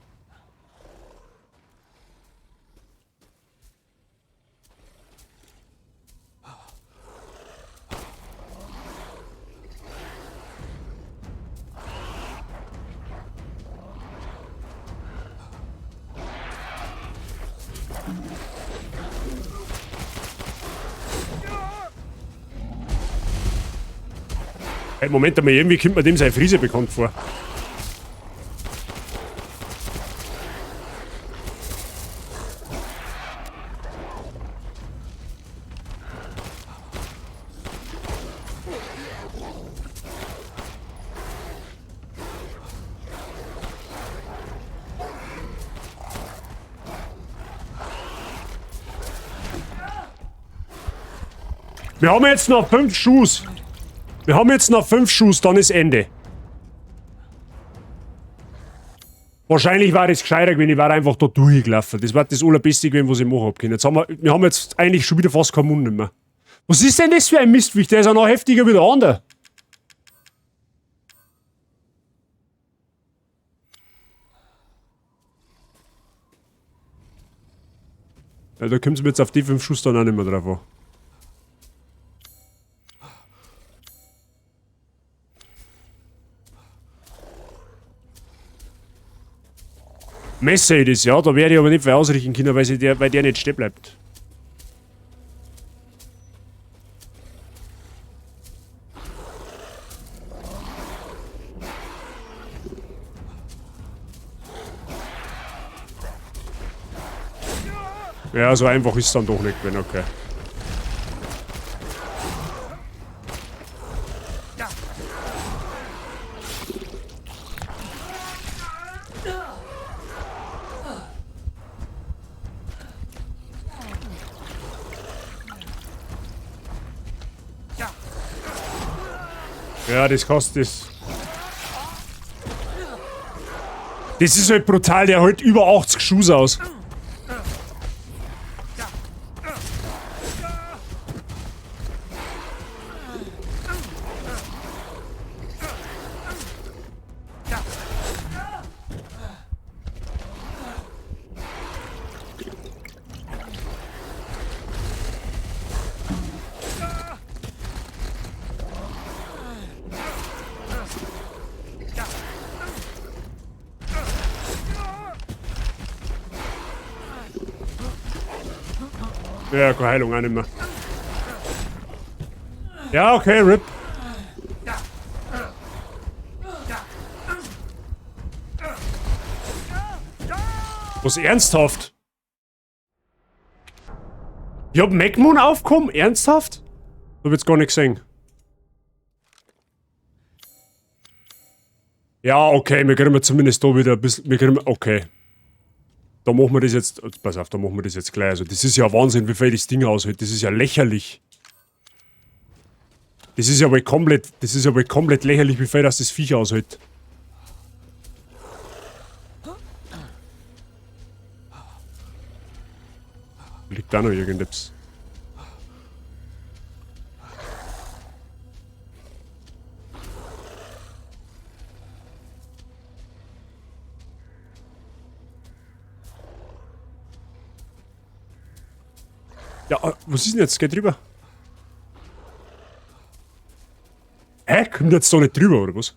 Hey, Moment einmal, irgendwie kommt mir dem seine Frise bekannt vor. Wir haben jetzt noch 5 Schuss. Wir haben jetzt noch 5 Schuss, dann ist Ende. Wahrscheinlich war das gescheiter gewesen, ich war einfach da durchgelaufen. Das war das allerbeste gewesen, was ich machen hab können. Jetzt haben wir haben jetzt eigentlich schon wieder fast keinen Mund mehr. Was ist denn das für ein Mistviech? Der ist ja noch heftiger wie der andere. Ja, da kommt es mir jetzt auf die 5 Schuss dann auch nicht mehr drauf an. Messer ist das, ja, da werde ich aber nicht viel ausrichten können, weil der nicht stehen bleibt. Ja, so einfach ist es dann doch nicht gewesen, okay. Ja, das kostet das. Das ist halt brutal, der hält über 80 Schuss aus. Ja, keine Heilung auch nicht mehr. Ja, okay, RIP. Was, ernsthaft? Ich hab MacMoon aufgekommen? Ernsthaft? Hab jetzt gar nicht gesehen. Ja, okay, wir kriegen zumindest da wieder ein bisschen... Wir kriegen, okay. Da machen wir das jetzt... Pass auf, da machen wir das jetzt gleich. Also, das ist ja Wahnsinn, wie viel das Ding aushält. Das ist ja lächerlich. Das ist ja wohl komplett... Das ist ja wohl komplett lächerlich, wie viel das Viech aushält. liegt da noch irgendetwas. Ja, was ist denn jetzt? Geht drüber. Hä? Kommt jetzt da nicht drüber, oder was?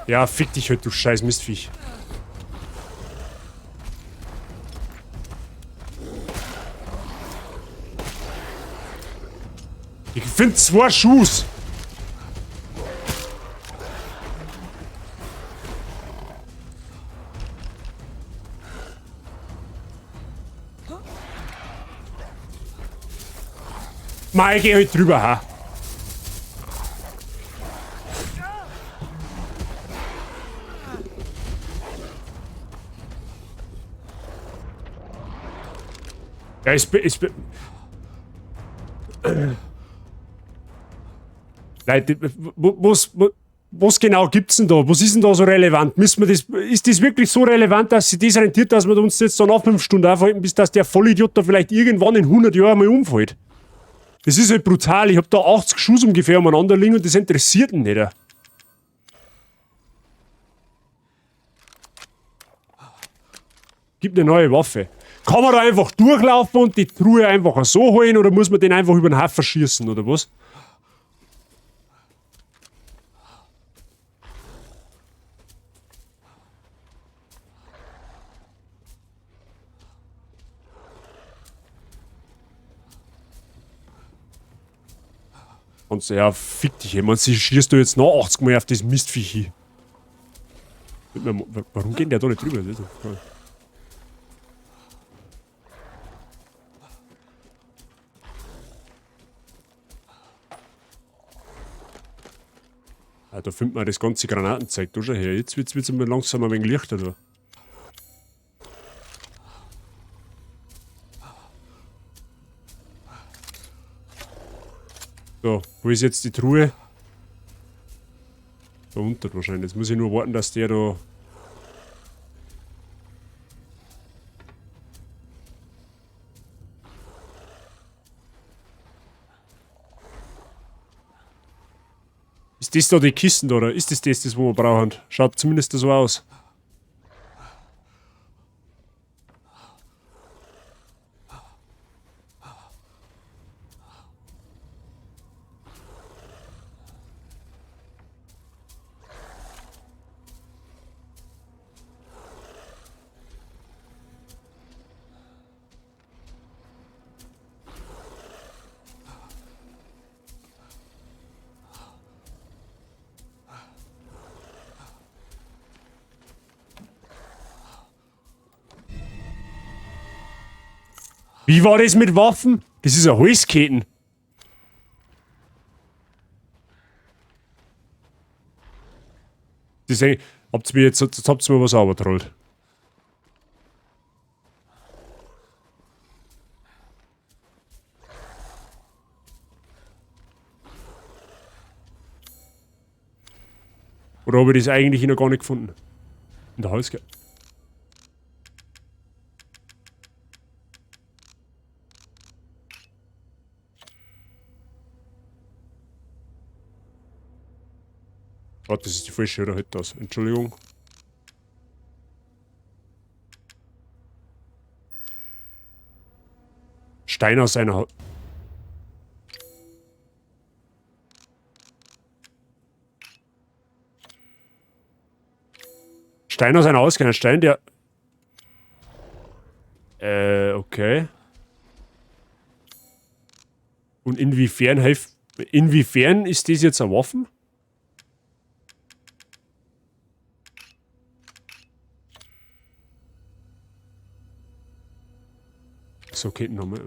Ja, fick dich heute, du scheiß Mistviech. Ich find zwei Schuss. Mei, geh halt drüber, ha. Ja, ich bin... Leute, was genau gibt's denn da? Was ist denn da so relevant? Müssen wir das, ist das wirklich so relevant, dass sich das rentiert, dass wir uns jetzt dann auch 5 Stunden aufhalten, bis dass der Vollidiot da vielleicht irgendwann in 100 Jahren mal umfällt? Das ist halt brutal. Ich hab da 80 Schuss ungefähr umeinander liegen und das interessiert ihn nicht. Gib eine neue Waffe. Kann man da einfach durchlaufen und die Truhe einfach so holen oder muss man den einfach über den Haufen schießen oder was? Und so, ja, fick dich, ey. Man, sie schießt du jetzt noch 80 Mal auf das Mistviech hin. Warum geht der da nicht drüber? Das ist doch geil. Ah, da findet man das ganze Granatenzeug da schon her. Jetzt wird's immer langsam ein wenig lichter da. So, wo ist jetzt die Truhe? Da unten wahrscheinlich. Jetzt muss ich nur warten, dass der da... Ist das da die Kisten da, oder? Ist das das, wo wir brauchen? Schaut zumindest so aus. Wie war das mit Waffen? Das ist ein Holzketten. Das ist eigentlich, habt ihr mir jetzt, jetzt habt ihr mir was runtergerollt. Oder habe ich das eigentlich noch gar nicht gefunden? In der Holzkette. Oh, das ist die falsche, oder halt das? Entschuldigung. Stein aus einer Stein aus einer Ausgang. Stein, der... Okay. Und inwiefern hilft... Inwiefern ist das jetzt eine Waffe? So, okay, nochmal.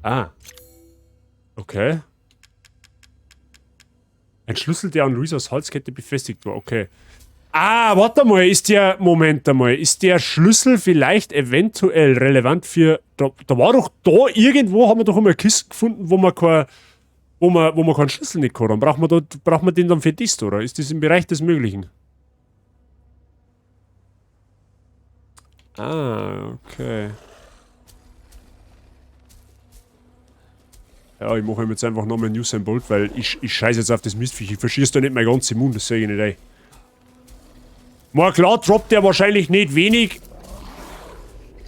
Ah. Okay. Ein Schlüssel, der an Luisas Halskette befestigt war. Okay. Ah, warte mal, ist der... Moment einmal, ist der Schlüssel vielleicht eventuell relevant für... Da war doch da irgendwo, haben wir doch einmal eine Kiste gefunden, wo man kein... Wo man keinen Schlüssel nicht hat. Dann braucht man den dann für das, oder? Ist das im Bereich des Möglichen? Ah, okay. Ja, ich mache jetzt einfach nochmal einen Usain Bolt, weil ich scheiße jetzt auf das Mistviech. Ich verschieße da nicht mein ganzes Immun, das sehe ich nicht ein. Mal klar, droppt der wahrscheinlich nicht wenig.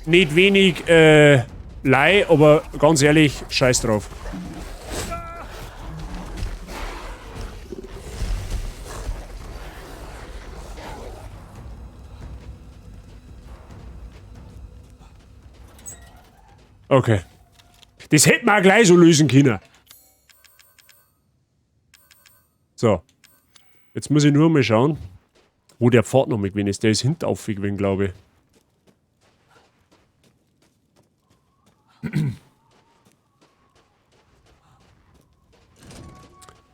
Nicht wenig, Lei, aber ganz ehrlich, scheiß drauf. Okay. Das hätten wir auch gleich so lösen können. So. Jetzt muss ich nur mal schauen, wo der Pfad noch mal gewesen ist. Der ist hinten aufgewesen, glaube ich.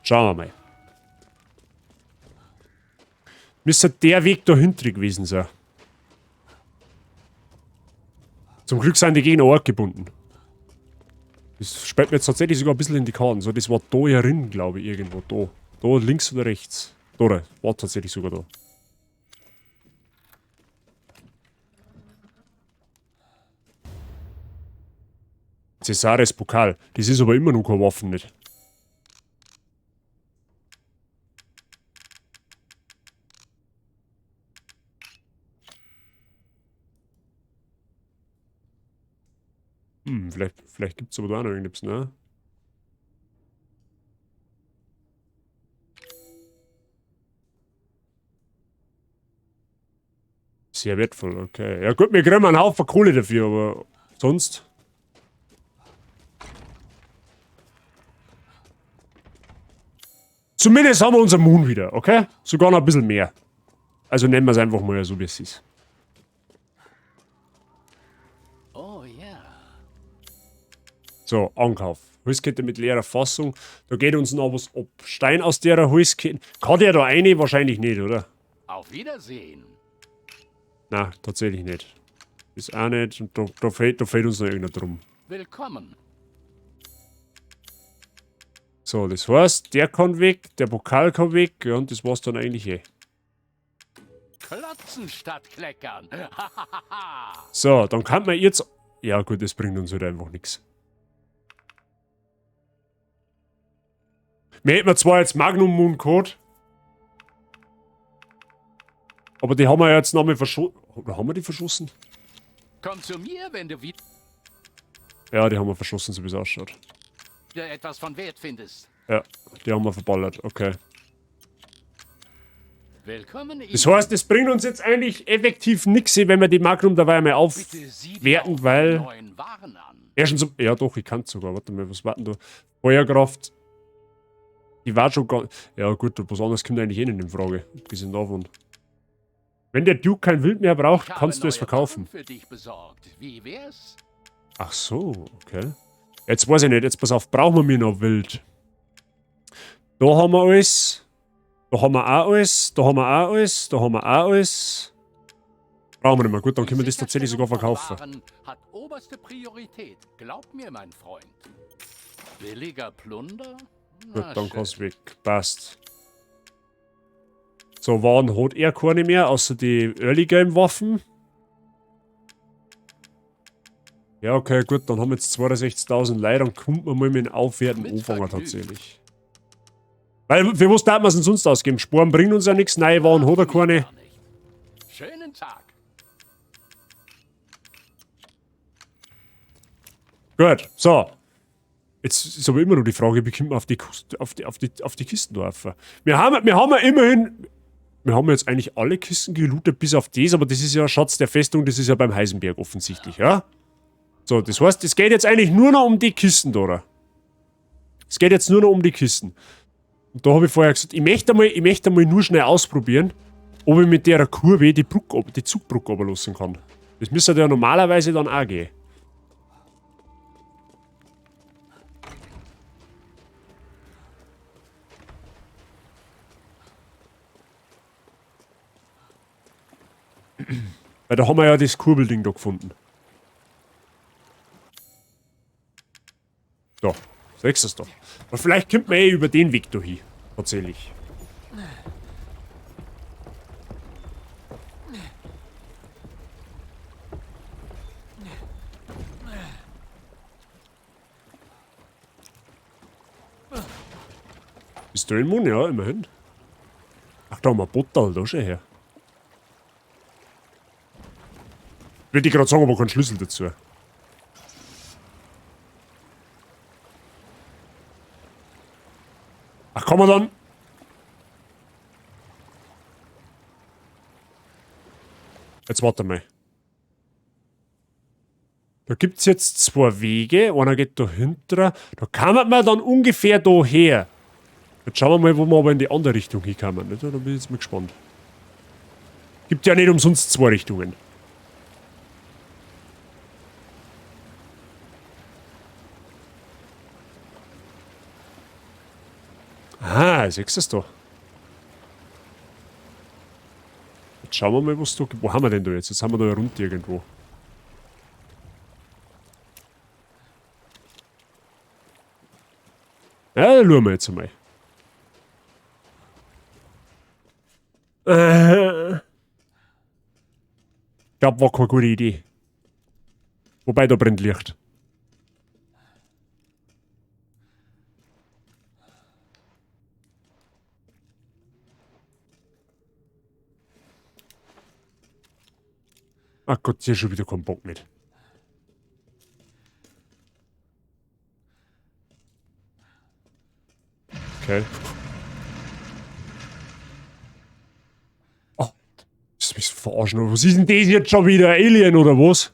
Schauen wir mal. Müsste der Weg da hinten gewesen sein. Zum Glück sind die Gegner auch gebunden. Das spielt mir jetzt tatsächlich sogar ein bisschen in die Karten. So, das war da herin, glaube ich, irgendwo. Da. Da, links oder rechts. Da, da. War tatsächlich sogar da. Cesares Pokal. Das ist aber immer noch keine Waffe, nicht? Hm, vielleicht gibt's aber da auch noch irgendetwas, ne? Sehr wertvoll, okay. Ja gut, wir kriegen einen Haufen Kohle dafür, aber sonst... Zumindest haben wir unseren Moon wieder, okay? Sogar noch ein bisschen mehr. Also nennen wir es einfach mal so, wie es ist. Oh ja. So, Ankauf. Holzkette mit leerer Fassung. Da geht uns noch was ab. Stein aus der Holzkette. Kann der da rein? Wahrscheinlich nicht, oder? Auf Wiedersehen. Na, tatsächlich nicht. Ist auch nicht. Und da fehlt uns noch irgendeiner drum. Willkommen. So, das heißt, der kann weg, der Pokal kann weg, ja, und das war's dann eigentlich eh. Klotzen statt kleckern. So, dann kann man jetzt... Ja gut, das bringt uns halt einfach nix. Wir hätten zwar jetzt Magnum Moon Code, aber die haben wir jetzt nochmal verschossen. Oder haben wir die verschossen? Komm zu mir, wenn du wieder... Ja, die haben wir verschossen, so wie es ausschaut. etwas von Wert findest. Ja, die haben wir verballert, okay. Willkommen, Das heißt, das bringt uns jetzt eigentlich effektiv nix, wenn wir die Magnum dabei einmal aufwerten, weil... Erstens, ja doch, ich kann sogar. Warte mal, was war denn da? Feuerkraft. Die war schon gar... Ja gut, was anderes kommt eigentlich eh nicht in Frage. Abgesehen davon. Wenn der Duke kein Wild mehr braucht, kannst du es verkaufen. Für dich besorgt. Wie wär's? Ach so, okay. Jetzt weiß ich nicht, jetzt pass auf, brauchen wir mir noch Wild. Da haben wir alles. Da haben wir auch alles. Da haben wir auch alles. Da haben wir auch alles. Brauchen wir nicht mehr. Gut, dann können wir das tatsächlich sogar verkaufen. Waren hat oberste Priorität. Glaub mir, mein Freund. Billiger Plunder? Gut, dann kannst du weg. Passt. So, Waren hat er keine mehr, außer die Early Game Waffen. Ja, okay, gut, dann haben wir jetzt 62.000 Leute, dann kommt man mal mit dem Aufwerten anfangen tatsächlich. Weil, für was darf man es denn sonst ausgeben? Sporen bringen uns ja nichts, neue Waren hat er keine. Schönen Tag. Gut, so. Jetzt ist aber immer noch die Frage, wie kommt man auf die Kisten drauf? Wir haben ja immerhin... Wir haben jetzt eigentlich alle Kisten gelootet, bis auf das, aber das ist ja Schatz der Festung, das ist ja beim Heisenberg offensichtlich, ja? So, das heißt, es geht jetzt eigentlich nur noch um die Kisten, oder? Es geht jetzt nur noch um die Kisten. Und da habe ich vorher gesagt, ich möchte einmal nur schnell ausprobieren, ob ich mit der Kurve die Zugbrücke runterlassen kann. Das müsste ja normalerweise dann auch gehen. Weil da haben wir ja das Kurbelding da gefunden. Da, siehst du es da. Aber vielleicht kommt man eh über den Weg da hin. Tatsächlich. Pistolenmund, ja, immerhin. Ach, da haben wir Bottal, da schon her. Würde ich gerade sagen, aber keinen Schlüssel dazu. Ach, kann man dann... Jetzt warte mal. Da gibt's jetzt zwei Wege. Einer geht da hinter. Da kann man dann ungefähr da her. Jetzt schauen wir mal, wo wir aber in die andere Richtung hinkommen. Da bin ich jetzt mal gespannt. Gibt ja nicht umsonst zwei Richtungen. Ah, siehst du das da? Jetzt schauen wir mal, was da gibt. Wo haben wir denn da jetzt? Jetzt haben wir da ja rund irgendwo. Ja, da schauen wir jetzt einmal. Ich glaub, war keine gute Idee. Wobei, da brennt Licht. Ach Gott, hier schon wieder kein Bock mit. Okay. Oh, das mich verarschen. Was ist denn das jetzt schon wieder? Alien oder was?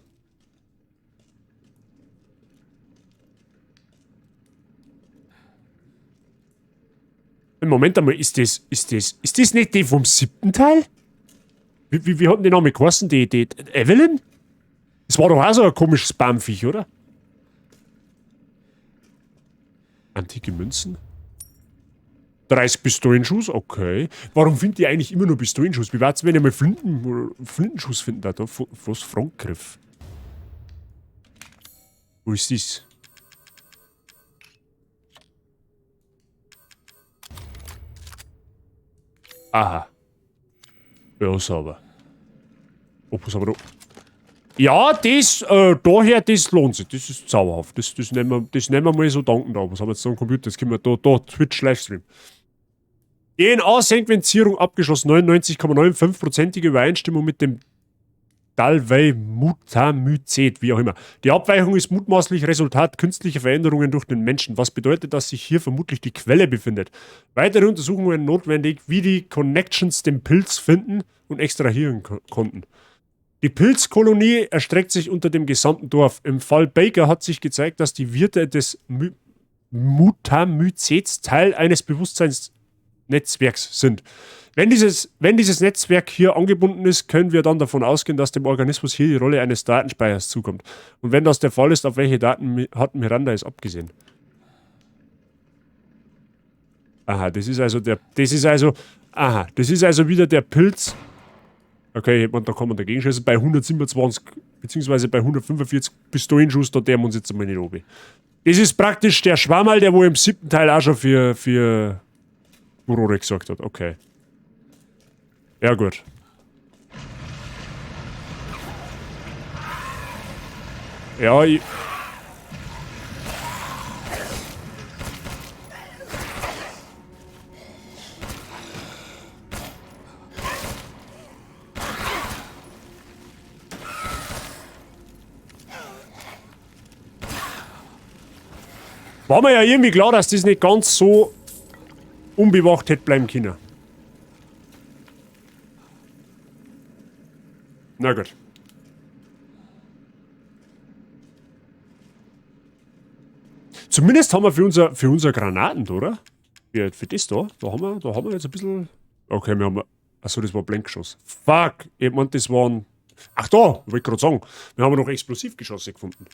Moment einmal, ist das nicht die vom 7. Teil? Wie hat denn die Name geheißen? Die Evelyn? Das war doch auch so ein komisches Spamviech, oder? Antike Münzen? 30 Pistolenschuss, okay. Warum findet ihr eigentlich immer nur Pistolenschuss? Wie wär's, wenn ihr mal Flintenschuss finden da? Was? Frontgriff. Wo ist das? Aha. Ja, sauber. Oh, was haben wir da? Ja, das, daher, das lohnt sich. Das ist zauberhaft. Das nehmen wir mal so dankend an. Was haben wir jetzt da am Computer? Das können wir da, Twitch Livestream. DNA-Sequenzierung abgeschlossen. 99,95%ige Übereinstimmung mit dem Dalwei-Mutamycet, wie auch immer. Die Abweichung ist mutmaßlich Resultat künstlicher Veränderungen durch den Menschen, was bedeutet, dass sich hier vermutlich die Quelle befindet. Weitere Untersuchungen notwendig, wie die Connections den Pilz finden und extrahieren konnten. Die Pilzkolonie erstreckt sich unter dem gesamten Dorf. Im Fall Baker hat sich gezeigt, dass die Wirte des Mutamycets Teil eines Bewusstseinsnetzwerks sind. Wenn dieses Netzwerk hier angebunden ist, können wir dann davon ausgehen, dass dem Organismus hier die Rolle eines Datenspeichers zukommt. Und wenn das der Fall ist, auf welche Daten hat Miranda es abgesehen? Aha, das ist also der, das ist also, aha, das ist also wieder der Pilz. Okay, da kann man dagegen schießen. Bei 127, beziehungsweise bei 145 Pistolenschuss, da der uns jetzt einmal nicht oben. Das ist praktisch der Schwammerl, der wo im 7. Teil auch schon für Furore gesorgt hat. Okay. Ja, gut. Ja, ich... War mir ja irgendwie klar, dass das nicht ganz so unbewacht hätte bleiben können. Na gut. Zumindest haben wir für unser Granaten, oder? Für das da. Da haben wir jetzt ein bisschen... Okay, wir haben... Achso, das war Blendgeschoss. Fuck! Ich meinte, das waren... Ach da! Wollte ich gerade sagen. Wir haben noch Explosivgeschosse gefunden.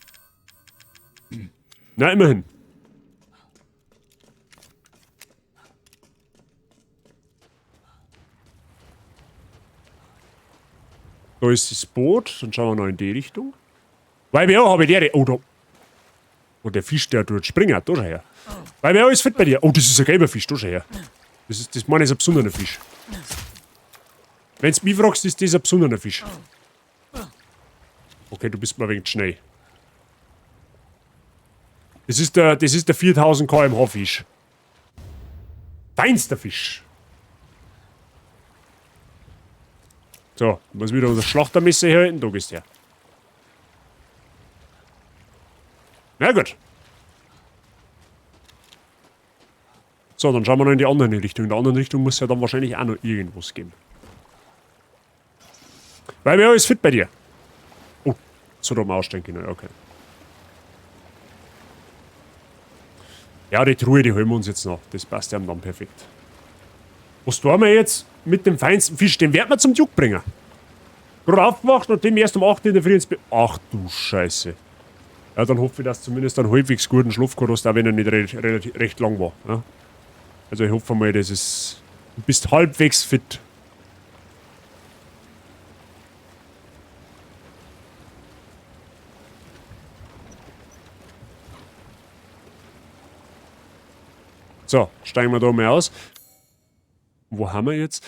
Na, immerhin. Da ist das Boot. Dann schauen wir noch in die Richtung. Weil wir auch habe ich die. Oh, da. Oh, der Fisch, der tut springen. Da schau her. Weil wir alles fit bei dir. Oh, das ist ein gelber Fisch. Da schau her. Das meine ich, ist ein besonderer Fisch. Wenn du mich fragst, ist das ein besonderer Fisch. Okay, du bist mal ein wenig schnell. Das ist der 4000 km/h Fisch. Feinster Fisch. So, muss wieder unser Schlachtermesser herhalten. Da gehst du her. Na gut. So, dann schauen wir noch in die andere Richtung. In der anderen Richtung muss es ja dann wahrscheinlich auch noch irgendwas geben. Weil wir alles fit bei dir. Oh, so da mal aussteigen können, okay. Ja, die Truhe, die holen wir uns jetzt noch. Das passt ja dann perfekt. Was tun wir jetzt mit dem feinsten Fisch? Den werden wir zum Duke bringen. Gerade aufgewacht, nachdem ich erst um 8 in der Früh ins Bett. Ach du Scheiße. Ja, dann hoffe ich, dass du zumindest einen halbwegs guten Schlaf gehabt hast, auch wenn er nicht recht lang war. Ja? Also ich hoffe mal, dass es. Du bist halbwegs fit. So, steigen wir da mal aus. Wo haben wir jetzt?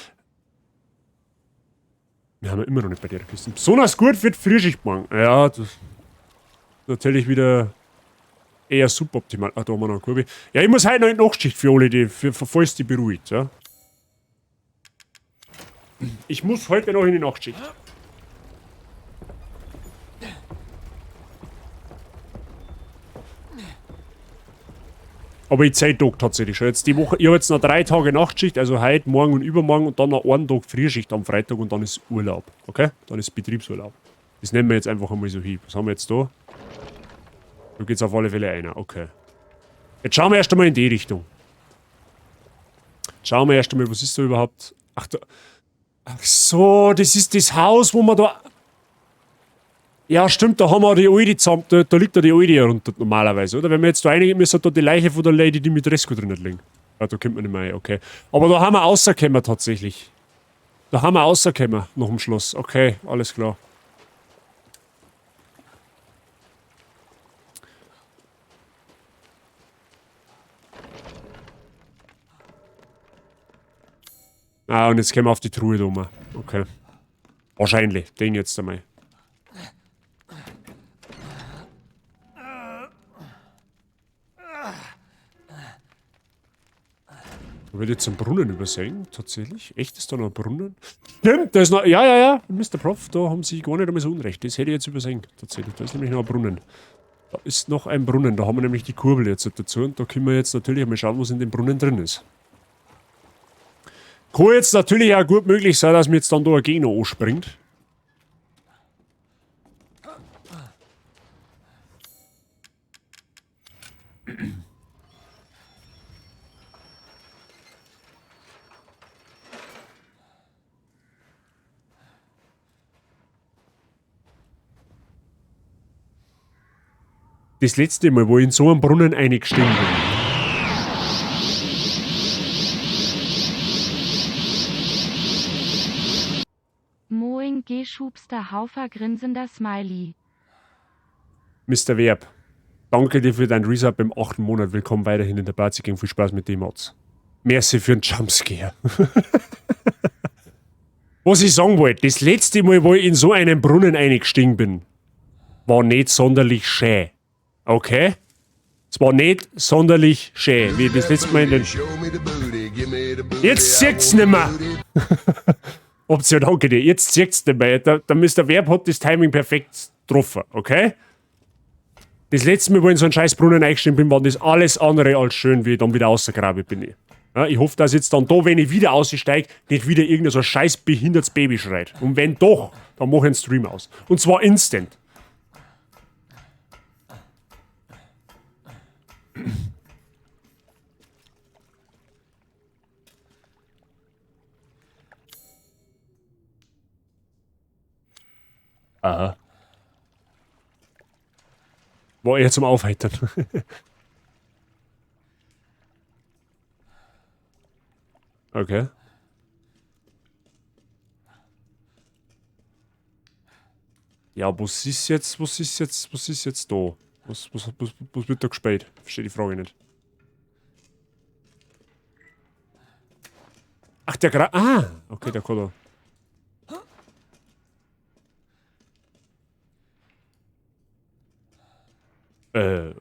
Wir haben ja immer noch nicht bei der Kiste. Besonders gut wird Frühschicht morgen. Ja, das ist natürlich wieder eher suboptimal. Ach, da haben wir noch eine Kurve. Ja, ich muss heute noch in die Nachtschicht für alle, die, für, falls die beruhigt. Ja. Ich muss heute noch in die Nachtschicht. Aber ich Zeit-Tag tatsächlich schon. Jetzt die Woche, ich habe jetzt noch 3 Tage Nachtschicht, also heute, morgen und übermorgen und dann noch einen Tag Frühschicht am Freitag und dann ist Urlaub. Okay? Dann ist Betriebsurlaub. Das nehmen wir jetzt einfach einmal so hin. Was haben wir jetzt da? Da geht's auf alle Fälle einer. Okay. Jetzt schauen wir erst einmal in die Richtung. Schauen wir erst einmal, was ist da überhaupt? Ach, da. Ach so, das ist das Haus, wo man da. Ja, stimmt, da haben wir die alte zusammen, da liegt da die alte runter normalerweise, oder? Wenn wir jetzt da reingehen, müssen da die Leiche von der Lady Dimitrescu drin liegen. Ja, da kommt man nicht mehr rein, okay. Aber da haben wir rausgekommen tatsächlich. Da haben wir rausgekommen nach dem Schloss. Okay, alles klar. Ah, und jetzt kommen wir auf die Truhe da oben. Okay. Wahrscheinlich, den jetzt einmal. Da wird jetzt einen Brunnen übersehen, tatsächlich. Echt, ist da noch ein Brunnen? Stimmt, da ist noch. Ja, ja, ja, Mr. Prof, da haben Sie gar nicht einmal so unrecht. Das hätte ich jetzt übersehen, tatsächlich. Da ist nämlich noch ein Brunnen. Da ist noch ein Brunnen. Da haben wir nämlich die Kurbel jetzt dazu. Und da können wir jetzt natürlich mal schauen, was in dem Brunnen drin ist. Kann jetzt natürlich auch gut möglich sein, dass mir jetzt dann da ein Gegner anspringt. Das letzte Mal, wo ich in so einen Brunnen eingestiegen bin. Moin Geschubster Haufer grinsender Smiley. Mr. Verb, danke dir für dein Resub im 8. Monat. Willkommen weiterhin in der Party. Ging viel Spaß mit dem Mods. Merci für den Jumpscare. Was ich sagen wollte, das letzte Mal, wo ich in so einen Brunnen eingestiegen bin, war nicht sonderlich schön. Okay? Es war nicht sonderlich schön, wie das letzte Mal in den. Jetzt zirkt's nimmer! Option, danke dir. Jetzt zirkt's nimmer. Der Mr. Verb hat das Timing perfekt getroffen, okay? Das letzte Mal, wo ich in so einen scheiß Brunnen eingestiegen bin, war das alles andere als schön, wie ich dann wieder rausgegraben bin. Ja, ich hoffe, dass jetzt dann da, wenn ich wieder aussteige, nicht wieder irgendein so ein scheiß behindertes Baby schreit. Und wenn doch, dann mach ich einen Stream aus. Und zwar instant. Aha. War eher zum Aufheitern. Okay. Ja, was ist jetzt, was ist jetzt, was ist jetzt da? Was wird da gespielt? Verstehe die Frage nicht. Ach, der Gra... Ah, okay, der kann da.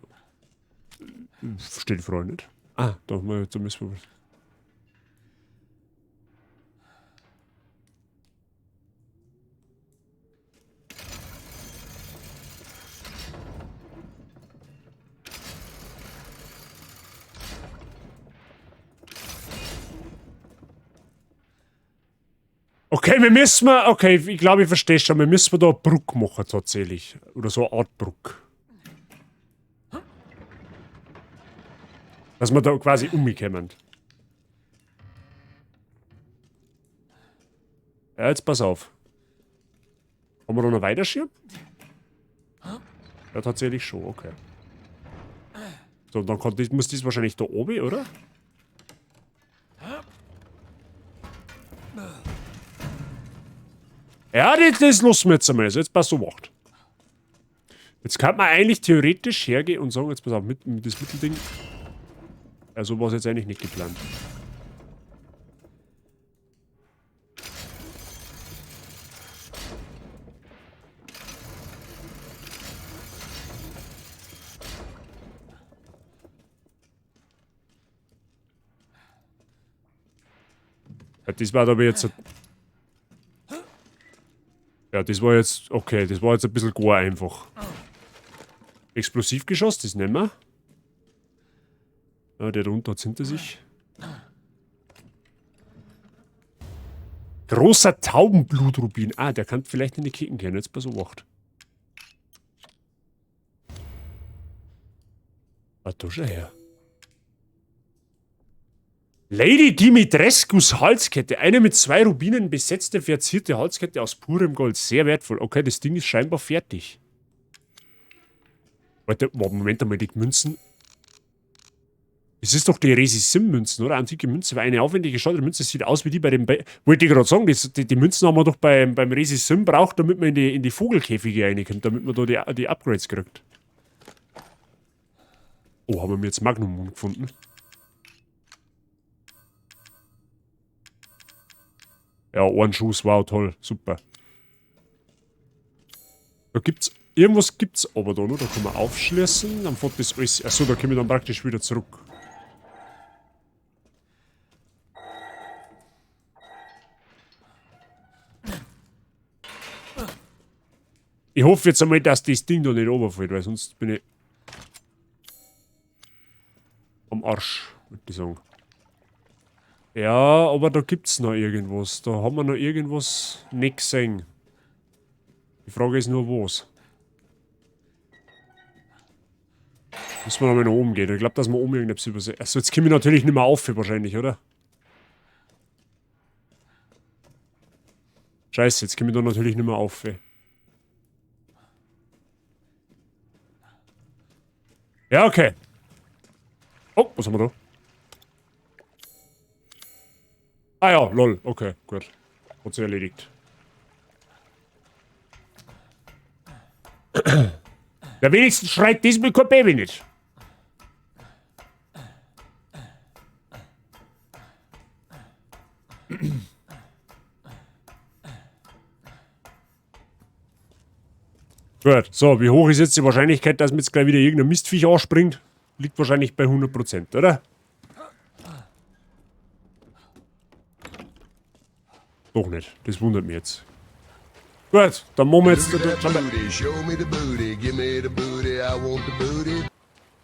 Verstehe die Frage nicht. Ah, da müssen wir... Okay, wir müssen mal, okay, ich glaube, ich verstehe schon, wir müssen da eine Brücke machen tatsächlich. Oder so eine Art Brücke. Dass wir da quasi umkommen. Ja, jetzt pass auf. Kann man da noch weiterschieben? Ja, tatsächlich schon, okay. So, dann muss das wahrscheinlich da oben, oder? Ja, das lassen wir jetzt einmal. Also jetzt passt so macht. Jetzt kann man eigentlich theoretisch hergehen und sagen, jetzt pass auf, mit das Mittelding. Ja, so war's jetzt eigentlich nicht geplant. Ja, das war aber jetzt... Ja, das war jetzt... Okay, das war jetzt ein bisschen gar einfach. Explosivgeschoss, das nehmen wir. Ja, der da unten hat's hinter sich. Großer Taubenblutrubin. Ah, der kann vielleicht in die Kicken gehen. Jetzt pass auf. Ah, da schau her. Lady Dimitrescus Halskette. Eine mit 2 Rubinen besetzte, verzierte Halskette aus purem Gold. Sehr wertvoll. Okay, das Ding ist scheinbar fertig. Warte, Moment einmal, die Münzen. Es ist doch die Resisim-Münzen, oder? Antike Münze, weil eine aufwendig gestaltete Münze sieht aus wie die bei dem... Wollte ich gerade sagen, die Münzen haben wir doch beim Resisim braucht, damit man in die Vogelkäfige reinkommt, damit man da die Upgrades kriegt. Oh, haben wir jetzt Magnum gefunden? Ja, ein Schuss, wow, toll, super. Da gibt's... Irgendwas gibt's aber da noch, da kann man aufschließen, dann fährt das alles... Achso, da komme ich dann praktisch wieder zurück. Ich hoffe jetzt einmal, dass das Ding da nicht runterfällt, weil sonst bin ich am Arsch, würde ich sagen. Ja, aber da gibt's noch irgendwas. Da haben wir noch irgendwas nicht gesehen. Die Frage ist nur, was. Müssen wir nochmal nach oben gehen. Ich glaub, dass wir oben irgendetwas übersehen. Also jetzt komme ich natürlich nicht mehr auf, wahrscheinlich, oder? Scheiße, jetzt komme ich da natürlich nicht mehr auf. Ja, okay. Oh, was haben wir da? Ah ja, lol. Okay, gut. Hat sich erledigt. Ja, wenigstens schreit diesmal kein Baby nicht. Gut, so, wie hoch ist jetzt die Wahrscheinlichkeit, dass mir jetzt gleich wieder irgendein Mistviech anspringt? Liegt wahrscheinlich bei 100%, oder? Doch nicht, das wundert mich jetzt. Gut, dann machen wir jetzt...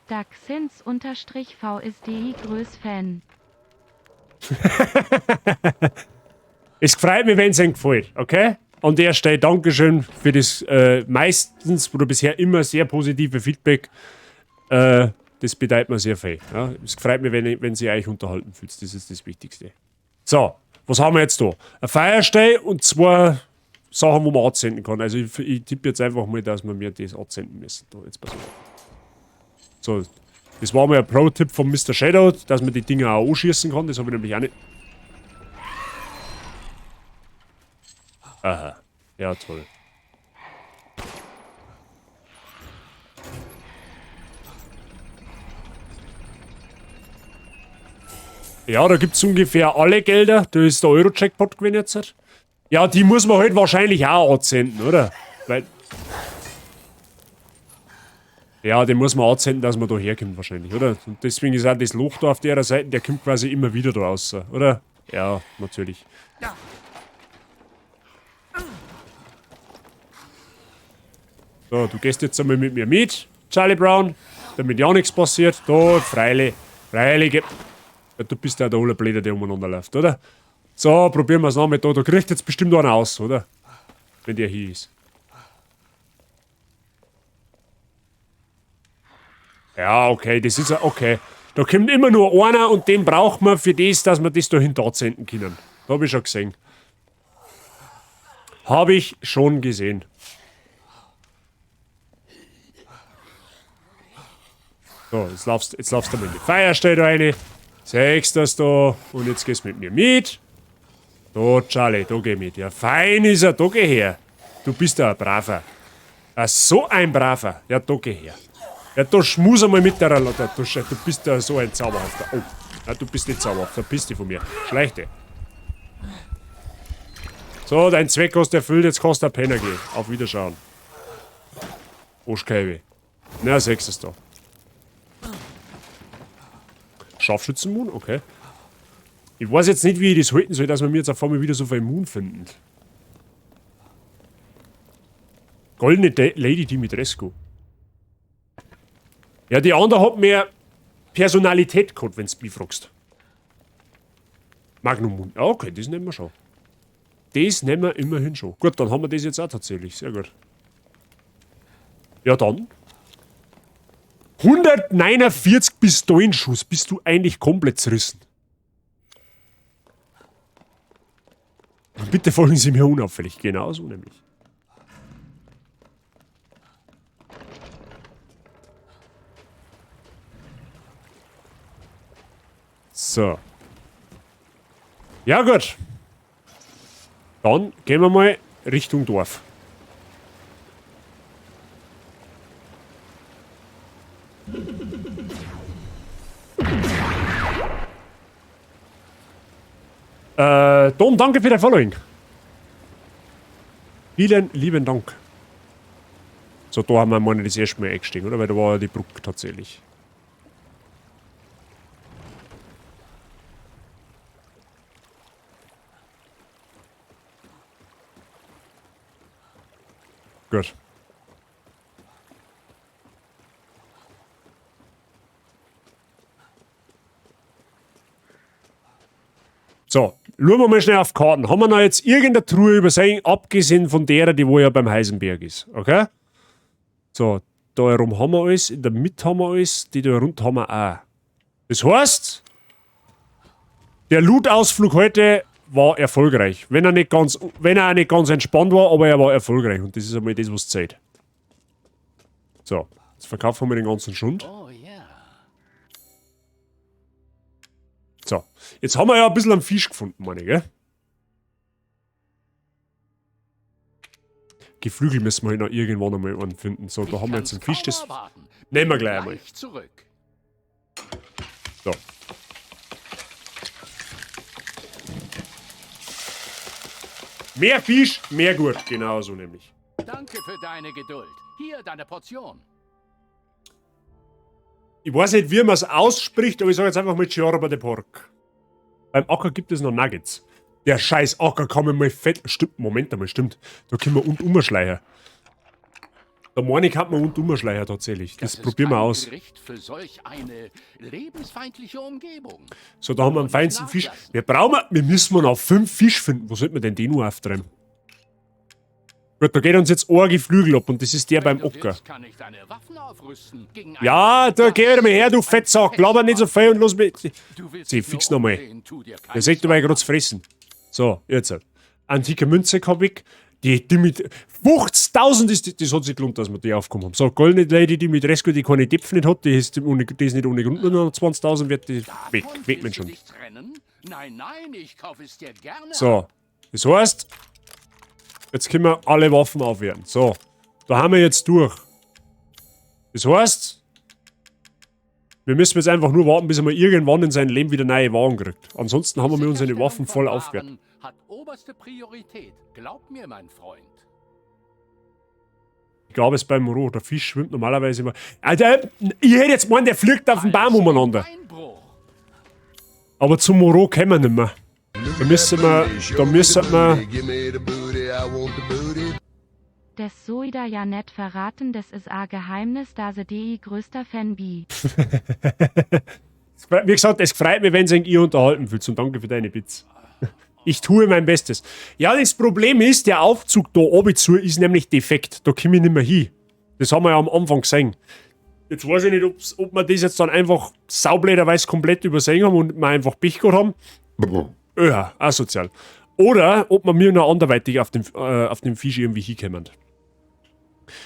Daxins unterstrich V ist die größ Fan. Es freut mich, wenn's Ihnen gefällt, okay? An der Stelle Dankeschön für das meistens oder bisher immer sehr positive Feedback. Das bedeutet mir sehr viel. Ja? Es freut mich, wenn Sie euch unterhalten fühlt. Das ist das Wichtigste. So, was haben wir jetzt da? Ein Feierstein und 2 Sachen, wo man anzünden kann. Also ich tippe jetzt einfach mal, dass wir mir das anzünden müssen. Da, jetzt pass auf. So, das war mal ein Pro-Tipp von Mister Shadow, dass man die Dinger auch anschießen kann. Das habe ich nämlich auch nicht. Aha. Ja, toll. Ja, da gibt es ungefähr alle Gelder. Da ist der Euro-Jackpot gewesen jetzt. Ja, die muss man halt wahrscheinlich auch anzünden, oder? Weil. Ja, den muss man anzünden, dass man da herkommt wahrscheinlich, oder? Und deswegen ist auch das Loch da auf der Seite, der kommt quasi immer wieder da raus, oder? Ja, natürlich. So, du gehst jetzt einmal mit mir mit, Charlie Brown, damit ja nichts passiert. Da, freilich, freilich. Ja, du bist ja der Allerblöde, der umeinander läuft, oder? So, probieren wir es nochmal da. Da kriegt jetzt bestimmt einer aus, oder? Wenn der hier ist. Ja, okay, das ist ja okay. Da kommt immer nur einer und den braucht man für das, dass wir das da hinter senden können. Da hab ich schon gesehen. Habe ich schon gesehen. So, jetzt laufst du mal in die Feierstelle rein. Sechst das da. Und jetzt gehst du mit mir mit. Da, Charlie, da geh mit. Ja, fein ist er, da geh her. Du bist ja ein Braver. Ja, so ein Braver. Ja, da geh her. Ja, da schmus einmal mit der Lotte. Du, du bist ja so ein Zauberhafter. Oh, ja, du bist nicht zauberhaft. Verpiss dich von mir. Schleich dich. So, dein Zweck hast du erfüllt. Jetzt kannst du ein Penner gehen. Auf Wiederschauen. Oschkeibe. Na, sechs ist da. Scharfschützenmoon? Okay. Ich weiß jetzt nicht, wie ich das halten soll, dass wir mir jetzt auf einmal wieder so viel Moon finden. Goldene Lady Dimitrescu. Ja, die andere hat mehr Personalität gehabt, wenn du mich fragst. Magnum Moon. Ja, okay, das nehmen wir schon. Das nehmen wir immerhin schon. Gut, dann haben wir das jetzt auch tatsächlich. Sehr gut. Ja, dann. 149 Pistolenschuss. Bist du eigentlich komplett zerrissen? Bitte folgen Sie mir unauffällig. Genau so nämlich. So. Ja, gut. Dann gehen wir mal Richtung Dorf. Dom, danke für dein Following. Vielen lieben Dank. So, da haben wir mal das erste Mal eingestiegen, oder? Weil da war ja die Brücke tatsächlich. Gut. So, schauen wir mal schnell auf Karten. Haben wir noch jetzt irgendeine Truhe übersehen, abgesehen von der, die wo ja beim Heisenberg ist, okay? So, da herum haben wir alles, in der Mitte haben wir alles, die da rund haben wir auch. Das heißt, der Loot-Ausflug heute war erfolgreich. Wenn er nicht ganz, wenn er auch nicht ganz entspannt war, aber er war erfolgreich. Und das ist einmal das, was zählt. So, jetzt verkaufen wir den ganzen Schund. Oh ja. So, jetzt haben wir ja ein bisschen einen Fisch gefunden, meine ich, gell? Geflügel müssen wir halt noch irgendwann einmal einen finden. So, da Ich haben wir jetzt kann's einen Fisch, kaum das erwarten. nehmen wir Bin gleich einmal. gleich zurück. So. Mehr Fisch, mehr gut. Genau so nämlich. Danke für deine Geduld. Hier deine Portion. Ich weiß nicht, wie man es ausspricht, aber ich sage jetzt einfach mal Ciorba de Porc. Beim Acker gibt es noch Nuggets. Der scheiß Acker kann mir mal fett... Stimmt, Moment einmal, stimmt. Da können wir und umschleichen. Da meine ich, kann man und umschleichen tatsächlich. Das ist probieren wir kein aus. Gericht für solch eine lebensfeindliche Umgebung. So, da haben wir einen Nicht feinsten Fisch. nachlassen. Wir brauchen, wir müssen noch 5 Fisch finden. Wo sollten wir denn den nur auftreiben? Gut, da geht uns jetzt ein Geflügel ab und das ist der Wenn beim du Ocker. willst, kann ich deine Waffen aufrüsten gegen einen Ja, da geh wieder mal her, du Fettsack. Laber nicht so viel und los mit. Du willst Sie dich nur fix nochmal. umsehen, tu dir Der keine sagt dabei gerade zu fressen. So, jetzt. Antike Münze hab ich. Die mit 50.000 ist, die, das hat sich gelohnt, dass wir die aufgekommen haben. So, goldene Lady, die mit Rescue, die keine Depfen nicht hat, die ist nicht ohne Grund nur noch 20.000 wert, die Davon weg, weg willst mit du schon. dich trennen? Nein, nein, ich kaufe es dir gerne. So, das heißt, jetzt können wir alle Waffen aufwerten. So, da haben wir jetzt durch. Das heißt, Wir müssen jetzt einfach nur warten, bis er mal irgendwann in seinem Leben wieder neue Waren kriegt. Ansonsten haben wir mit unseren Sicherstellung Waffen von voll aufgehört. Waren hat oberste Priorität. Glaub mir, mein Freund. Gab es beim Moreau. Der Fisch schwimmt normalerweise immer. Alter, ich hätte jetzt gemeint, der fliegt auf den Baum Alles im umeinander. Einbruch. Aber zum Moreau kommen wir nicht mehr. Da müssen wir. Da müssen wir. Des soida ja net verraten, des is a Geheimnis, da se di größter Fan bi. Wie gesagt, es freut mich, wenn sich ihr unterhalten fühlt. Und danke für deine Bits. Ich tue mein Bestes. Ja, das Problem ist, der Aufzug da oben zu ist nämlich defekt. Da komme ich nicht mehr hin. Das haben wir ja am Anfang gesehen. Jetzt weiß ich nicht, ob wir das jetzt dann einfach saublöderweise komplett übersehen haben und wir einfach Pech gehabt haben. Ja, asozial. Oder ob wir mir noch anderweitig auf dem Fisch irgendwie hinkommen.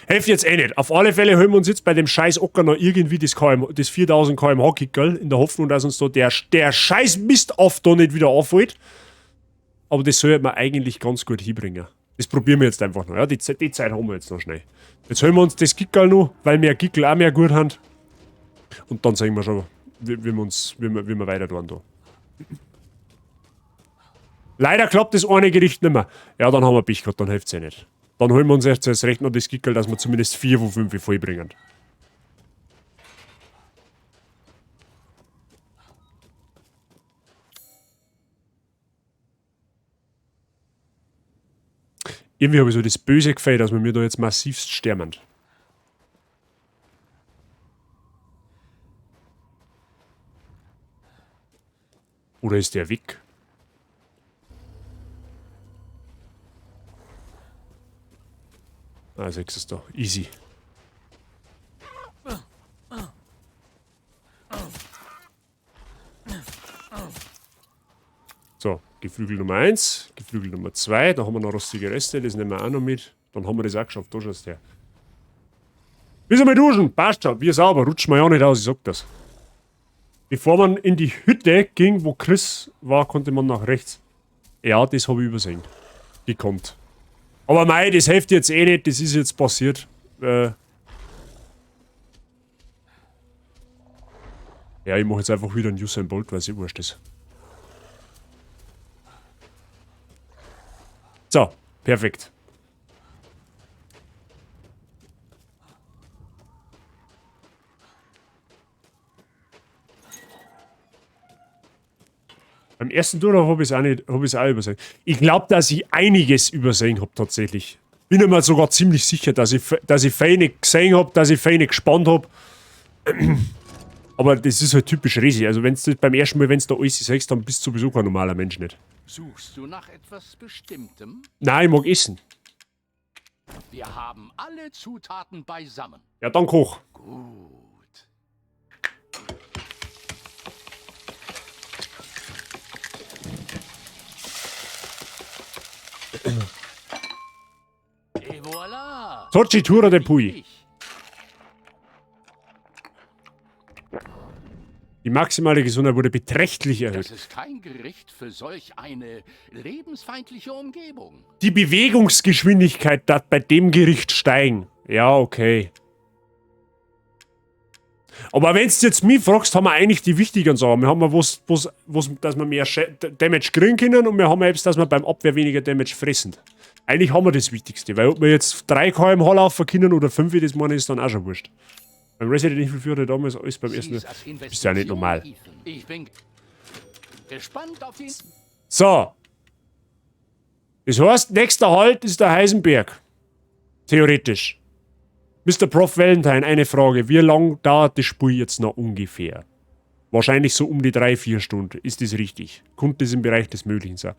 Hilft jetzt eh nicht. Auf alle Fälle holen wir uns jetzt bei dem scheiß Ocker noch irgendwie das 4000 kmh Kickerl, in der Hoffnung, dass uns da der scheiß Mist auf da nicht wieder auffällt. Aber das soll man eigentlich ganz gut hinbringen. Das probieren wir jetzt einfach noch. Ja, die Zeit haben wir jetzt noch schnell. Jetzt holen wir uns das Kickerl noch, weil wir Kickerl auch mehr gut haben. Und dann sehen wir schon, wie wir weiter tun da. Leider klappt das eine Gericht nicht mehr. Ja, dann haben wir Pech gehabt, dann hilft's eh nicht. Dann holen wir uns erst erst recht noch das Gickel, dass wir zumindest 4 von 5 vollbringen. Irgendwie habe ich so das böse Gefühl, dass wir mir da jetzt massivst sterben. Oder ist der weg? Ah, 6 ist da. Easy. So, Geflügel Nummer 1, Geflügel Nummer 2, da haben wir noch rostige Reste, das nehmen wir auch noch mit. Dann haben wir das auch geschafft, da schaust du her. Bis einmal duschen, passt schon, wir sauber, rutschen wir ja nicht aus, ich sag das. Bevor man in die Hütte ging, wo Chris war, konnte man nach rechts. Ja, das habe ich übersehen. Gekonnt. Aber mei, das hilft jetzt eh nicht, das ist jetzt passiert. Ja, ich mach jetzt einfach wieder einen Usain Bolt, weil es eh wurscht ist. So, perfekt. Beim ersten Durchlauf hab ich's auch nicht, hab ich's auch übersehen. Ich glaub, dass ich einiges übersehen hab tatsächlich. Bin mir sogar ziemlich sicher, dass ich Feine gesehen hab, dass ich Feine gespannt hab. Aber das ist halt typisch Resi. Also wenn's das beim ersten Mal, wenn's da alles siehst, dann bist du sowieso kein normaler Mensch nicht. Suchst du nach etwas Bestimmtem? Nein, ich mag essen. Wir haben alle Zutaten beisammen. Ja, dann koch. Gut. Et voilà. Torchitura de Pui. Ich. Die maximale Gesundheit wurde beträchtlich erhöht. Das ist kein Gericht für solch eine lebensfeindliche Umgebung. Die Bewegungsgeschwindigkeit darf bei dem Gericht steigen. Ja, okay. Aber wenn du jetzt mich fragst, haben wir eigentlich die wichtigen Sachen. Wir haben ja was, was, was, dass wir mehr Damage kriegen können und wir haben eben, dass wir beim Abwehr weniger Damage fressen. Eigentlich haben wir das Wichtigste, weil ob wir jetzt 3 km/h laufen können oder 5, das meine ich, ist dann auch schon wurscht. Beim Resident Evil 4 hatte damals alles beim ersten Sieh's Mal. als Ist ja nicht normal. Investition, Ethan. Ich bin gespannt auf die So. Das heißt, nächster Halt ist der Heisenberg. Theoretisch. Mister Prof Valentine, eine Frage. Wie lang dauert das Spiel jetzt noch ungefähr? Wahrscheinlich so um die 3, 4 Stunden. Ist das richtig? Kommt das im Bereich des Möglichen sein?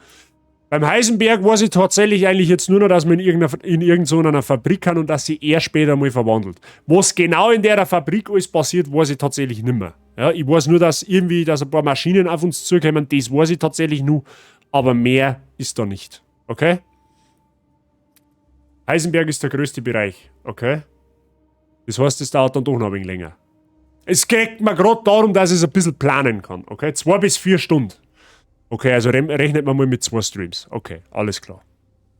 Beim Heisenberg weiß ich tatsächlich eigentlich jetzt nur noch, dass man in irgendeiner Fabrik kann und dass sie er später mal verwandelt. Was genau in der Fabrik alles passiert, weiß ich tatsächlich nimmer. Ja, ich weiß nur, dass ein paar Maschinen auf uns zukommen, das weiß ich tatsächlich nur, aber mehr ist da nicht. Okay? Heisenberg ist der größte Bereich. Okay? Das heißt, es dauert dann doch noch ein wenig länger. Es geht mir grad darum, dass ich es ein bisschen planen kann. Okay? 2 bis 4 Stunden. Okay, also rechnet man mal mit 2 Streams. Okay, alles klar.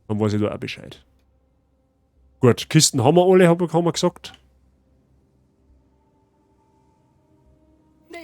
Dann weiß ich da auch Bescheid. Gut, Kisten haben wir alle, haben wir gesagt.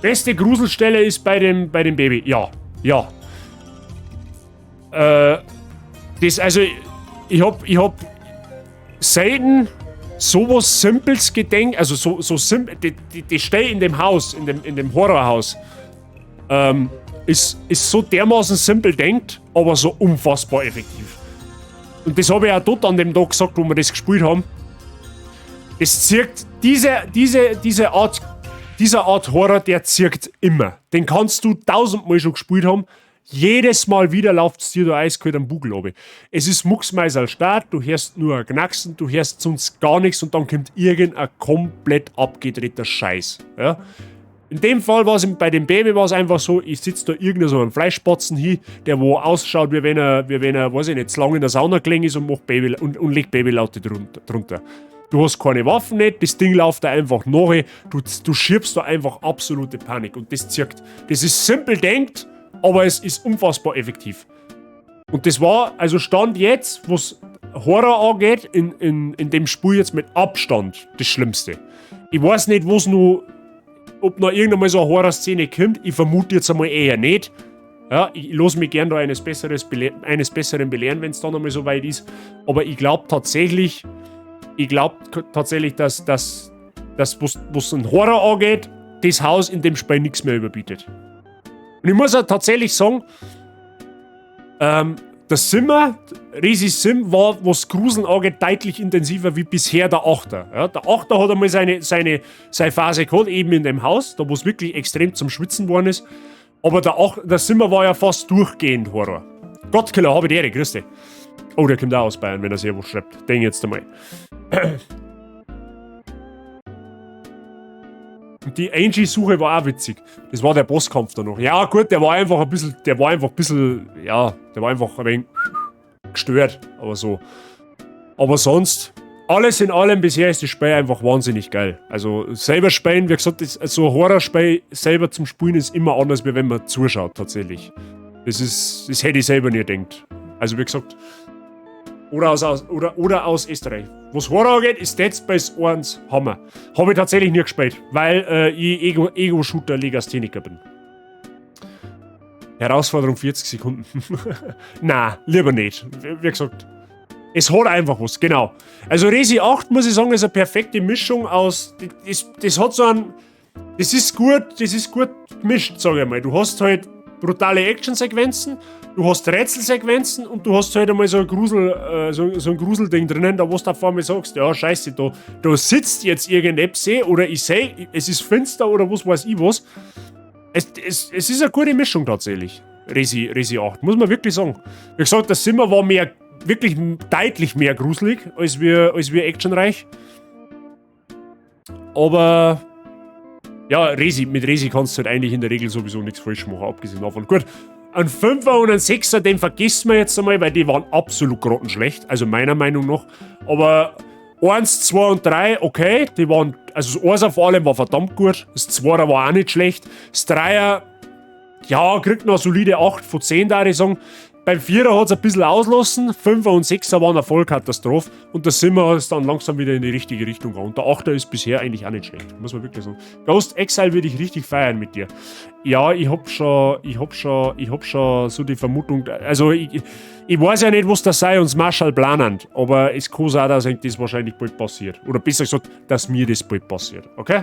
Beste Gruselstelle ist bei dem Baby. Ja. Das, also, ich hab selten sowas Simples gedenkt, also so simpel, die Stelle in dem Haus, in dem Horrorhaus, ist so dermaßen simpel denkt, aber so unfassbar effektiv. Und das habe ich auch dort an dem Tag gesagt, wo wir das gespielt haben. Es zirkt, dieser Art Horror, der zirkt immer. Den kannst du tausendmal schon gespielt haben. Jedes Mal wieder läuft es dir da eiskalt am Bugel runter. Es ist mucksmäuschenstill, du hörst nur ein Knacksen, du hörst sonst gar nichts und dann kommt irgendein komplett abgedrehter Scheiß. Ja? In dem Fall war es bei dem Baby war es einfach so, ich sitze da irgendein so ein Fleischspatzen hin, der wo ausschaut, wie wenn er, weiß ich nicht, zu lange in der Sauna gelegen ist und macht Baby und legt Babylaute drunter. Du hast keine Waffen nicht, das Ding läuft da einfach nach, du schiebst da einfach absolute Panik und das zirkt. Das ist simpel denkt, aber es ist unfassbar effektiv. Und das war, also Stand jetzt, was Horror angeht, in dem Spiel jetzt mit Abstand das Schlimmste. Ich weiß nicht, wo's noch, ob noch irgendwann mal so eine Horror-Szene kommt. Ich vermute jetzt einmal eher nicht. Ja, ich lasse mich gern da eines Besseren belehren, wenn es dann einmal so weit ist. Aber ich glaube tatsächlich, dass was ein Horror angeht, das Haus in dem Spiel nichts mehr überbietet. Und ich muss auch tatsächlich sagen, das Simmer, Resi Sim war, was Gruseln angeht, deutlich intensiver wie bisher der Achter. Ja, der Achter hat einmal seine Phase gehabt, eben in dem Haus, da wo es wirklich extrem zum Schwitzen geworden ist. Aber der Simmer war ja fast durchgehend Horror. Gottkiller, habe die Ehre, grüß dich. Oh, der kommt auch aus Bayern, wenn er Servus schreibt. Denk jetzt einmal. Und die Angie-Suche war auch witzig. Das war der Bosskampf da noch. Ja, gut, der war einfach ein bisschen, ja, der war einfach ein wenig gestört, aber so. Aber sonst, alles in allem bisher ist das Spiel einfach wahnsinnig geil. Also selber spielen, wie gesagt, so ein Horrorspiel selber zum Spielen ist immer anders, wie wenn man zuschaut, tatsächlich. Das hätte ich selber nie gedacht. Also wie gesagt, oder aus Österreich. Was Horror angeht, ist Dead Space 1 Hammer. Habe ich tatsächlich nie gespielt, weil ich Ego-Shooter-Legastheniker bin. Herausforderung 40 Sekunden. Na, lieber nicht. Wie gesagt, es hat einfach was, genau. Also Resi 8, muss ich sagen, ist eine perfekte Mischung aus. Das hat so ein. Das ist gut gemischt, sage ich mal. Du hast halt brutale Actionsequenzen, du hast Rätselsequenzen und du hast halt einmal so ein Gruselding drinnen, da wo du auf einmal sagst, ja scheiße, da sitzt jetzt irgendetwas oder ich sehe, es ist finster oder was weiß ich was. Es ist eine gute Mischung tatsächlich. Resi 8, muss man wirklich sagen. Wie gesagt, das Simmer war mehr, wirklich deutlich mehr gruselig als wir actionreich. Aber ja, mit Resi kannst du halt eigentlich in der Regel sowieso nichts falsch machen, abgesehen davon. Gut, ein Fünfer und ein Sechser, den vergisst man jetzt einmal, weil die waren absolut grottenschlecht, also meiner Meinung nach. Aber 1, 2 und 3, okay, die waren, also das Einser vor allem war verdammt gut, das Zweier war auch nicht schlecht, das Dreier, ja, kriegt noch eine solide 8 von 10, da ich sagen. Beim Vierer hat es ein bisschen auslassen, Fünfer und Sechser waren eine Vollkatastrophe und der Simmer ist dann langsam wieder in die richtige Richtung gegangen. Und der Achter ist bisher eigentlich auch nicht schlecht, muss man wirklich sagen. Ghost Exile würde ich richtig feiern mit dir. Ja, ich hab schon so die Vermutung, also ich weiß ja nicht, was der sei und Marshall planen, aber es kann sein, dass das wahrscheinlich bald passiert. Oder besser gesagt, dass mir das bald passiert, okay?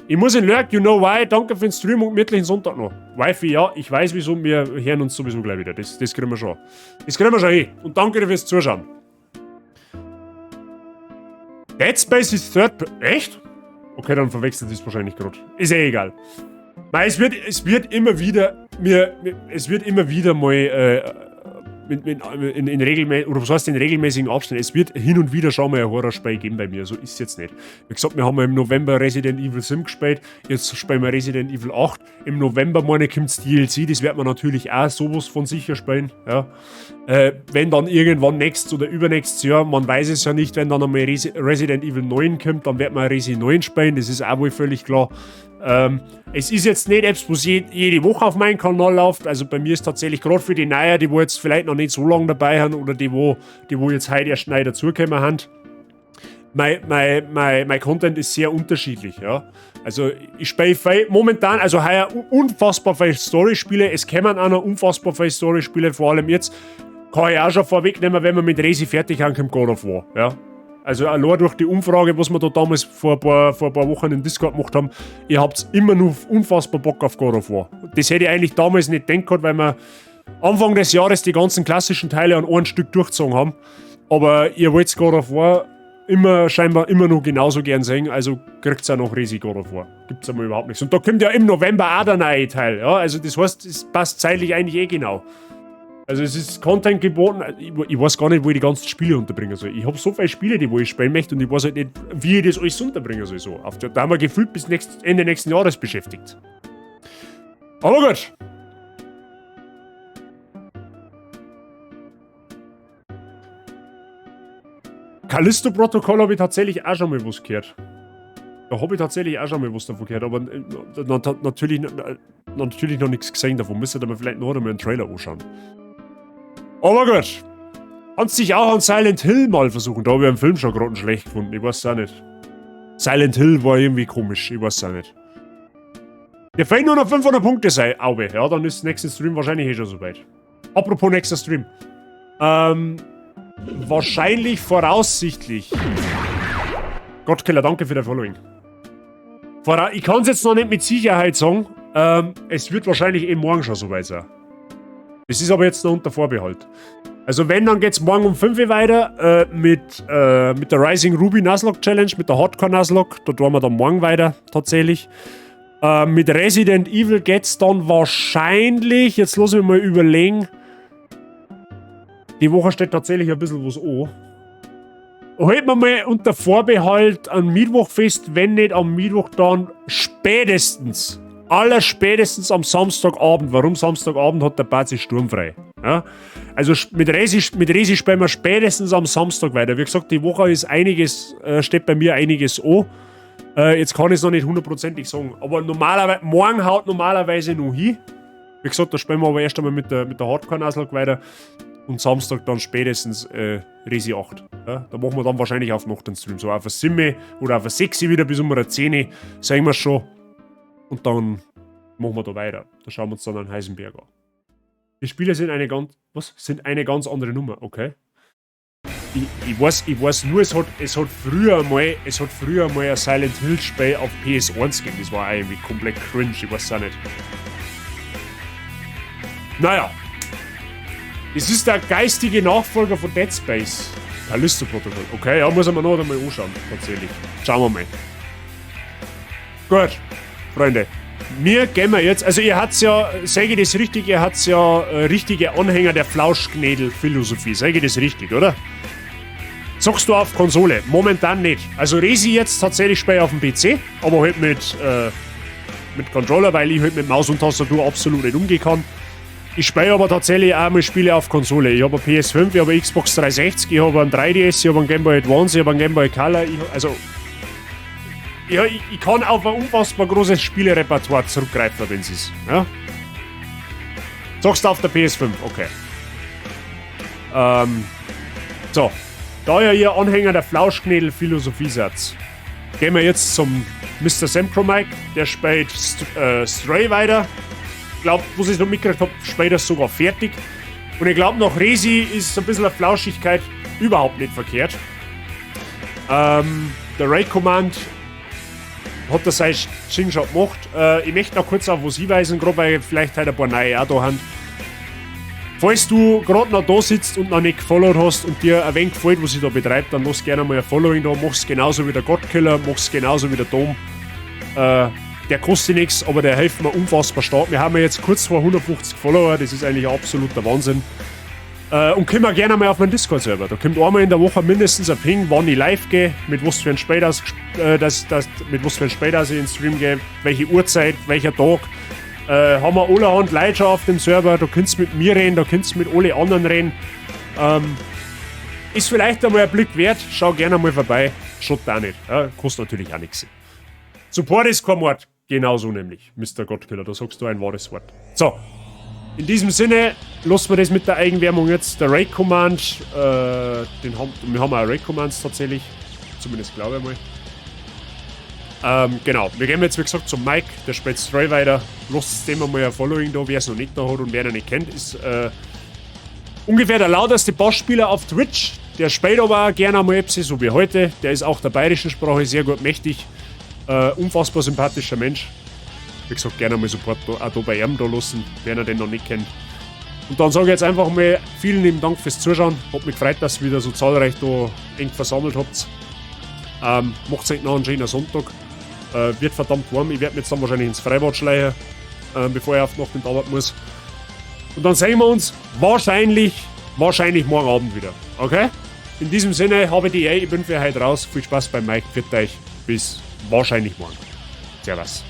Ich muss in Lurk, you know why. Danke für den Stream und gemütlichen Sonntag noch. Wifi, ja, ich weiß wieso, wir hören uns sowieso gleich wieder. Das kriegen wir schon. Das kriegen wir schon hin. Und danke dir fürs Zuschauen. Dead Space ist Third. Echt? Okay, dann verwechselt es wahrscheinlich gerade. Ist eh egal. Mei, es wird immer wieder mal mit, mit, in regelmä oder was heißt in regelmäßigen Abständen, es wird hin und wieder schon mal ein Horrorspiel geben bei mir, so ist es jetzt nicht. Wie gesagt, wir haben ja im November Resident Evil 7 gespielt, jetzt spielen wir Resident Evil 8. Im November, meine ich, kommt das DLC, das wird man natürlich auch sowas von sicher spielen. Ja. Wenn dann irgendwann nächstes oder übernächstes Jahr, man weiß es ja nicht, wenn dann einmal Resident Evil 9 kommt, dann wird man Resi 9 spielen, das ist auch wohl völlig klar. Es ist jetzt nicht etwas, was jede Woche auf meinem Kanal läuft. Also bei mir ist tatsächlich gerade für die Neuen, die wo jetzt vielleicht noch nicht so lange dabei sind oder die wo jetzt heute erst neu dazugekommen haben. Mein Content ist sehr unterschiedlich, ja. Also ich spiele viel, momentan, also heuer unfassbar viele Story-Spiele, es kommen auch noch unfassbar viele Story-Spiele, vor allem jetzt, kann ich auch schon vorwegnehmen, wenn wir mit Resi fertig haben, kommt God of War, ja. Also allein durch die Umfrage, was wir da damals vor ein paar Wochen im Discord gemacht haben, ihr habt immer noch unfassbar Bock auf God of War. Das hätte ich eigentlich damals nicht gedacht, weil wir Anfang des Jahres die ganzen klassischen Teile an einem Stück durchgezogen haben. Aber ihr wollt God of War immer, scheinbar immer noch genauso gern sehen, also kriegt's auch noch Resi God of War. Gibt's einmal überhaupt nichts. Und da kommt ja im November auch der neue Teil, ja. Also das heißt, es passt zeitlich eigentlich eh genau. Also es ist Content geboten, ich weiß gar nicht, wo ich die ganzen Spiele unterbringen soll. Ich hab so viele Spiele, die wo ich spielen möchte und ich weiß halt nicht, wie ich das alles unterbringen soll. So. Da haben wir gefühlt bis Ende nächsten Jahres beschäftigt. Aber gut. Callisto Protocol habe ich tatsächlich auch schon mal was gehört. Da habe ich tatsächlich auch schon mal was davon gehört, aber natürlich noch nichts gesehen davon. Müsste man vielleicht noch einmal einen Trailer anschauen. Aber gut. Kannst dich auch an Silent Hill mal versuchen. Da habe ich einen Film schon gerade schlecht gefunden. Ich weiß es auch nicht. Silent Hill war irgendwie komisch. Ich weiß es auch nicht. Dir fehlen nur noch 500 Punkte, sei Aube. Ja, dann ist der nächste Stream wahrscheinlich eh schon soweit. Apropos nächster Stream. Wahrscheinlich voraussichtlich. Gottkiller, danke für dein Following. Ich kann es jetzt noch nicht mit Sicherheit sagen. Es wird wahrscheinlich eh morgen schon soweit sein. Es ist aber jetzt noch unter Vorbehalt. Also wenn, dann geht's morgen um 5 Uhr weiter mit der Rising Ruby Nuzlocke Challenge, mit der Hardcore Nuzlocke. Da tun wir dann morgen weiter, tatsächlich. Mit Resident Evil geht's dann wahrscheinlich, jetzt lass mich mal überlegen. Die Woche steht tatsächlich ein bisschen was an. Halten wir mal unter Vorbehalt am Mittwoch fest, wenn nicht am Mittwoch, dann spätestens, allerspätestens am Samstagabend. Warum Samstagabend hat der Bazi sturmfrei? Ja? Also mit Resi spielen wir spätestens am Samstag weiter. Wie gesagt, die Woche ist einiges, steht bei mir einiges an. Jetzt kann ich es noch nicht hundertprozentig sagen, aber normalerweise, morgen haut normalerweise noch hin. Wie gesagt, da spielen wir aber erst einmal mit der Hardcore-Nuzlocke weiter. Und Samstag dann spätestens Resi 8. Ja, da machen wir dann wahrscheinlich auf noch den Stream. So auf 7 oder auf 6 wieder bis um 10, sehen wir schon. Und dann machen wir da weiter. Da schauen wir uns dann einen Heisenberg an. Die Spiele sind eine ganz, was? Sind eine ganz andere Nummer, okay. Ich weiß nur, es hat früher mal ein Silent Hill Spiel auf PS1 gegeben. Das war irgendwie komplett cringe, ich weiß auch nicht. Naja. Es ist der geistige Nachfolger von Dead Space. Callisto Protocol. Okay, ja, muss ich mir noch einmal anschauen, tatsächlich. Schauen wir mal. Gut, Freunde. Wir gehen wir jetzt, also ihr habt ja, sage ich das richtig, ihr habt ja richtige Anhänger der Flauschknädel-Philosophie. Sage ich das richtig, oder? Zockst du auf Konsole? Momentan nicht. Also Resi jetzt tatsächlich spiele ich auf dem PC, aber halt mit Controller, weil ich halt mit Maus und Tastatur absolut nicht umgehen kann. Ich spiele aber tatsächlich auch mal Spiele auf Konsole. Ich habe eine PS5, ich habe eine Xbox 360, ich habe einen 3DS, ich habe einen Game Boy Advance, ich habe einen Game Boy Color. Ich kann auf ein unfassbar großes Spielerepertoire zurückgreifen, wenn es ist. Ja? Zockst du auf der PS5, okay. So, da ja ihr Anhänger der Flauschknädel-Philosophie seid, gehen wir jetzt zum Mr. Semcromike, der spielt Stray weiter. Ich glaube, was ich noch mitgekriegt habe, spielt er sogar fertig. Und ich glaube, nach Resi ist ein bisschen eine Flauschigkeit überhaupt nicht verkehrt. Der Raid Command hat das sein Ding schon gemacht. Ich möchte noch kurz auf was hinweisen, gerade weil vielleicht heute ein paar neue auch da haben. Falls du gerade noch da sitzt und noch nicht gefollowt hast und dir ein wenig gefällt, was ich da betreibe, dann lass gerne mal ein Following da. Mach's genauso wie der Godkiller, mach's genauso wie der Dom. Der kostet nichts, aber der hilft mir unfassbar stark. Wir haben ja jetzt kurz vor 150 Follower, das ist eigentlich absoluter Wahnsinn. Und können wir gerne mal auf meinen Discord-Server. Da kommt einmal in der Woche mindestens ein Ping, wann ich live gehe, mit was für ein Spiel das, mit was für ein Spiel das ich in den Stream gehe, welche Uhrzeit, welcher Tag. Haben wir allerhand Leute schon auf dem Server, da könnt ihr mit mir reden, da könnt ihr mit alle anderen reden. Ist vielleicht einmal ein Blick wert, schau gerne mal vorbei, schaut da nicht. Ja, kostet natürlich auch nichts. Support ist kein Mord. Genauso nämlich, Mr. Godkiller, da sagst du ein wahres Wort. So, in diesem Sinne, lassen wir das mit der Eigenwerbung jetzt. Der Raid Command, wir haben auch Raid Commands tatsächlich. Zumindest glaube ich mal. Genau, wir gehen jetzt, wie gesagt, zum Mike, der spielt Stray weiter. Lasst dem mal ein Following da, wer es noch nicht da hat und wer ihn nicht kennt, ist ungefähr der lauteste Bassspieler auf Twitch. Der spielt aber auch gerne einmal etwas, so wie heute. Der ist auch der bayerischen Sprache sehr gut mächtig. Unfassbar sympathischer Mensch. Wie gesagt, gerne mal Support da, auch da bei ihm da lassen, wer ihn denn noch nicht kennt. Und dann sage ich jetzt einfach mal vielen lieben Dank fürs Zuschauen. Hat mich gefreut, dass ihr wieder so zahlreich da eng versammelt habt. Macht euch noch einen schönen Sonntag. Wird verdammt warm. Ich werde mich jetzt dann wahrscheinlich ins Freibad schleichen, bevor ich auf die Nacht in die Arbeit muss. Und dann sehen wir uns wahrscheinlich morgen Abend wieder. Okay? In diesem Sinne, habe die Ehre, ich bin für heute raus. Viel Spaß beim Mike. Pfiat euch. Bis wahrscheinlich morgen. Servus.